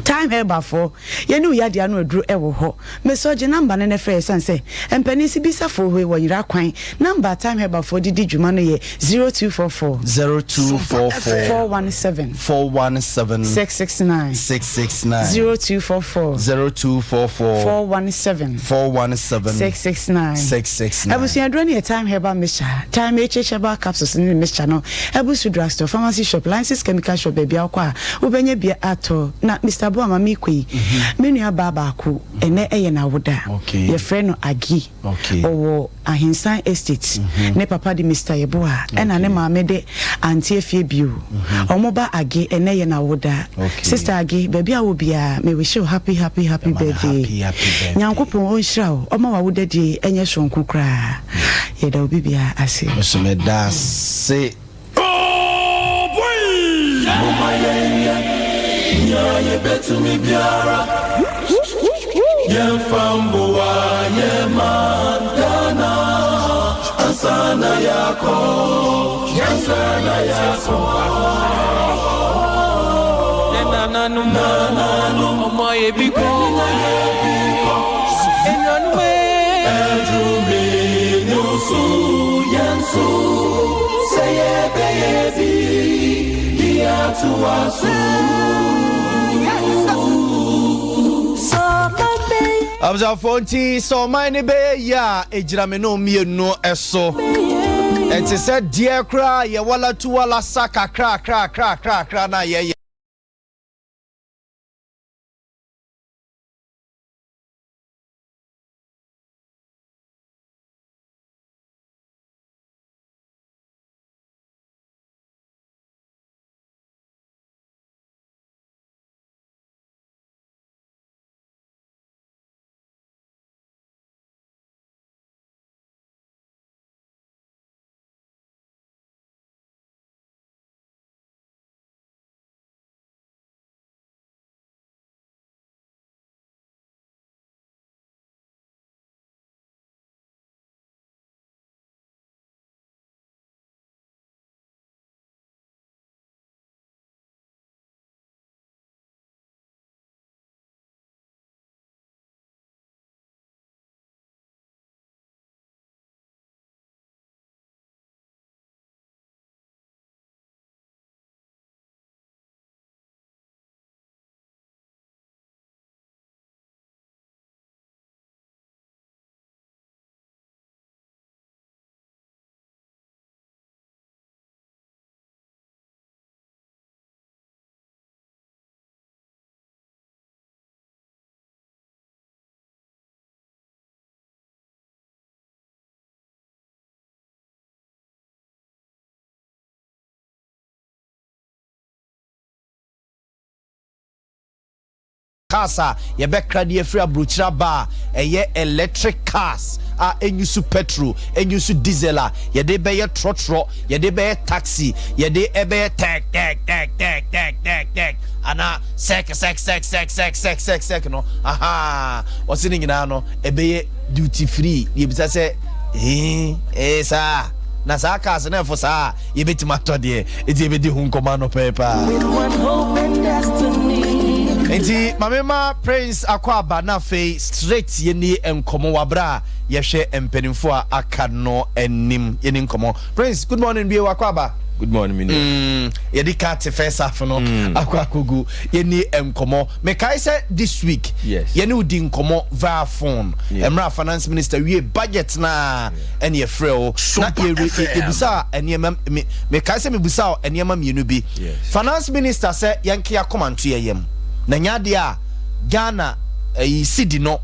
Time Herbal foɔ, yɛne wo yadeɛ ano aduro wɔ hɔ. Mesrɛ gye number no na frɛ ɛsiane sɛ mpanin se bisa foɔ hoi wɔ nyera kwan. Number a Time Herbal foɔ de di dwuma no yɛ 0244. 0244. 417. 417. 669. 669. 0244. 0244. 417. 417. 669. 669. Abusua aduro no yɛ Time Herbal Mixture, Time HH Herbal Capsules ne ne mixture no abu so drugstore, pharmacy shop, License Chemical Shop baabi a wokɔ a wobɛnya bi atɔ. Na Mister Boa ma meekɔ yi, me nua baa baako ɛnɛ ɛyɛ n'awoda. Yɛfrɛ no Aggie. Ɔwɔ Ahensan Estate. Ne papa de Mister Yeboah ɛna ne maame de Auntie Afie Bio. Wɔn ba Aggie ɛnɛ yɛ n'awoda. Sister Aggie, baabi a wɔ biara, me wish wo happy happy happy birthday. Nyankopɔn ɔnhyira wo, ɔma w'awodadie ɛnyɛ soronko koraa. Yɛda obi biara ase. Me nso meda ase. Momma yɛnyɛ nea yebetumi biara yɛmfa mmoa yɛn man Ghana ansa na yɛakɔ, ansa na yɛakɔ. Nananom, ɔmo ayɛ bi kɔ. Enuanom ee. Ɛduru me ne so yɛn so sɛ yɛbɛyɛ bi de atoa so. Abusuafoɔ nti sɛ ɔman no bɛyɛ yie a ɛgyina me ne mmienu so. Ɛte sɛ deɛ koraa yɛwala tu wala sa kakrakrakrakrakra na yɛyɛ. Cars a yɛbɛkra de afiri aburokyire aba a ɛyɛ electric cars a ɛnyusu petrol, ɛnyusu diesel a yɛde bɛyɛ trɔtrɔ, yɛde bɛyɛ taxi, yɛde ɛbɛyɛ tɛk tɛk tɛk tɛk tɛk tɛk tɛk anaa sɛk sɛk sɛk sɛk sɛk sɛk sɛk sɛk no, ahaa, ɔse ne nyinaa no ɛbɛyɛ duty free. Na yɛbisa sɛ, hee, ee saa? Na saa cars no ɛfo saa a yɛbɛtumi atɔ deɛ? Enti yɛbɛdi ho nkɔmmɔ anɔpa yi paa. Enti ma me ma Prince akɔ aba na afei straight yɛni nkɔmmɔ wɔ aberɛ a yɛhwɛ mpanimfoɔ a aka no anim. Yɛni nkɔmmɔ. Prince, good morning bio, wakɔ aba. Good morning, me nua. Yɛde ka te first half no akɔ akɔgu. Yɛni nkɔmmɔ. Mekae sɛ this week Yes. yɛne wo di nkɔmmɔ via phone. Yeah. Mmerɛ a finance minister wie budget no a ɛne yɛfrɛ wo na Sompa yɛre FM. yɛbusaa nneɛma me mekae sɛ mebusaa wo nneɛma mmienu bi. Yes. Finance minister sɛ yɛnke akoma nto yɛn yam na nyɛ adeɛ a Ghana ɛyi cedi no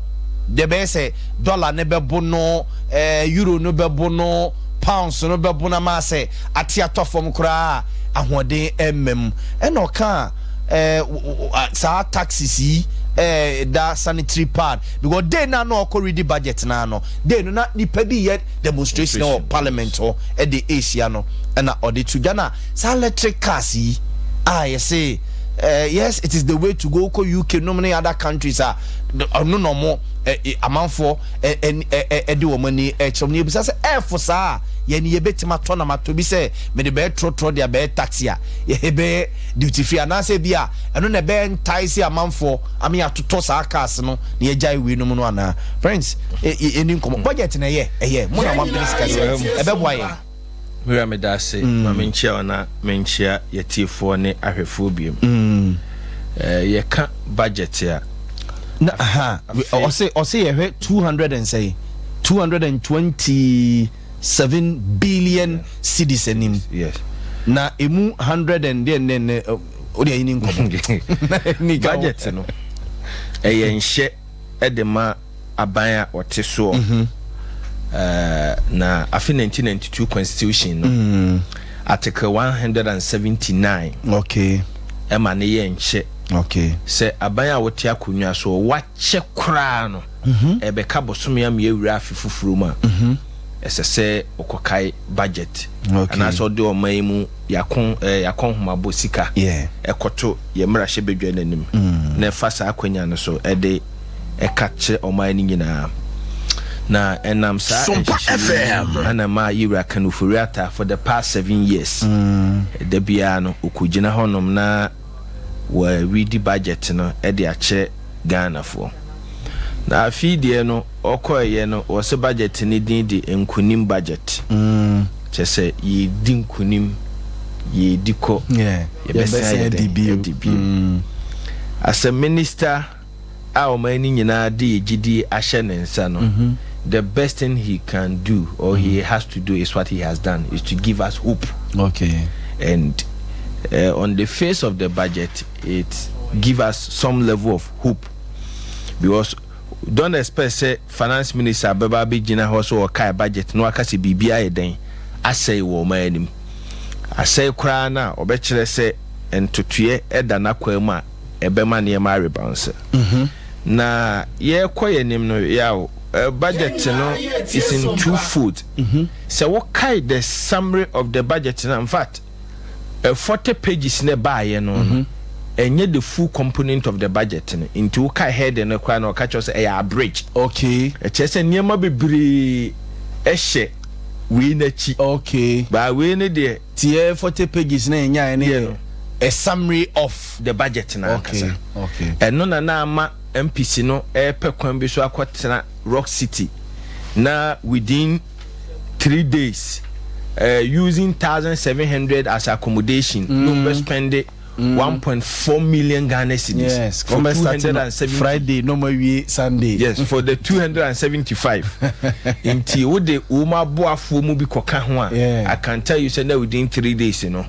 deɛ bɛyɛ sɛ dollar no bɛbo no ɛɛ euro no bɛbo no pounds no bɛbo no ama sɛ ate atɔ fam koraa a ahoɔden ɛmma mu. Ɛna ɔkaa ɛɛ saa taxes yi ɛɛ da sanitary pad because day no a na ɔkɔ ready budget no ara no day no na nipa bi yɛ demonstration wɔ parliament hɔ ɛde ehyia no ɛna ɔde to dwa na saa electric cars yi a yɛse eh, yes it is the way to go kɔ UK nom ne other countries a ɔno na ɔmo eh, amanfoɔ ɛde wɔn ani ɛkyerɛ wɔn yɛbisa sɛ ɛɛfo saa a yɛn yɛbɛtumi atɔ na matɔ bi sɛ mede bɛyɛ trɔtrɔ de abɛyɛ taxi a yɛbɛyɛ duty free anaasɛ bi a ɛno na ɛbɛyɛ ntae se amanfoɔ ama yɛatotɔ saa cars no na yɛgyae weinom no anaa? Friends, yɛni nkɔmmɔ. Budget na ɛyɛ ɛyɛ mo na moampene sika sɛ ɛbɛboa yɛn. Mewura meda ase ma menkyia wo na menkyia yɛtiefoɔ ne ahwɛfoɔ biom. Yɛka budget a. Na aha ɔse ɔse yɛhwɛ 200 and sɛn 227 billion cedis anim. Yes. Na emu 100 and deɛ ne ne o deɛ yini nkɔmɔ. Budget no ɛyɛ nhyɛ de ma aban a ɔte soɔ. Na afe 1992 constitution no article 179 ɛma ne yɛ nhyɛ sɛ aban a wɔte akonnwa so wakyɛ koraa no ɛbɛka bosome ama yɛwura afe foforɔ mu a ɛsɛ sɛ ɔkɔkae budget anaasɛ ɔde ɔman yi mu yɛako yɛakɔ nhomabɔ sika ɛkɔto yɛ mmarahyɛ badwa n'anim na ɛfa saa akonnwa no so ɛde ɛka kyerɛ ɔman no nyinaa. Na ɛnam saa nhyehyɛ ana ma yɛwura Ken Ofori-Atta for the past 7 years da biara no ɔkɔgyina hɔnom na wɔredi budget no ɛde akyerɛ Ghanafoɔ. Na afei deɛ no ɔkɔɛyɛ no, wɔsɛ budget no din de nkonim budget, kyerɛ sɛ yɛdi nkonim, yɛdi kɔ, yɛbɛsan yɛ dɛn adi bio. As a minister a ɔman no nyinaa de yɛ gyidie ahyɛ ne nsa no, the best thing he can do or he has to do is what he has done, is to give us hope. And on the face of the budget, it give us some level of hope, because don't expect sɛ finance minister bɛba abɛgyina hɔ so ɔkae budget na waka sɛ biribi ayɛ dɛn asɛe wɔ ɔman anim. Asɛe koraa no a, ɔbɛkyerɛ sɛ ntotoeɛ ɛda n'akwan mu a ɛbɛma nneɛma arebounce. Na yɛrekɔ yɛn anim no, yaw, budget no is in two fold. Sɛ wokae the summary of the budget na in fact 40 pages na ɛbaayɛ no, ɛnyɛ the full component of the budget no. Nti wokae heading no koraa na ɔka kyerɛ sɛ ɛyɛ abridge. Ɛkyerɛ sɛ nneɛma bebree ɛhyɛ wei n'akyi. Baa wei ne deɛ. Tiɛ 40 pages na ɛnya ne a summary of the budget na ankasa. Ɛno na ama MPs no ɛpɛ kwan bi so akɔtena Rock City na within 3 days, using 1,700 as accommodation, no bɛ spend it 1.4 million Ghana cedis. For 270 Friday no ma wie Sunday. Yes, for the 275. Nti wo de wo ma aboafoɔ mu bi kɔka ho a, I can tell you sɛ na within 3 days no,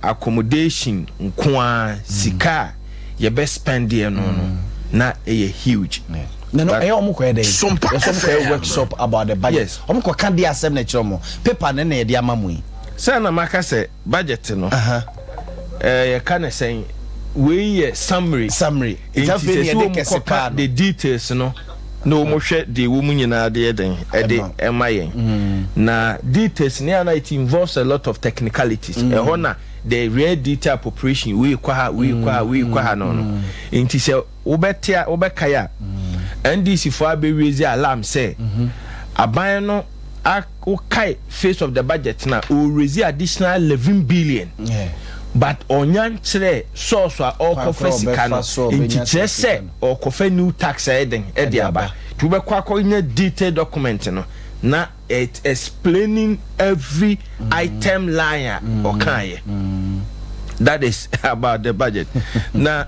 accommodation nko a sika a yɛbɛ spend yɛ no na ɛyɛ huge. Yeah. No, ɛyɛ ɔmo kɔyɛ dɛ yɛsɛ ɔmo kɔyɛ workshop about the budget. Ɔmo kɔ ka di asɛm na ɛkyerɛ ɔmo paper ne na yɛde ama mo yi. Sɛ na maka sɛ budget no, yɛka ne sɛn, wei yɛ summary. Summary. Nti sɛ sɛ wɔn kɔka the details no na wɔn hwɛ deɛ ɛwɔ mu nyinaa de yɛ den ɛde ɛma yɛn na details ne ana it involves a lot of technicalities. Ɛhɔ na the real detail appropriation wei kɔ ha, wei kɔ ha, wei kɔ ha no. Nti sɛ wobɛte a, wobɛkae a, NDC foɔ abɛraise alarm sɛ aban no wokae face of the budget na ɔraise additional 11 billion, but ɔnya nkyerɛ source a ɔrekɔfa sika no. Nti kyerɛ sɛ ɔrekɔfa new tax a ɛden ɛde aba. Nti wobɛkɔ akɔnya detailed document no na it explaining every item line a ɔkaeɛ. That is about the budget. Na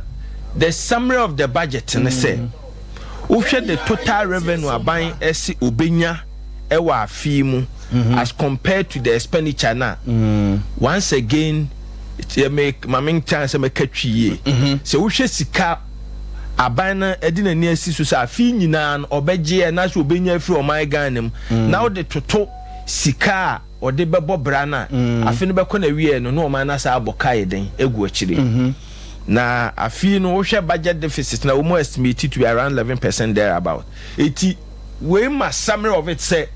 the summary of the budget ne sɛ wohwɛ the total revenue aban ɛsi obenya ɛwɔ afii mu as compared to the expenditure na once again yɛ maame nkyɛn sɛ mɛka twi yie sɛ wohwɛ sika aban no ɛde n'ani asi so sɛ afii nyinaa no ɔbɛgye ɛ na sɛ obenya afiri ɔman Ghana mu na wode toto sika a ɔde bɛbɔ bra no a, afe no bɛkɔ na wie no na ɔman no asa abɔ kaa yɛ den egu akyire. Na afei no wohwɛ budget deficit na wɔn estimate to be around 11% there about. Eti wei ma summary of it sɛ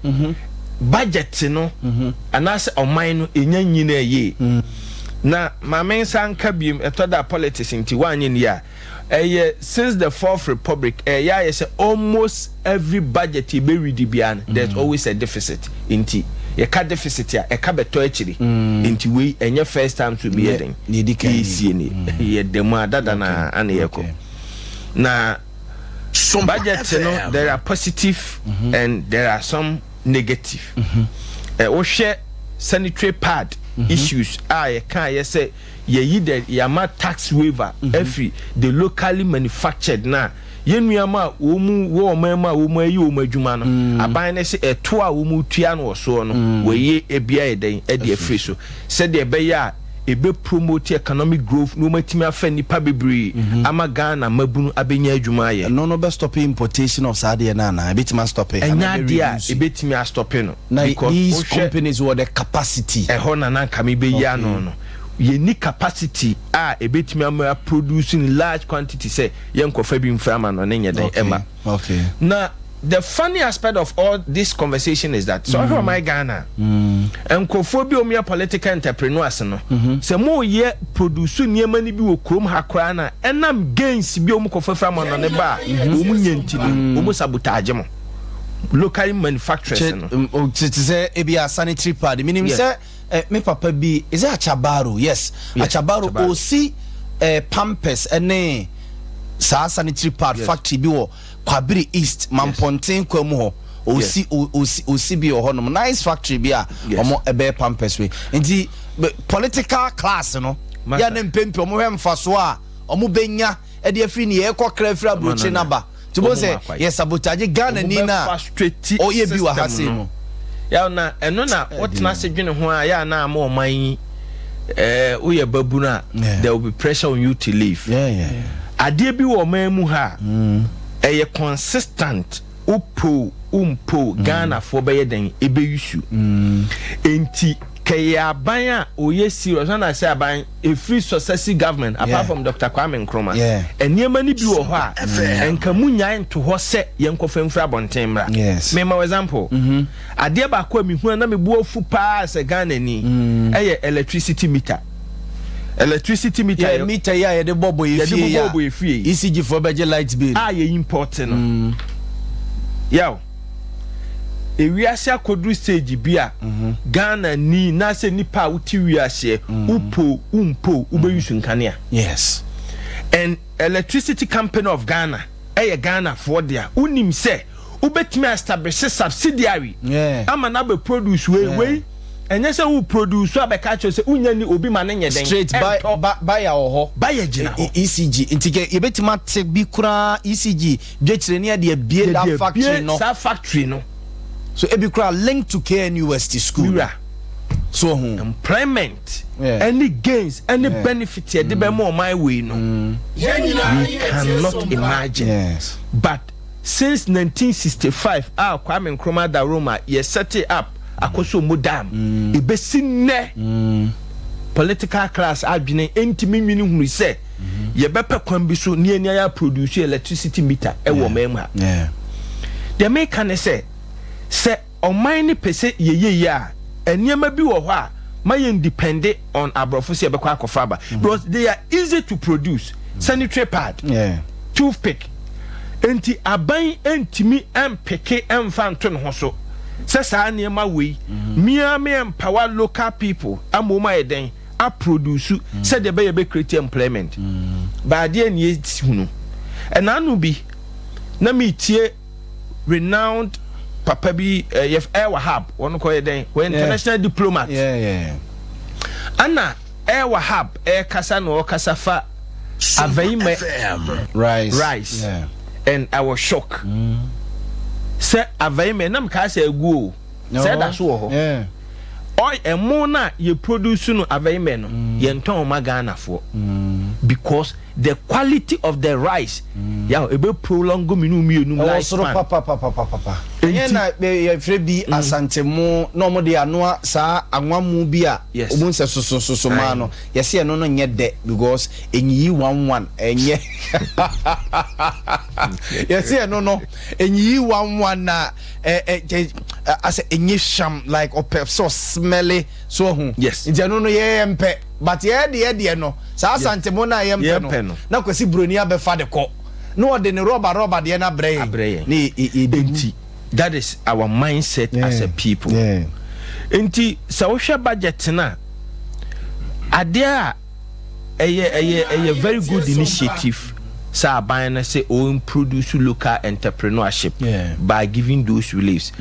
budget no anaasɛ ɔman no enya nyina yie. Na maame nsa nka biem, ɛtɔ da politics nti wanyɛ ni a ɛyɛ since the Fourth Republic ɛyɛ ayɛ sɛ almost every budget ebe read bia no, there's always a deficit. Nti Yɛka deficit a, ɛka bɛtɔ akyire. Nti wei ɛnyɛ first time so bi yɛ den. Yɛsie ni. Yɛda mu a dada na ana yɛkɔ. Na budget no there are positive and there are some negative. Wohwɛ sanitary pad issues a yɛka yɛ sɛ yɛyi the yɛama tax waiver afiri the locally manufactured na yɛn nuama a wɔn mu wɔ ɔman mu a wɔn ayi wɔn adwuma no, aban no sɛ ɛto a wɔn tua no wɔ soɔ no, wɔyi ebi ayɛ dɛn ɛde afiri so sɛdeɛ ɛbɛyɛ a ebe promote economic growth na wɔn atumi afa nipa bebree ama Ghana mabunu abɛnya adwuma ayɛ. Ɛno no bɛ stop importation of saa adeɛ no anaa ebɛtumi astop? Ɛnyɛ adeɛ a ebɛtumi astop no. Na these companies wɔ the capacity. Ɛhɔ na nanka mi bɛyi ano no, yɛni capacity a ebɛtumi ama produce in large quantity sɛ yɛnkɔfa bi mfra ama no ne nyɛ dɛn ɛma. Na the funny aspect of all this conversation is that sɛ ɔhwɛ ɔman Ghana, nkurɔfoɔ bi a wɔyɛ political entrepreneurs no, sɛ mo yɛ produce nneɛma no bi wɔ kurom ha koraa na ɛnam gains bi a wɔn kɔfa fra ama no ne ba a wɔn nyɛ nti no, wɔn sabotage mo locally manufacturers no. Te sɛ ebi a sanitary pad meaning sɛ me papa bi, is it Achabaro? Yes, Achabaro. Osi pampers ɛne saa sanitary pad factory bi wɔ Kwabere East Mampɔnten kwan mu hɔ. Osi osi osi bi wɔ hɔnom, nice factory bi a ɔmo ɛbɛyɛ pampers wei. Nti political class no yɛ ne mpempe ɔmo hwɛ mfasoɔ a ɔmo bɛnya ɛde afiri ne yɛkɔ kra afiri aburokyire naba nti bo sɛ yɛ sabotage Ghana ni na ɔyɛ bi wɔ ha sei no. Yaw na ɛno na wotena ase dwene ho a yɛ ana ama ɔman yi woyɛ babunu a, there will be pressure on you to leave. Adeɛ bi wɔ ɔman mu ha a ɛyɛ consistent, wopo wompo, Ghanafoɔ bɛyɛ dɛn ɛbɛyi su. Enti kɛyɛ aban a ɔyɛ serious na sɛ aban ɛfiri successive government apart from Dr. Kwame Nkrumah, nneɛma no bi wɔ hɔ a nka mu nyae nto hɔ sɛ yɛnkɔfa mfiri abɔnten mmra. Mema wo example, adeɛ baako a mehu a na mebu afu paa sɛ Ghana ni ɛyɛ electricity meter, electricity meter. Yɛ meter yi a yɛde bɔbɔ yɛ yɛde fie yi a bɔbɔ yɛ fie yi. ECG foɔ bɛgye light bill. A yɛ import no, yaw, ewiase akɔduru stage bi a Ghana ni na sɛ nipa a wote wiaseɛ, wopo wompo, wobɛyi so nkanea. And Electricity Company of Ghana ɛyɛ Ghana foɔ dea. Wonim sɛ wobɛtumi establish subsidiary ama na bɛ produce wei. Wei ɛnyɛ sɛ wo produce a bɛka kyerɛ sɛ wonya ni obi ma ne nyɛ dɛn. Straight ɛntɔ. Buyer wɔ hɔ. Buyer gyina hɔ. ECG nti kɛ yɛbɛtumi ate bi koraa, ECG dwekyerɛ ne yɛde abie that Yɛde factory abie no. Saa factory no. So ebi koraa link to KNUST school. Wura. So ho employment any gains, any benefit yɛde bɛma ɔman wei no, we cannot imagine. But since 1965 a Kwame Nkrumah da Roma yɛ set it up Akosombo Dam, ebesi nnɛ political class adwene ntumi nwini hunu sɛ yɛbɛpɛ kwan bi so ne yɛn ayɛ produce electricity meter ɛwɔ ɔman mu ha. Deɛ meka ne sɛ ɔman ne pɛ sɛ yɛyɛ yie a, nneɛma bi wɔ hɔ a ma yɛn depend on aborɔfo sɛ yɛbɛkɔ akɔfa aba because they are easy to produce: sanitary pad, toothpick. Nti aban ntumi mpeke mfa nto ne ho so sɛ saa nneɛma wei mmea me empower local people ama wɔn ayɛ dɛn aproduce sɛdeɛ ɛbɛyɛ bɛ create employment. Baadeɛ ne yɛhunu ɛnaano bi na metie renowned papa bi, yɛ El Wahab, wɔn kɔ yɛ dɛn, wɔyɛ international diplomat. Ana El Wahab ɛrekasa na ɔrekasa fa Aveyime rice. Rice. And I was shocked sɛ Aveyime nam kaa sɛ egu o sɛ ɛda so wɔ hɔ. Ɔy ɛmo na yɛ produce no Aveyime no, yɛn tɔn ma Ghanafoɔ because the quality of the rice yaw ebe prolong mmienu mmienu ɛwɔ life soro span. Papapapapapa, ɛnyɛ na yɛfrɛ bi Asantemo na ɔmo de anoa saa anwamu bi a ɔmo nsɛ sosososo maa no, yɛsɛ ɛno no nyɛ dɛ because enyiyi one one, ɛnyɛ yɛsɛ ɛno no enyiyi one one na ɛ ɛ ɛ asɛ enye hwam like ɔpɛ sɛ ɔsmell so ɔho. Nti ɛno no yɛyɛ mpɛ, but yɛyɛ deɛ deɛ no saa Asantemo na yɛ mpɛ Yɛmpɛ no no. Na Kwasi Buroni abɛfa de kɔ na ɔde ne rɔba rɔba deɛ no abrɛ yɛn. Abrɛ yɛn. Ne yɛ Nti that is our mindset as a people. Nti sɛ wohwɛ budget no a, adeɛ a ɛyɛ ɛyɛ ɛyɛ very good initiative sɛ aban no sɛ o produce local entrepreneurship yeah. by giving those reliefs.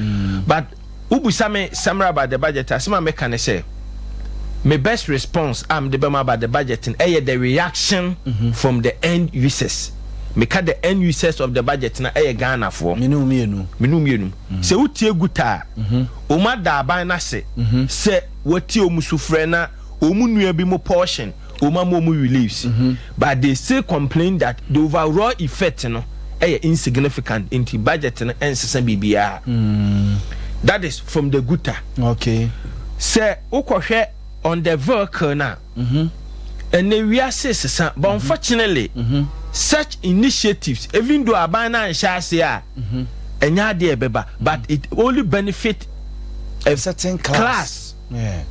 But wobisa me summary about the budget, asɛm a meka ne sɛ my best response a mede bɛma about the budget no ɛyɛ the reaction from the end users. Meka the end users of the budget na ɛyɛ Ghanafoɔ. Mene wo mmienu. Mene wo mmienu. Sɛ wotie GUTA a, wɔn ada aban no ase sɛ wɔatie wɔn sufrɛ na wɔn nua bi mo portion wɔn ama wɔn reliefs, but they still complain that the overall effect no ɛyɛ insignificant, nti budget no ɛnsesa biribiara. That is from the GUTA. Sɛ wokɔhwɛ on the vehicle na ɛnɛ wiase sesa, but unfortunately such initiatives, even though aban na nhyɛ ase a ɛnyɛ adeɛ ɛbɛba, but it only benefit a certain class. Class.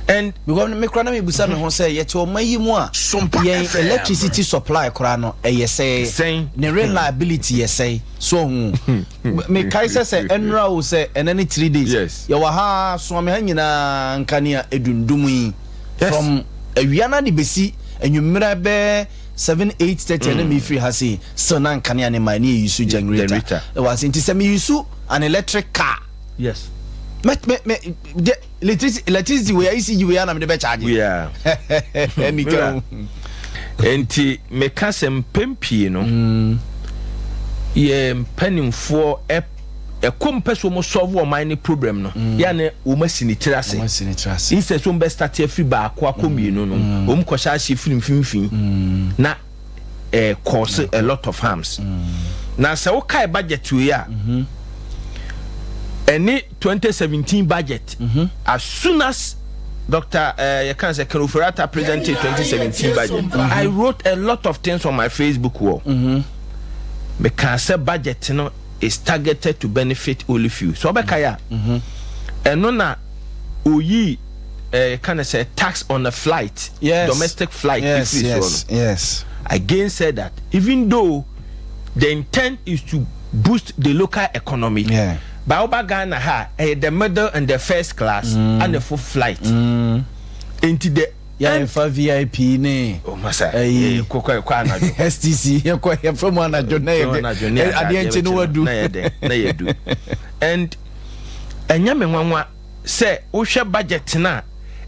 And because me kora na mebusa me ho sɛ yɛte ɔma yi mu a, yɛn electricity supply koraa no ɛyɛ sɛ Sɛn? Ne reliability yɛ sɛn so ɔho mekae sɛ ɛnora o sɛ ɛnɛ ne 3 days yɛwɔ ha soame ha nyinaa nkanea edundum yi from awia no de bɛsi anwummerɛ bɛɛ 7, 8 30 ɛna mefiri ha sei, still na nkanea ne ma ne yɛ use generator. Generator. Ɛwɔ ase, nti sɛ me use an electric car, me de electricity wei, ECG wei ana mede bɛ charge. Ɛni ka ho. Nti meka sɛ mpɛn pii no yɛ mpanimfoɔ ɛkɔ mpɛ sɛ wɔn solve ɔman ne problem no, yɛ ne wɔn asi ne tiri ase. Wɔn asi ne tiri ase. Instead sɛ wɔn bɛ start afiri baako akɔ mmienu no, wɔn kɔhyɛ ahyɛ firi mfimfini na cause a lot of harms. Na sɛ wokae budget wei a ɛne 2017 budget, as soon as Dr. Yɛka sɛ Ken Ofori-Atta presented 2017 budget, I wrote a lot of things on my Facebook wall. Meka sɛ budget no is targeted to benefit only few. So ɔbɛka yɛ a ɛno na oyi yɛka no sɛ tax on a flight, domestic flight, ɛfiri soɔ no. Again said that even though the intent is to boost the local economy, but woba Ghana ha, ɛyɛ the middle and the first class and the full flight. Nti the Yɛmfa VIP ne oh masa ɛyi. Kɔkɔ ɛkɔ anadwo. STC yɛkɔ yɛfrɛ mu anadwo na yɛ anadwo ne adeɛ nkye no wadu. Na yɛ dɛ na yɛ du, and ɛnyɛ me nwanwa sɛ wohwɛ budget na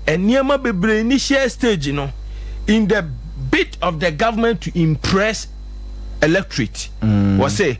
nneɛma bebree initial stage no, in the bit of the government to impress electorate, wɔ sɛ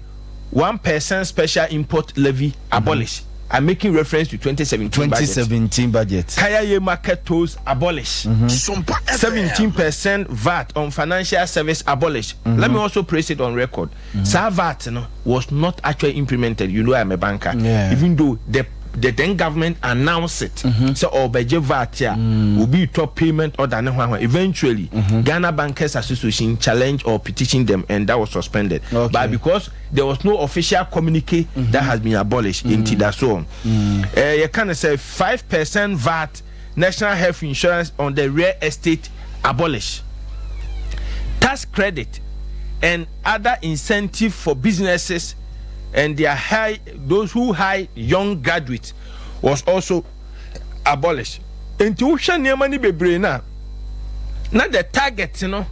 1% special import levy abolish. I'm making reference to 2017 budget. 2017 budget. Kayayei market tolls abolish. 17% VAT on financial service abolish. Let me also place it on record. Saa VAT no was not actually implemented. You know I'm a banker. Even though the then government announced it. So ɔbɛgye VAT a obi top payment order ne ho ahɔ. Eventually, Ghana Bankers Association challenged or petitioned them and that was suspended. But because there was no official communique that has been abolished, mm. That's all. You can say 5% VAT national health insurance on the real estate abolish. Tax credit and other incentive for businesses and their high those who hire young graduates was also abolished. Nti wohwɛ nneɛma no bebree na na the target no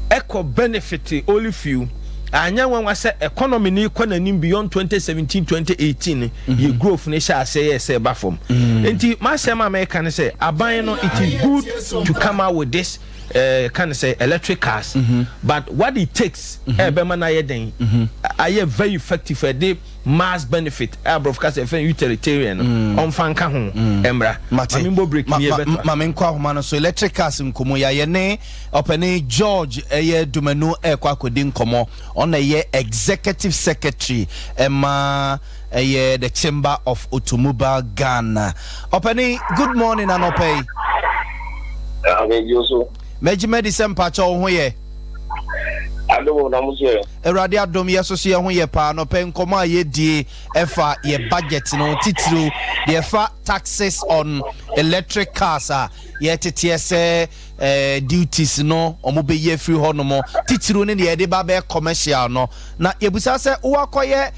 ɛkɔ benefit only few. Anya nwanwa sɛ economy ni kɔ n'anim beyond 2017 2018 yɛ growth ne hyɛ ase yɛ sɛ ɛba fam. Nti m'asɛm a mɛka ne sɛ aban no, it is good to come out with this kind of say electric cars, but what it takes ɛbɛma no ayɛ den, ayɛ very effective, ɛde mass benefit ɛ aborɔfo kasa ɛfɛn utilitarian no, ɔmfa nka ho ɛmra. Mate. Maame mbɔ break ni yɛbɛto. Ma me nkɔ ahoma no so. Electric cars nkɔmmɔ yɛayɛ ne ɔpɛne George ɛyɛ Dumanu ɛkɔ akɔdi nkɔmmɔ. Ɔna ɛyɛ executive secretary ɛma ɛyɛ the Chamber of Automobile Ghana. Ɔpɛne, good morning anɔpɛ yi. Abɛgye so. Mɛgye madi sɛ mpakyɛ wo ho yɛ. Adom na mo so yɛ. Awurade adom, yɛ so so yɛ ho yɛ paa. Nɔpɛ nkɔmmɔ a yɛdie ɛfa yɛ budget no, titiriw deɛ ɛfa taxes on electric cars a yɛteteɛ sɛ duties no ɔmo bɛyi afiri hɔ nom, titiriw ne deɛ yɛde ba bɛyɛ commercial no. Na yɛbusa sɛ wowakɔyɛ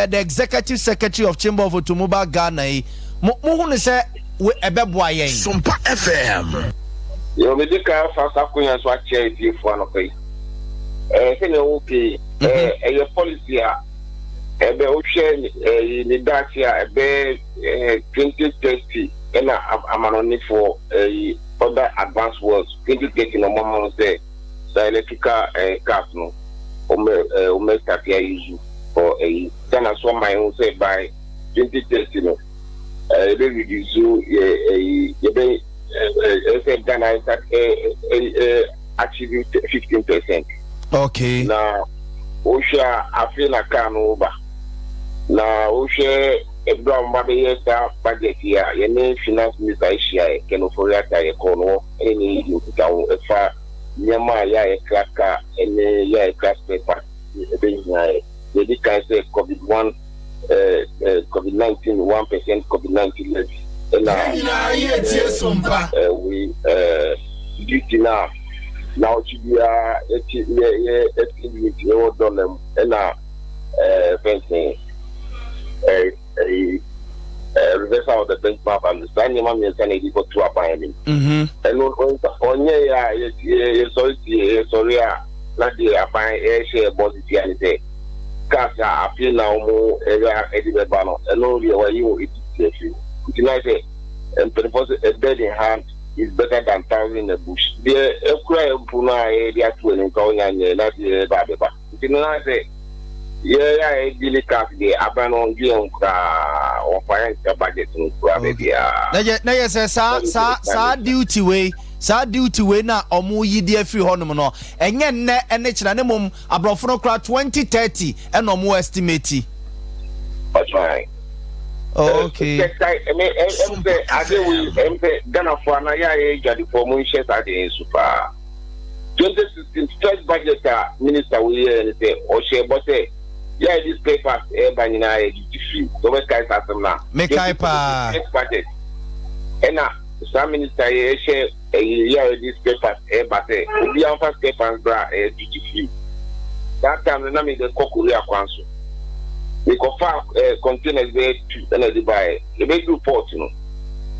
the executive secretary of Chamber of Automobile Ghana yi, mo mohu ne sɛ we ɛbɛboa yɛn? Sompa FM. Yo, medi kan afa saa akonya so akyia atiefoɔ anɔpa yi. Ɛɛ sɛnea woka yi, ɛɛ ɛyɛ policy a ɛbɛ wohwɛ ɛyi ne daakye a ɛbɛ ɛɛ 2030 ɛna amanɔnefoɔ ɛyi other advanced worlds 2030 na wɔn ama ho sɛ saa electrical ɛɛ cars no wɔn bɛ ɛɛ wɔn bɛ start ayi for ɛyi Ghana so ama yɛn ho sɛ by 2030 no ɛɛ yɛbɛ reduce yɛ ɛyi yɛbɛ ɛɛ ɛsɛ Ghana ɛsa ɛɛ ɛɛ achieve 15%. Okay. Na wohwɛ a afei na kaa no ba na wohwɛ ɛberɛ a wɔba bɛyɛ saa budget yi a yɛne finance minister ahyia yɛ Ken Ofori-Atta yɛkɔɔ no hɔ ɛne ne yɛdi nkitaho ɛfa nneɛma a yɛ a yɛkra kaa ɛne yɛ a yɛkra spare part ɛbɛhia yɛ. Yɛdi kan sɛ covid one eh, eh, covid 19 1% covid 19 levy ɛna eh, we eh, duty na na ɔkye biara yɛte yɛ yɛ exchange rate ɛwɔ dollar mu ɛna eh, fɛnsɛn eh, ɛyi eh, reversal of the benchmark value saa nneɛma mmiɛnsa na yɛde kɔto aban anim mm-hmm. ɛno ɔnyɛ yɛ a yɛsɔre tie yɛsɔre a na deɛ aban ɛhyɛ ɛbɔ sisi a ne sɛ cars a afei na wɔn ɛyɛ ɛde bɛba no ɛno deɛ wɔayi wɔn ɛdi ti afiri nti na sɛ mpanimfoɔ sɛ a bird in hand is better than thousand in a bush deɛ ɛkura yɛ mpo no a yɛde ato anim ka ɔnya nyɛ na deɛ ɛba abɛba nti no na sɛ yɛ a yɛ daily cars deɛ aban no ɔndwe yɛn koraa wɔfa yɛn nka budget no koraa baabiara. Na yɛ na yɛ sɛ saa saa saa duty wei saa duty wei na ɔmo yi de afiri hɔnom no ɛnyɛ nnɛ ɛne kyena ne mom aborɔfo no koraa 2030 ɛna ɔmo estimate. Ɔtwan. Okay. Ɛmɛ ɛm sɛ ade wei ɛm sɛ Ghanafoɔ anaa yɛ a yɛ adwadifoɔ mo nhyɛ saa deɛ nso paa. 2016 first budget a minister wei yɛɛ ne sɛ ɔhyɛ bɔ sɛ yɛ a yɛde spare parts ɛreba nyinaa yɛ duty free. Sɛ wobɛkae saa asɛm no a. Mekae paa. First budget ɛna saa minister yi ɛhyɛ ɛyi yɛ a yɛde spare parts ɛreba sɛ obiara mfa spare parts bra ɛyɛ duty free. Saa time no na mede kɔ Korea kwan so. Mekɔfaa ɛɛ containers bɛyɛ two ɛna ɛde baeɛ. Yɛbɛduru port no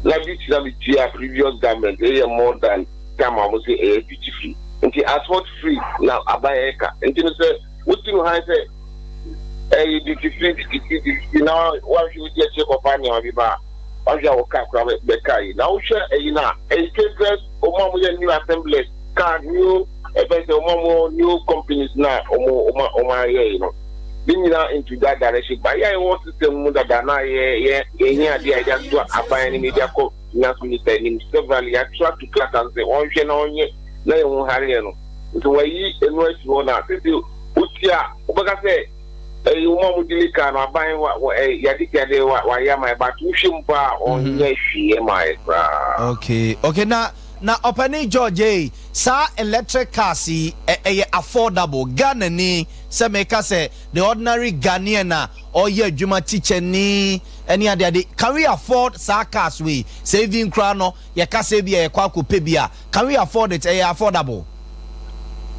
na duty na metua previous government ɛyɛ more than time a wɔn sɛ ɛyɛ duty free nti at what free na aban ɛka nti no sɛ wosi no han sɛ ɛyɛ duty free duty free duty free na wahwɛ wodi akyire kɔfa nneɛma bi ba a wahwɛ a wɔka kora bɛka yi na wohwɛ ɛyi no a ɛyi favours wɔn a wɔyɛ new assemblies car new ɛfɛ sɛ wɔn a wɔn new companies na wɔn wɔn wɔn ayɛ yi no ne nyinaa into that direction ba yɛ a yɛwɔ system mu dada na yɛ yɛ yɛhia adeɛ a yɛde ato aban no mu yɛde akɔ Finance minister anim severally yɛato ato krataa no sɛ ɔnhwɛ na ɔnyɛ na yɛn ho hare yɛn no nti wayi ɛno asi hɔ na sese wotie a wobɛka sɛ ɛyi wɔn a wɔdili kaa no aban wa wɔ ɛ yade yade wa wayɛ ama yɛ but wohwɛ mu paa ɔnyɛ hwee ɛma yɛ koraa. Okay okay na na ɔpanin George ei saa electric cars yi ɛ ɛyɛ affordable Ghana ni sɛ meka sɛ the ordinary Ghanaian a ɔyɛ adwuma teacher ni ɛne ade ade can we afford saa cars wei sɛ even koraa no yɛka sɛ ebia yɛkɔ akɔpɛ bi a can we afford it ɛyɛ affordable.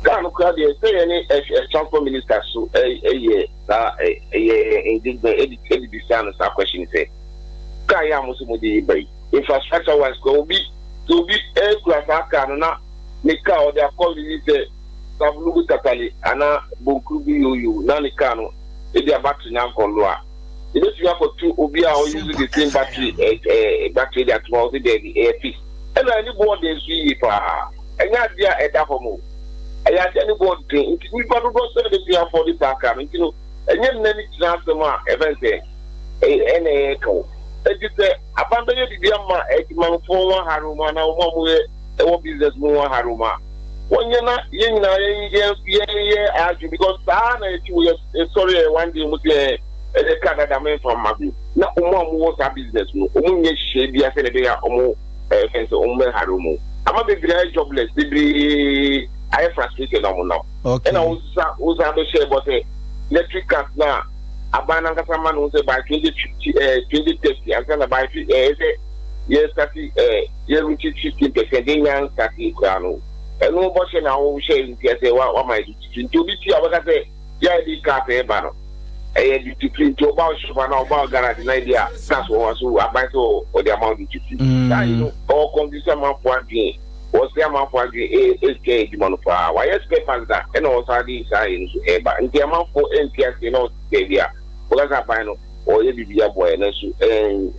Car no koraa deɛ sɛ yɛne ɛ transport minister so ɛyɛ saa ɛyɛ engagement ɛde ɛde bisa no saa question sɛ car yi a mo so mo de yi ba yi infrastructure wise kora obi sɛ obi ɛkura saa car no na ne car ɔde akɔ bibi sɛ Savlugu Tatale anaa Bonkuru bi yoyo na ne car no ebi a battery no ankɔ low a Yɛbɛtumi akɔto obi a ɔuse the same battery eh, eh, battery de ato hɔ ɔse daabi ɛyɛ fix. Ɛna ɛne boɔ den nso yie paa. Ɛnyɛ adeɛ a ɛda fam o. Ɛyɛ adeɛ a ne boɔ den nti nnipa dodoɔ sɛ na bɛtumi afɔde saa car no nti no ɛnyɛ nnɛ ne kyena asɛm a ɛfɛn sɛ ɛna ɛyɛ ka o. Enti sɛ aban bɛyɛ biribi ama adwumayɛfoɔ ho ahare wɔn anaa wɔn a wɔyɛ ɛwɔ business mu ho ahare wɔn a, wɔnyɛ na yɛn nyinaa yɛn yɛn yɛ adwene because saa na yɛte wɔ yɛ sɔre yɛ one day mu sɛ ɛyɛ car dada memfa mma bio na wɔn a wɔwɔ saa business no wɔn nyɛ nhyehyɛe biara sɛdeɛ ɛbɛyɛ a wɔn ɛɛ fɛn sɛ wɔn bɛhare wɔn ama bebree ayɛ jobless bebree ayɛ frustrated na wɔn nam ɛna wosa wosa bɛhyɛ bɔ sɛ electric cars na aban nankasa ma no sɛ by 2050 ɛɛ 2030 ansa na by ɛɛ sɛ yɛ start ɛɛ yɛ reach 15% yɛ nya start koraa no ɛno bɔhyɛ na wɔhyɛ nti ɛsɛ wa wama yɛ tutu nti obi ti a wɔka sɛ yɛ de cars ɛba no. Ɛyɛ duty free nti ɔba wo shop anaa ɔba wo garage na ebi a cars wɔ hɔ so aban sɛ ɔde ama wo duty free. Saa yi no ɔwɔ confuse amanfoɔ adwene, ɔsɛe amanfoɔ adwene ɛsɛe adwuma no paa. Wayɛ spare parts da ɛna ɔsan de saa yi no so ɛɛba nti amanfoɔ ɛnte aseɛ na ɔte baabi a wɔka sɛ aban no ɔyɛ biribi aboa yɛ nanso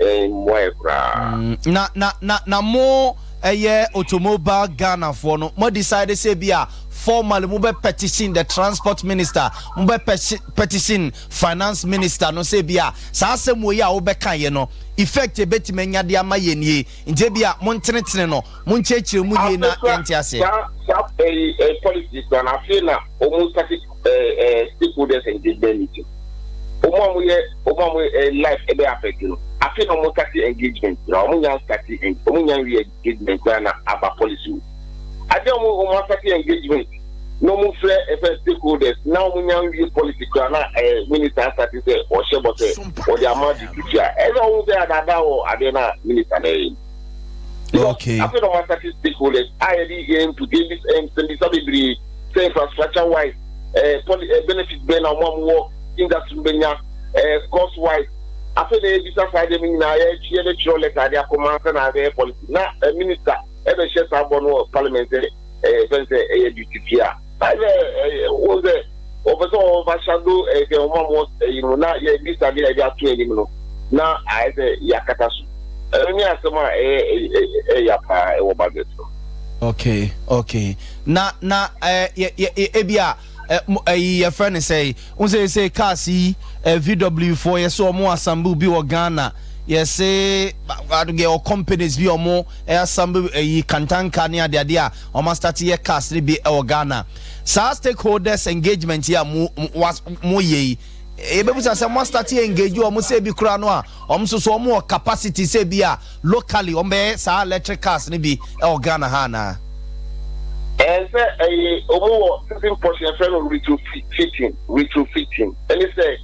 ɛmmoa yɛ koraa. Na na na na mo ɛyɛ automobile Ghana foɔ no mo decide sɛ bi a formally mo bɛ petition the transport minister, mo bɛ petition finance minister no sɛ bi a saa asɛm wɔ yi a wobɛka yɛ no effect ebetumi anya de ama yɛ nie, nti ebi a mo ntenetene no, mo nkyerɛkyerɛ mu yie na yɛnte aseɛ. Saa ɛyi ɛyi policy kura na afei na wɔn start ɛɛ ɛɛ stakeholders engagement meeting. Wɔn a wɔyɛ wɔn a wɔyɛ ɛɛ life ɛbɛ affect no, afei na wɔn start engagement na wɔn nya start, wɔn nya nwie engagement kura na aba policy o. Ade a wɔn wɔn astart engagement na wɔn frɛ ɛfɛ stakeholders na wɔn nya nwie policy kura na ɛɛ minister astart sɛ ɔhyɛ bɔ sɛ ɔde ama de tutu a, ɛsɛ wɔn sɛ adada wɔ adeɛ na minister na ɛyɛ. Afei na wɔn astart stakeholders a yɛde yɛn input, yɛn bi nsɛmbisa bebree sɛ infrastructure wise, ɛɛ poli ɛɛ benefit bɛn na wɔn a wɔwɔ industry bɛnya, ɛɛ cost wise. Afei na yɛbisa saa deɛ no nyinaa, yɛtwi yɛbɛtwerɛ letter de akɔma sɛ na abɛyɛ policy na ɛ minister ɛbɛhyɛ saa bɔ no wɔ parliament sɛ ɛyɛ fɛn sɛ ɛyɛ duty free a, ɛsɛ ɛyɛ wɔn sɛ wɔpɛ sɛ wɔfa shadow ɛyɛ sɛ wɔn a wɔn ɛyi no na yɛbisa deɛ yɛde ato anim no na ayɛ sɛ yɛakata so. Ɛno ne asɛm a ɛyɛ ɛyɛ paa ɛwɔ budget no. Okay, na ɛɛ yɛ yɛ ebi a ɛyi yɛfrɛ no sɛ n sɛ cars yi, VW foɔ yɛ sɛ ɔmo assemble bi wɔ Ghana, yɛsɛ yɛwɔ companies bi ɔmo assemble ɛyi kantanka ne adeade a ɔmo astart yɛ cars ne bi ɛwɔ Ghana. Saa stakeholders engagement yi a mo yɛ yi, yɛbɛbusa sɛ mo astart engage ɔmo sɛ bi koraa no a ɔmo nso so ɔmo wɔ capacity sɛ bi a locally ɔmo bɛyɛ saa electric cars ne bi ɛwɔ Ghana ha anaa? Ɛn sɛ ɛyɛ ɔmo wɔ certain portion yɛfrɛ no retrofitting. Retrofitting ɛne sɛ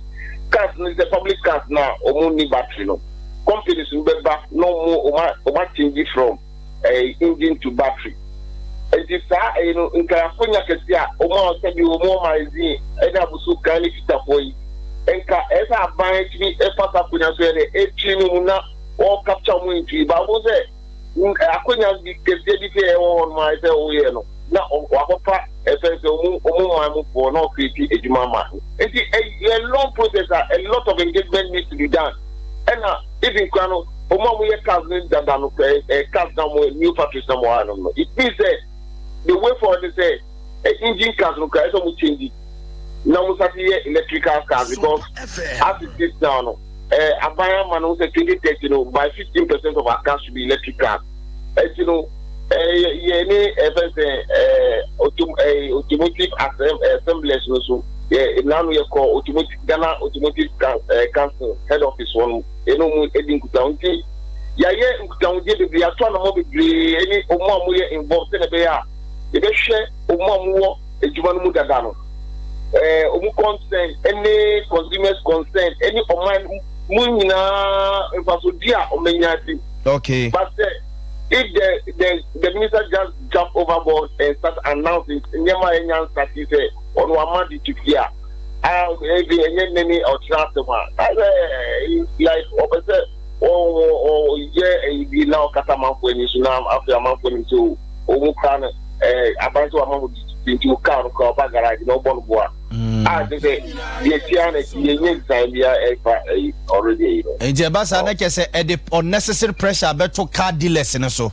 cars no, sɛ public cars na ɔmo ni battery no, companies no bɛba na ɔmo achange from ɛɛ engine to battery. Nti saa ɛyɛ no nka akonya kɛse a ɔmo a sɛbi ɔmo magazine ɛne aboso kan ne fitafoɔ yi, nka ɛsɛ aban tumi ɛfa saa akonya so yɛ dɛ etwi no mu na wɔn capture ɔmo into baako sɛ akonya bi kɛseɛ bi sɛ ɛwɔ hɔ nom a ɛsɛ ɔyɛ no na wakɔfa ɛfɛ sɛ ɔmo man mu foɔ na ɔcreate adwuma ma. Nti ɛyɛ long process a a lot of engagement needs to be done. Ɛna even kura no, ɔmo a wɔyɛ cars ne dada no, ɛ ɛ cars na mo new factories na mo ha no, it means sɛ the way forward is sɛ ɛ engine cars no kura ɛsɛ ɔmo change na ɔmo start yɛ electrical cars, because as it is now no, ɛɛ aban ama no sɛ 2030 no, by 15% of our cars should be electric cars. Ɛti no ɛɛ yɛ ne ɛfɛ sɛ ɛɛ autom ɛɛ automotive assemblers no so, yɛ nanu yɛ kɔ automotive Ghana Automotive Council head office hɔ no, ɛna ɔmo edi nkutaho. Nti yɛayɛ nkutahodie bebree, ato anamɔ bebree ɛne ɔmo a wɔyɛ involved sɛnɛ ɛbɛyɛ a yɛbɛhwɛ ɔmo a wɔwɔ adwuma no mu dada no, ɔmo concern ɛne consumers concern ɛne ɔman mu nyinaa mfasodi a ɔmo anya adi. But sɛ if the minister just jump overboard and start announcing nneɛma a ɛnya nsati sɛ ɔno ama de ti fie a, ebi ɛnyɛ nnɛ ɔkyerɛ asɛm a ɛsɛ like ɔbɛ sɛ ɔyɛ ɛyi bi na ɔkata amanfo ani so, na afei amanfo ani so ɔmo kaa no ɛɛ aban sɛ wama mo di nti o kaa no kora ɔba garage na ɔbɔ no boa a kyerɛ sɛ deɛ tia na yɛ nye nsan bi a ɛfa ɛyi already ɛyi no. Nti ɛba saa na kyerɛ sɛ ɛde unnecessary pressure bɛto car dealers no so.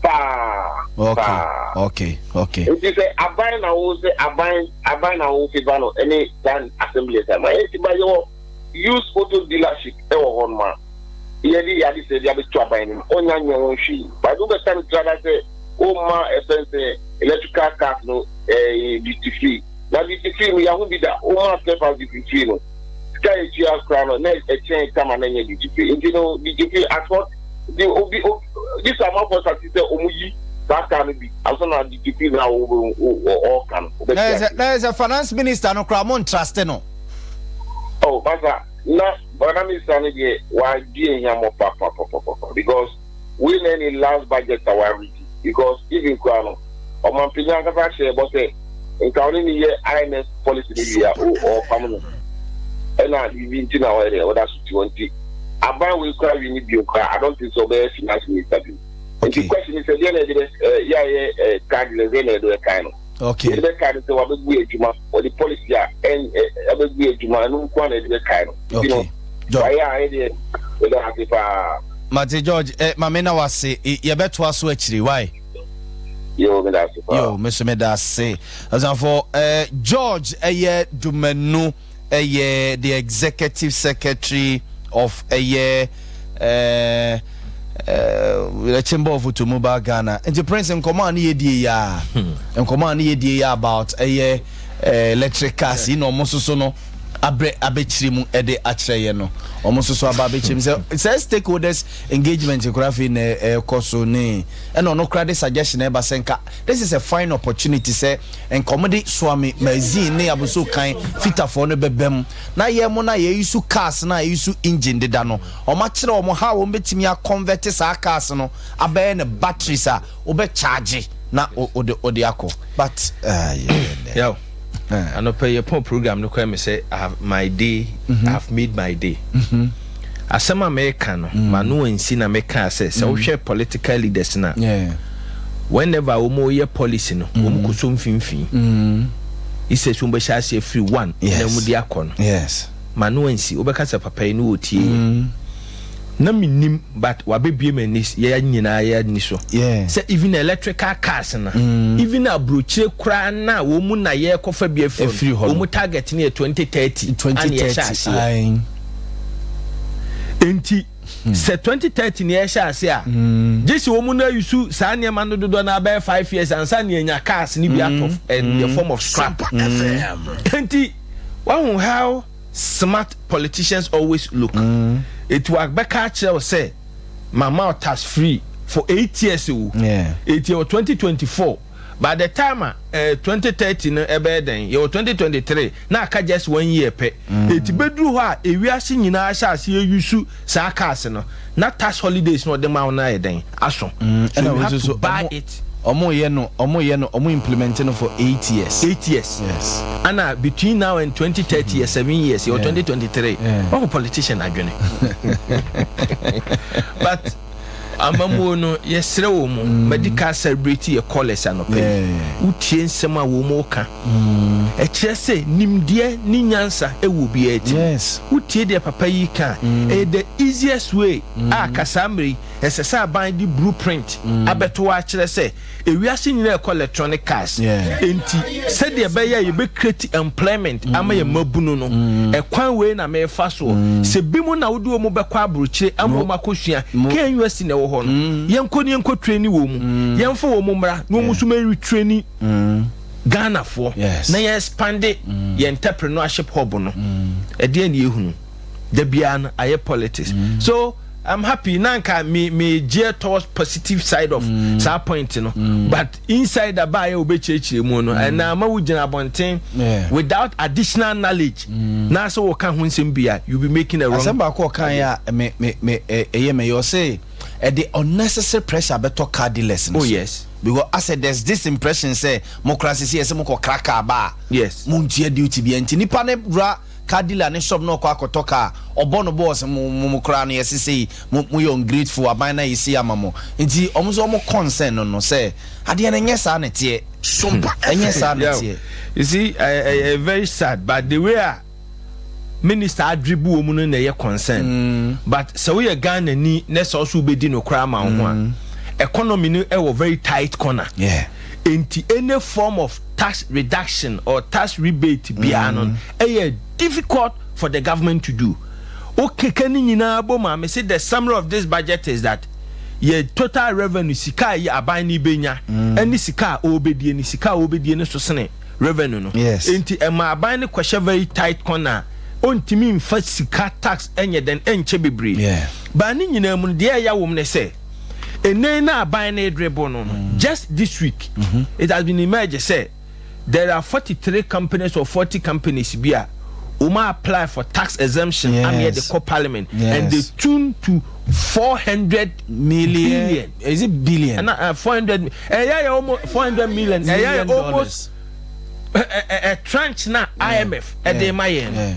Paa. Paa. Nti sɛ aban na wo sɛ aban na wo favour no ɛne saa assembly sɛ ma yɛ ti ba yɛwɔ used auto dealership ɛwɔ hɔ nom a yɛde yɛade sɛ de abɛto aban no mu, ɔnya nyɛ ho hwee, but wobɛka no trada sɛ woma ɛfɛn sɛ electrical cars no ɛɛ duty free, na duty free no yɛho bi da. Woma spare parts duty free no, sika yɛtua kora no na ɛkyɛn kama na ɛnyɛ duty free. Nti no duty free at what de obi obi sɛ amanfoɔ sati sɛ ɔmo yi saa car no bi ansa na duty free na ɔɔka no. Na yɛ sɛ finance minister no koraa mo ntrust no. Oh, basa na finance minister no deɛ wadi ehia mo papapapapa, because wei na ɛne last budget a waredi, because even kura no ɔmanpanyin ankasa ahyɛ ɛbɔ sɛ nka ɔne ne yɛ IMF policy no wie a ɔɔpam no. Ɛna biribi nti na ɔyɛ dɛ ɔda so te hɔ nti aban wei koraa wini bio koraa I don't think sɛ ɔbɛyɛ finance minister bio. Nti question ni sɛ deɛ na yɛde bɛ yɛ a yɛ card no deɛ na yɛde bɛkae no. Okay. Yɛde bɛkae no sɛ wabɛgu yɛ adwuma wɔde policy a ɛn abɛgu yɛ adwuma ɛno nko ara na yɛde bɛkae no. Nti no Okay. George. wayɛ a yɛdeɛ yɛda ase paa. Mate George, eh, ma me na wase. Yɛbɛtoa so akyiri, why? Yo, meda ase paa. Yo, me so meda ase. Abusuafo, eh, George ɛyɛ Dumanu ɛyɛ the executive secretary of ɛyɛ eh, eh, the Chamber of Automobile Ghana. Nti Prince nkɔmɔ a ne yɛdie yi a, nkɔmɔ a ne yɛdie yi about ɛyɛ eh, electric cars yi na ɔmo soso no abrɛ abɛkyerɛ mu ɛde akyerɛ yɛ no ɔmo nso so aba abɛkyerɛ mu sɛ sɛ stakeholders engagement koraa afei na ɛkɔ so ne ɛna ɔno koraa de suggestion ɛba sɛ nka this is a fine opportunity sɛ nka ɔmo de Suame Magazine ne Abossey kan fitafoɔ no bɛbɛ mu na yɛn mo na yɛyi so cars na yɛyi so engine deda no ɔmo akyerɛ ɔmo how wɔn bɛtumi aconvert saa cars no abɛyɛ no batteries a wobɛ charge na ɔde ɔde akɔ but uh, yeah, yeah. Anɔpa yi yɛpɔn program no koraa me sɛ I have my day mm -hmm. I have made my day. Mm -hmm. Asɛm a meka no mm. m'ano ansi na mekaa sɛ sɛ mm. wohwɛ political leaders no a yeah. whenever wɔn yɛ policy no mm. wɔn kɔ so mfimfini mm. isɛ so wɔn bɛhyɛ aseɛ firi one yes. na wɔn de akɔ no yes. m'ano ansi wobɛka sɛ papa yi no wɔ tie yɛ mm. Na mennim but wabɛbue m'ani yɛ nyinaa yɛ ani so sɛ even electrical cars no even abrokyire koraa na wɔn mu na yɛrekɔfa bi afiri hɔ wɔn mu target no yɛ 2030 ana yɛhyɛ aseɛ nti sɛ 2030 na yɛhyɛ aseɛ a gye sɛ wɔn mu no ayusu saa nneɛma no dodoɔ no abɛyɛ 5 years ansa na yɛnya cars no bi atɔ in the form of scrap nti wahu how Smart politicians always look eti wabɛka akyerɛ wo sɛ mama wo tax free for 8 years o eti yɛwɔ 2024 by the time a eh, 2030 no ɛbɛyɛ dɛn yɛwɔ 2023 na aka just one year pɛ eti bɛduru hɔ a ewiase nyinaa hyɛ ase yusu saa cars no na tax holidays no ɔde ma wo no ayɛ dɛn aso so you have to buy it. Ɔmo yɛ no ɔmo yɛ no ɔmo implement no for 8 years. 8 years. Yes. Ana between now and 2030 yɛ 7 years yɛ 2023. Ɔmo politician adwene. But amamuo no yɛsrɛ wɔ mu madi ka celebrate yɛ callers anɔpa yi wotie nsɛm a wɔn mu ka ɛkyerɛ sɛ nimdeɛ ne nyansa ɛwɔ obiara ti wotie deɛ papa yi ka ɛyɛ the easiest way a kasaa mmerɛ yi Ɛsɛ sɛ aban de blueprint abɛto hɔ akyerɛ sɛ ewiase nyinaa ɛkɔ electronic cars. Enti sɛdeɛ ɛbɛyɛ a yɛbɛ create employment ama yɛn mmabunu no, ɛkwan wei na merefa soɔ. Sɛ binom na wode wɔn bɛkɔ abrokyire ama wɔn akɔsua, KNUST na ɛwɔ hɔ no, yɛnkɔ na yɛnkɔ traini wɔn, yɛmfa wɔn mmra na wɔn nso mmɛ retraini Ghanafoɔ na yɛn expande yɛn entrepreneurship hub no. Ɛdeɛn na yɛhunu? Da biara no ayɛ politics. So I'm happy na nka me me gear towards positive side of mm. saa point no mm. but inside aba yɛ wobɛkyerɛkyerɛ mu no ɛna mm. ama wogyina abɔnten without additional knowledge mm. na sɛ wɔka ho nsɛm bi a you be making a wrong. Asɛm baako ɔka yɛ a me me me ɛyɛ me yɛ ɔsɛ ɛde unnecessary pressure bɛtɔ car dealers no oh yes because asɛ there's this impression sɛ mo kora sisi yɛ sɛ mo kɔ kra car ba a yes mo ntua duty bi nti nipa ne wura Car dealer ne shop na ɔkɔ akɔtɔ car ɔbɔ no bɔɔs mo mo koraa no yɛse sei mo moyɛ ungrateful aban no ayɛ sei ama mo nti ɔmo nso ɔmo concern no no sɛ adeɛ no ɛnyɛ saa na ɛteɛ ɛnyɛ saa na ɛteɛ. You see ɛyɛ very sad but the way a minister adribu wɔn no na ɛyɛ concern mm. but sɛ woyɛ Ghana ni na sɛ ɔso wobɛdi no koraa ma wo ho a mm. economy no ɛwɔ very tight corner. Yeah. Enti any form of tax reduction or tax rebate biara no ɛyɛ difficult for the government to do. Wo keka ne nyinaa bom a, mese the summary of this budget is that yɛ total revenue, sika a aban no bɛnya ɛne sika a ɔrebɛdie no, sika a ɔrebɛdie no so sene revenue no. Enti ɛma aban no kɔhyɛ very tight corner a ɔntumi mfa sika tax nyɛ dɛn nkyɛ bebree. But ne nyinaa mu no deɛ ɛya wom ne sɛ, Ene na aban no edrebo no no just this week it has been emerged sɛ there are 43 companies or 40 companies bi a wɔn apply for tax exemption ama yɛde kɔ parliament and they tune to 400 million billion. Is it billion? Ɛna uh, 400 ɛyɛ yɛ almost 400 million ɛyɛ yɛ almost ɛ ɛ tranche na IMF ɛde ma yɛn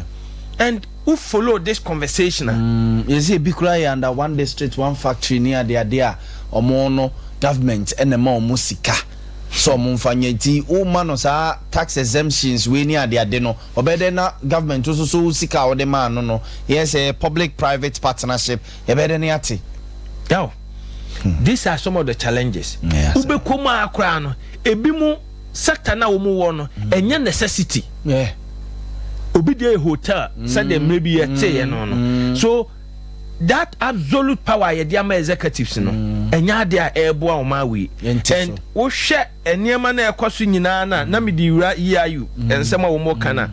and. Wo follow this conversation a. Mm, yɛsɛ ebi koraa yɛ under one district one factory ne adeade a ɔmo no government ɛna ɛma ɔmo sika sɛ ɔmo nfa nyɛ, nti woma no saa tax exemptions wei ne adeade no, ɔbɛyɛ dɛ na government nso so sika a wɔde maa no no yɛ sɛ public private partnership, yɛbɛyɛ dɛ ne ate. Now, these are some of the challenges. Wobɛkɔ mu a koraa no, ebi mu sector na wɔn wɔ no ɛnyɛ necessity. Obi deɛ yɛ hotel, sɛdeɛ mmerɛ bi yɛteeɛ no. So that absolute power yɛde ama executives no, ɛnyɛ adeɛ a ɛreboa wɔn awie. And wohwɛ nneɛma na ɛkɔ so nyinaa na mede wura EIU nsɛm a wɔn ka na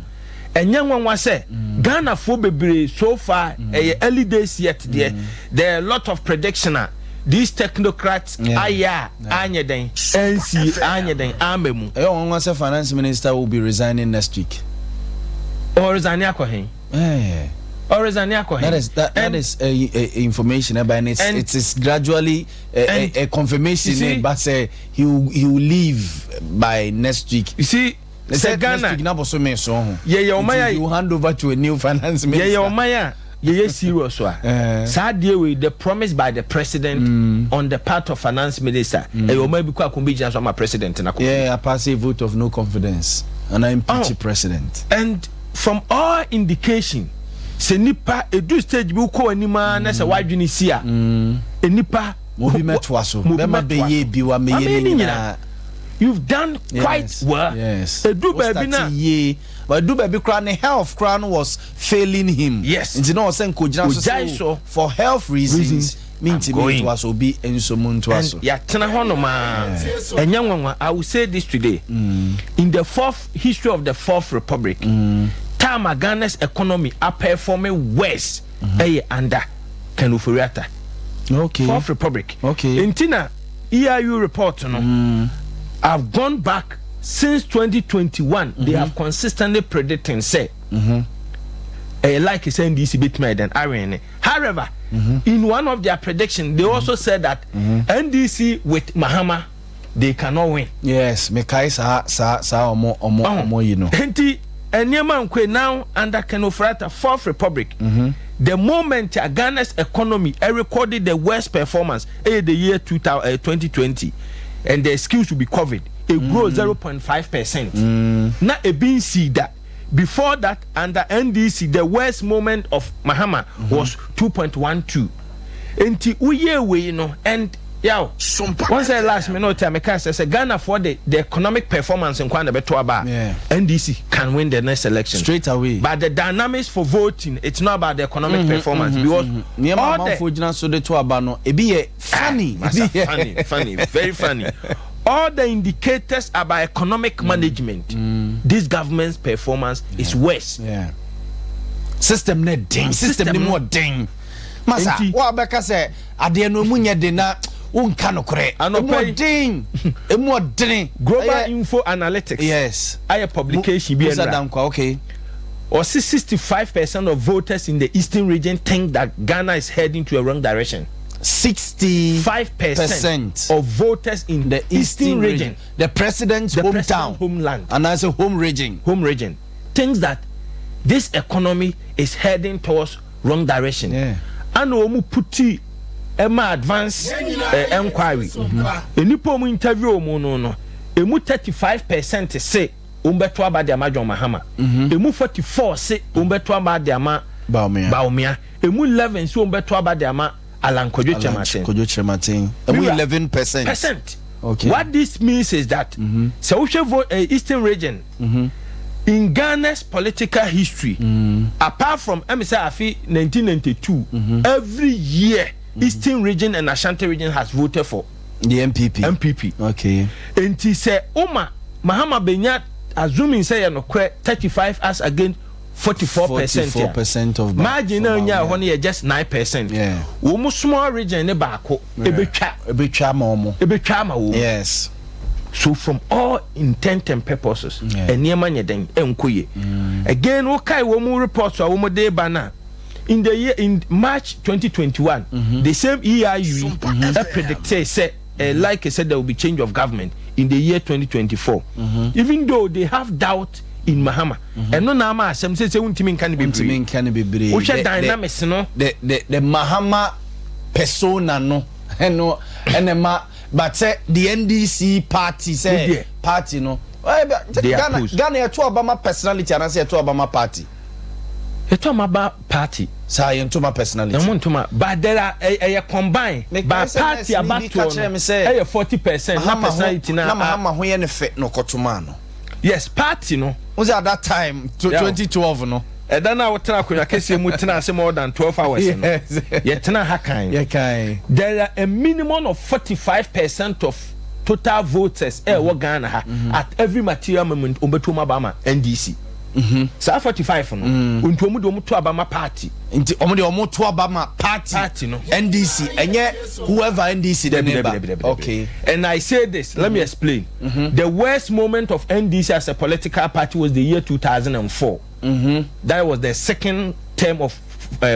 ɛnyɛ nwanwa sɛ Ghanafoɔ bebree so far, ɛyɛ early days yet deɛ, there are a lot of prediction a these technocrats ayɛ a anyɛ den ɛnsi anyɛ den ama mu. Ɛyɛ nwanwa sɛ finance minister will be resigning next week. Ɔresign akɔ hen? Ɔresign akɔ hen? That is information about and it is gradually a confirmation. See, but say he will leave by next week. You see, sɛ Ghana yɛyɛ ɔman a you hand over to a new finance minister. Yɛyɛ ɔman a yɛyɛ serious a, saa adeɛ wei, the promise by the president on the part of finance minister, ɛyɛ ɔman bi kɔ akɔn bi gyina so ama president na kɔ. Yeah, I pass a vote of no confidence and I impeach the president. And from all indication, sɛ nipa edu stage bi kɔ anim a na sɛ wadwene si a, nipa. Mo bi mɛtoa so bɛma bɛyɛ bi wa mɛyɛ ne nyinaa. You've done quite well. Edu baabi na. Yie, but edu baabi koraa ne health koraa no was failing him. Nti na ɔsɛ nkogyina so so for health reasons mi ntumi ntoa so, obi nso mu ntoa so. And yàtena hɔ nom a, ɛnyɛ nwanwa. I will say this today, in the fourth history of the Fourth Republic, time a Ghana's economy aperforming worse ɛyɛ under Ken Ofori-Atta. Fourth Republic. Nti na EIU report no, I've gone back since 2021, they have consistently predicting say ɛyɛ like sɛ NDC betumi ayɛ den awin ne. However, in one of their prediction, they also said that NDC with Mahama, they cannot win. Yes, mekae saa ɔmo yi no. Nti nneɛma nkwe now under Ken Ofori-Atta, Fourth Republic, the moment a Ghana's economy recorded the worst performance ɛyɛ the year 2000, 2020, and the excuse will be COVID. E grow 0.5%. Na ebi nsi da. Before that, under NDC, the worst moment of Mahama was 2.12. Nti woyɛ wei no, and yaw wɔn sɛ last minute a meka sɛ Ghana for the economic performance nkwa na bɛto aba a, NDC can win the next election straight away. But the dynamics for voting, it's not about the economic performance because nneɛma all the amanfoɔ gyina so de to aba no, ebi yɛ funny. Masa, Ebi yɛ funny, funny, very funny. All the indicators about economic management, this government's performance is worse. Yeah. System ne den, system ne mu ɔden, masa. Wo a bɛka sɛ adeɛ no emu nyɛ den na wonka nokorɛ, emu ɔden, emu ɔdene. Global Info Analytics. Ayɛ publication bi. Musa ɛnra. Dankwa, okay. Ɔsi 65% of voters in the Eastern Region think that Ghana is heading to a wrong direction. 65% of voters in the Eastern Region, the president's the hometown, president's homeland, and I say home region, home region, thinks that this economy is heading towards wrong direction. Ana wɔn put ɛma advance enquiry. Enipa wɔn interview wɔn no, emu 35% say wɔn bɛto aba de ama John Mahama. Emu 44 say wɔn bɛto aba de ama Bawumia. Bawumia. Emu 11 say wɔn bɛto aba de ama Alan Kwadwo Kyerematen. Kwadwo Kyerematen. Emu 11%. Percent. Okay. What this means is that sɛ wohwɛ vote Eastern Region in Ghana's political history, apart from ɛmi sɛ afi 1992, every year Eastern Region and Ashanti Region has voted for the NPP. NPP. Nti sɛ Oma Mahama benya, assuming sɛ yɛ nokorɛ, 35 as against 44%, 44% of margin na for nya Bawumia. hɔ no yɛ just 9%. Wɔn mu small region ne baako ebetwa. Ebetwa ama wɔn. Ebetwa ama wɔn. So from all intent and purposes, nneɛma nyɛ den ɛnkɔ yie. Again, wokae wɔn mu reports a wɔn de ba na in the year, in March 2021, the same EIU mm predicted say like I said, there will be change of government in the year 2024, even though they have doubt. in Mahama. Ɛno na ama asɛm sɛ sɛ wontumi nka no bebree. Wontumi nka no bebree. Wohwɛ dynamics no. The Mahama persona no ɛno ɛna ɛma but sɛ the NDC party sɛ party no. Ghana Ghana yɛto aba ma personality anaasɛ yɛto aba ma party. Yɛto aba ma party. Saa yɛnto ma personality. Ɛmo nto ma but there are ɛyɛ combine but party abatoɔ no ɛyɛ 40% na personality na. Na Mahama ho yɛ ne fɛ na ɔkɔto maa no. Yes party no. N sɛ at that time 2012 no. Ɛda no a wotena akonnwa kɛseɛ mu tena ase more than 12 hours no yɛtena ha kan. Yɛkan. There are a minimum of 45% of total voters ɛwɔ Ghana ha at every material moment wɔbɛto wɔn aba ama NDC. Saa 45 no nti wɔn de wɔn to aba ma party. Nti wɔn de wɔn to aba ma party. Party no. NDC ɛnyɛ whoever NDC de ne ba. Okay. And I say this, let me explain. The worst moment of NDC as a political party was the year 2004. That was the second term of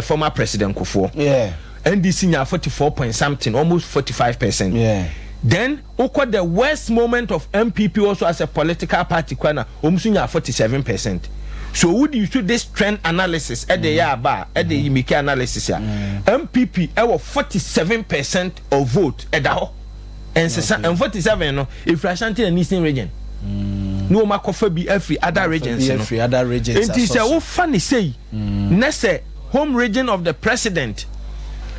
former President Kufuor. Yeah. NDC nya 44 point something, almost 45%. Yeah. Then wokɔ the worst moment of NPP also as a political party kora na wɔn nso nya 47%. So wode use this trend analysis ɛde yɛ aba a ɛde make analysis a NPP ɛwɔ 47% of vote ɛda hɔ. Ɛnsesa and 47 no efiri Ashanti and Eastern region. Ne wɔn akɔfa bi afiri other regions no. Nti sɛ wofa ne sei na sɛ home region of the president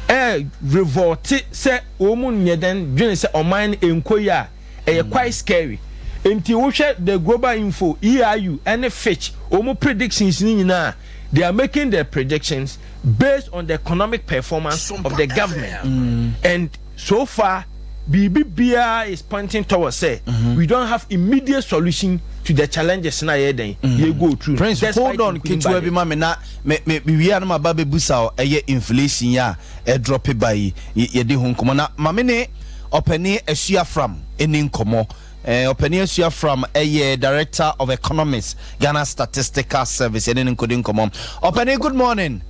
ɛ revolte sɛ wɔn mu nyɛ dɛn dwene sɛ ɔman no nkɔ yi a ɛyɛ quite scary. Nti wohwɛ the Global Info, EIU ɛne Fitch wɔn predictions ni nyinaa, they are making their predictions based on the economic performance of the government and so far biribi biara is pointing towards say we don't have immediate solution to the challenges na yɛ dɛn yɛ go through. Prince, hold on ketewa bi ma me na me me wie a na ma ba bɛbusa o ɛyɛ inflation yi a ɛdrɔpe ba yi yɛde ho nkɔmmɔ na ma me ne ɔpɛni Asua Fram ɛni nkɔmmɔ. Ɔpɛni Asua Fram ɛyɛ Director of Economics, Ghana Statistical Service. Ɛne ne nkɔdi nkɔmmɔ. Ɔpɛni, good morning.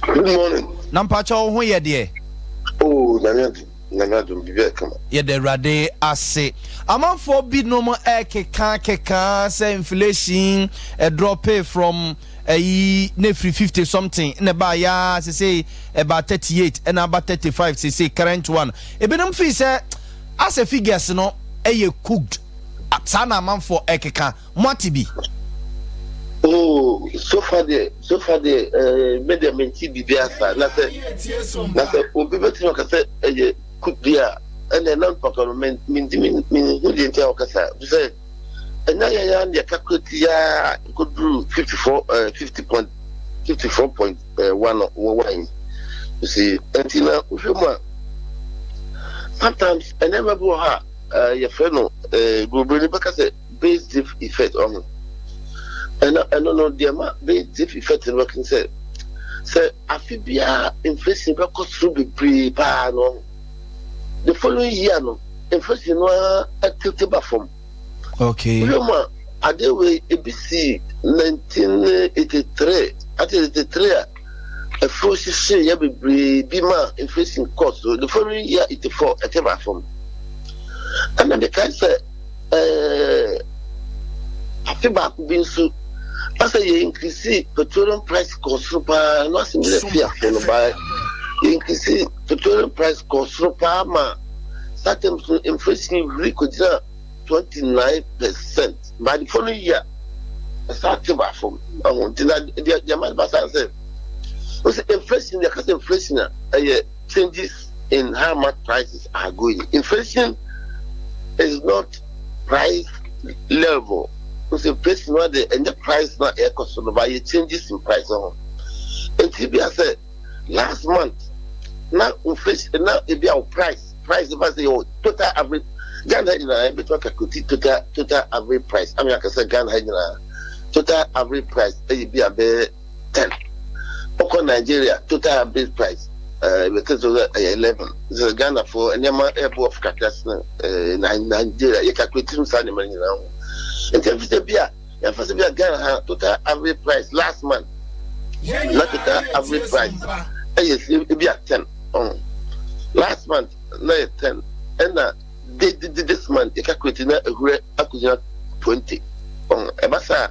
Good morning. Na mpakyɛ wo ho yɛ deɛ? Oh, Nyame adom, Nyame adom, biribi ayɛ kama. Yɛda Awurade ase. Amanfoɔ binom ɛkeka keka sɛ inflation ɛdrɔpe from ɛyi na efiri 50 something na ɛbaa yaa sese ɛbaa 38 ɛna aba 35 sese current one. Ebinom fi sɛ asɛ figures no ɛyɛ cooked. Saa na amanfoɔ ɛkeka. Mo ate bi? Oh, so far deɛ, so far deɛ, me deɛ mente biribi asa. Na sɛ obi bɛtumi aka sɛ ɛyɛ cooked bi a, ɛnna ɛnam papa no mentumi menhu deɛ nti a wɔkasa. Sɛ ɛnyɛ yɛn ya ne calculate ya kɔduru 54 54.1 wɔ one. You see, nti na wohwɛ mu a, sometimes nneɛma bi wɔ hɔ a yɛfrɛ no buroburo bɛka sɛ base dip effect ɔho. Ɛno no deɛ ma base dip effect no bɛka sɛ afe biara inflation bɛkɔ soro bebree paa no, the following year no inflation no ara ɛtete ba fam. Wohwɛ mu a, adeɛ wei ebi si 1983 ati 83 a afuo hyehyɛ yɛ bebree bi ma inflation kɔ so. The following year, 84, ɛte ba fam. Ɛna mekae sɛ afe baako bi nso asɛ yɛ increase petroleum price kɔ soro paa no asɛ mi fi afo no ba yɛ increase petroleum price kɔ soro paa ma saa time so inflation huri kɔgyina 29%. By the following year ɛsa te ba fam ɔho. Nti na deɛ ma ba saa sɛ o sɛ inflation yɛ kasa inflation a ɛyɛ changes in how much prices are going. Inflation is not price level. O sɛ inflation no de ɛnyɛ price na ɛkɔ so no ba yɛ changes in price ho. Nti bi asɛ last month na inflation na ebi a o price efa sɛ yɛ total average Ghana nyinaa ebi calculate total average price ami akasɛ Ghana nyinaa total average price ɛyɛ bi a bɛyɛ 10. Ɔkɔ Nigeria, total average price bɛtɛ sɛ ɛyɛ 11. Sɛ Ghana fo nneɛma ɛbɔ ɔfo kakra sene Nigeria, yɛ calculate mu saa nneɛma nyinaa ho. Nti ɛfi sɛ bi a yɛfa sɛ bi a Ghana ha total average price last month na total average price ɛyɛ ebi a 10 ɔn last month na yɛ 10, ɛna de de this month yɛ calculate na ehurɛ akɔgyina 20 ɔn ɛba saa.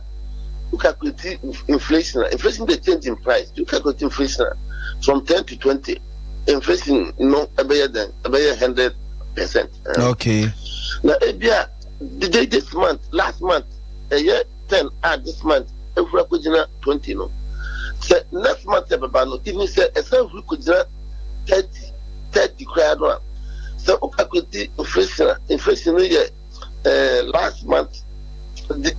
Wo calculate inflation a, inflation the change in price. You calculate inflation a, from 10 to 20, inflation no ɛbɛyɛ dɛn? Ɛbɛyɛ 100%. Okay. Na ebi a this month, last month ɛyɛ 10 a this month ehura kɔgyina 20 no. Sɛ next month ɛbɛba no, even sɛ ɛsan huri kɔgyina 30, 30 koraa no a, sɛ wo calculate inflation a, inflation no yɛ last month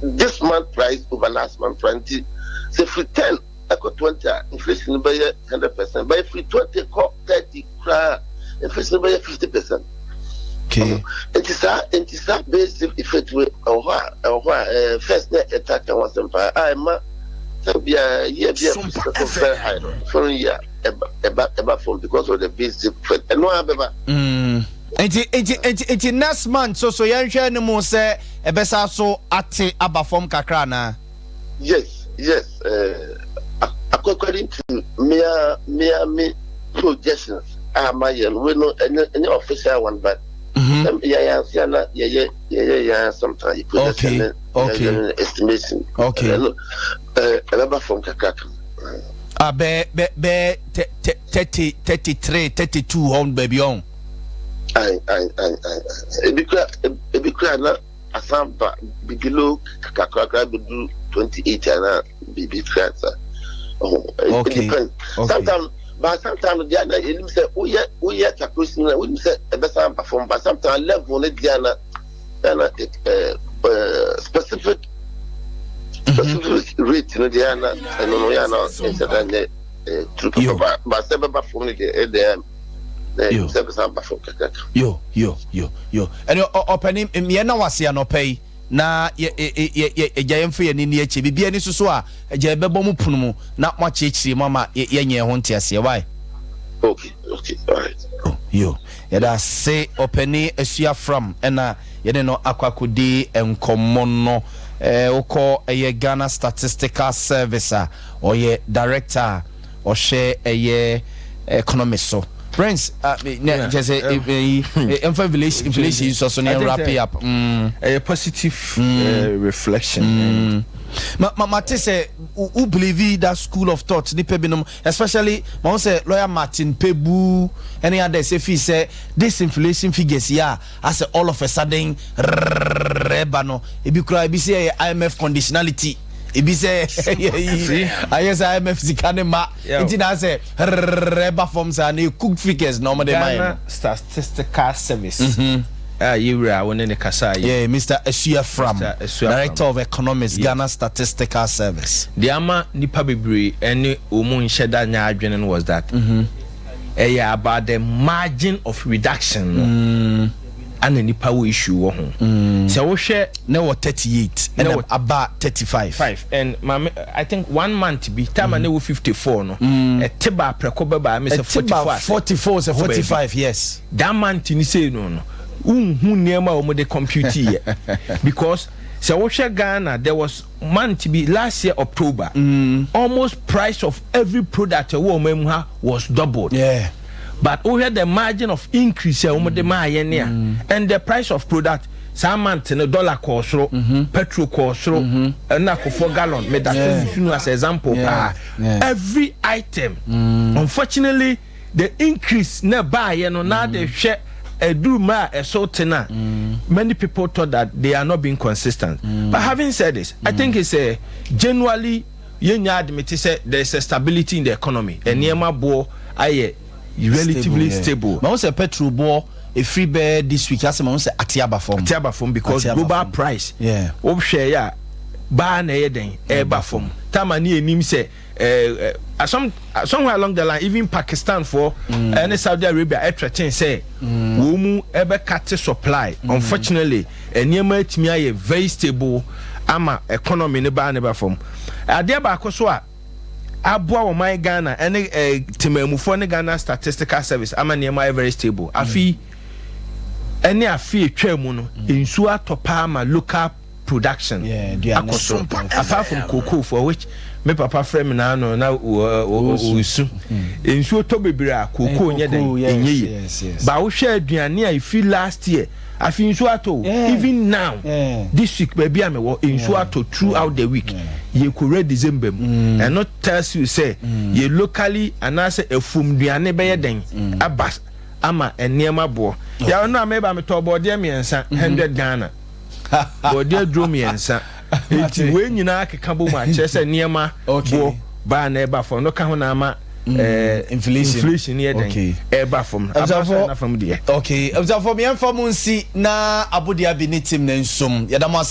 this month price over last month price. Nti sɛ firi 10 ɛkɔ 20 a, inflation no bɛyɛ 100%, bɛyɛ firi 20 kɔ 30 koraa, inflation no bɛyɛ 50%. Okay. Nti saa basic effect wei ɛwɔ hɔ a first na ɛta ka ho asɛm paa a ɛma sɛ bia year bia sɛ very high no, following year ɛba fam because of the basic effect. Ɛno a bɛba. Nti next month so yɛnhwɛ ne mu sɛ ɛbɛsa so ate aba fam kakra anaa? Yes, according to mea me projections a ma yɛ no, wey no ɛnyɛ official one, but yɛyɛ ansia na yɛyɛ yɛn sometimes yɛ projection ne yɛyɛ estimation. Ɛno ɛbɛba fam kakra kan. Ah, bɛɛ 30, 33, 32 hɔ baabi ɔn. Ayi ayi ayi ayi, ebi kura na asan ba below kakrakra bɛdu 28 ana biribi kura sa. It depends sometimes, but sometimes deɛ na enim sɛ woyɛ calculation na wonim sɛ ɛbɛsan ba fam, but sometimes level ne deɛ na ɛna ɛɛ specific rate no deɛ na ɛno no yɛ na ɛsɛ dɛ nyɛ true papa, but sɛ ɛbɛba fam no deɛ, ɛdeɛ sɛ ɛbɛsan ba fam kakra. Yo yo yo yo, ɛne ɔpɛni yɛn na wase anɔpɛ yi na yɛ yɛ yɛ ɛgya yɛn fo yɛn ni akyi biribi ani soso a ɛgya yɛbɛbɔ mu pono mu na mo akyerɛkyerɛ mu ama yɛnyɛ ho nte aseɛ wae. Okay, alright. Yo, yɛda ase, ɔpɛni Asua Fram, ɛna yɛne no akɔ akɔdi nkɔmmɔ no. Wokɔ ɛyɛ Ghana Statistical Service a, ɔyɛ director a ɔhwɛ ɛyɛ economy so. Prince, kyɛ sɛ ɛmfa inflation yi sɔ so ne wrap it up. Ɛyɛ positive reflection. Ma mate sɛ who believe that school of thought, nipa binom, especially ma wɔn sɛ lawyer Martin Kpebu ɛne others, efi sɛ this inflation figures yi a asɛ all of a sudden rɛba no, ebi kura ebi sɛ ɛyɛ IMF conditionality, ebi sɛ ayɛ sɛ IMF sika ne ma nti na asɛ rɛba fam saa na cook figures na wɔn de ma yɛ no. Ghana Statistical Service a yɛwura a wɔne ne kasa yi. Yeah, Mr. Asua Fram, Director of Economics, yes. Ghana Statistical Service. Deɛ ama nipa bebree ɛne wɔn nhyɛ da nya adwene no was that ɛyɛ about the margin of reduction no ana nipa wɔ issue wɔ ho. Sɛ wohwɛ ne wɔ 38 ɛna aba 35. Five, and maame, I think one month bi time a ne wɔ 54 no, ɛte ba aprɛko bɛba ame sɛ 44. 44 sɛ 45, yes. That month ni sei no, nhu nneɛma a wɔn de compute yɛ, because sɛ wohwɛ Ghana, there was month bi last year October, almost price of every product ɛwɔ wɔn mu ha was doubled. But wohwɛ the margin of increase a wɔn de maa yɛ ne a, and the price of product saa month no, dollar kɔɔ soro, petrol kɔɔ soro, ɛna akɔfɔ gallon meda so no as example paa, every item. Unfortunately, the increase na baayɛ no na de hwɛ ɛduru mu a ɛso te na many people thought that they are not being consistent. But having said this, I think it's a genuinely yɛn nya admit sɛ there is a stability in the economy. Nneɛma boɔ ayɛ relatively stable. Ma wo sɛ petrol boɔ efiri bɛɛ this week asɛ ma wo sɛ ate aba fam. Ate aba fam because global price wohwɛ yɛ a baa na ɛyɛ den ɛɛba fam tama ne yɛnim sɛ somewhere along the line, even Pakistan for ɛne Saudi Arabia ɛthreaten sɛ wɔn mu ɛbɛcut supply. Unfortunately, nneɛma atumi ayɛ very stable ama economy ne baa ne ba fam. Adeɛ baako so a aboa wɔn man Ghana ɛne temamufoɔ ne Ghana Statistical Service ama nneɛma ayɛ very stable, afi ɛne afi etwa mu no, nsuo atɔ paa ma local production akɔ so, apart from cocoa, for which Me papa frɛ me n'ano na ɔresu. Nsuo tɔ bebree a, kookoo nyɛ dɛn? Ɛnyɛ yie. Ba wohwɛ aduane a ɛfiri last year, afei nsuo atɔ o. Even now, this week baabi a mewɔ, nsuo atɔ throughout the week. Yɛkɔwura December mu. Ɛno tells you sɛ yɛ locally anaasɛ afuom duane bɛyɛ dɛn aba ama nneɛma boɔ. Yɛ ɔno a meba metɔɔ bɔɔdeɛ mmiɛnsa, 100 Ghana. Bɔɔdeɛ aduro mmiɛnsa. Enti wei nyinaa keka bɔ mu a kyerɛ sɛ nneɛma boɔ baa na ɛba fam no ka ho na ama mm, eh, inflation inflation yɛ dɛn ɛba fam no aba so na fam deɛ. Okay, abusuafo mmiɛnfa mu nsi na abodua bi ne tim na nsum yɛda mo ase.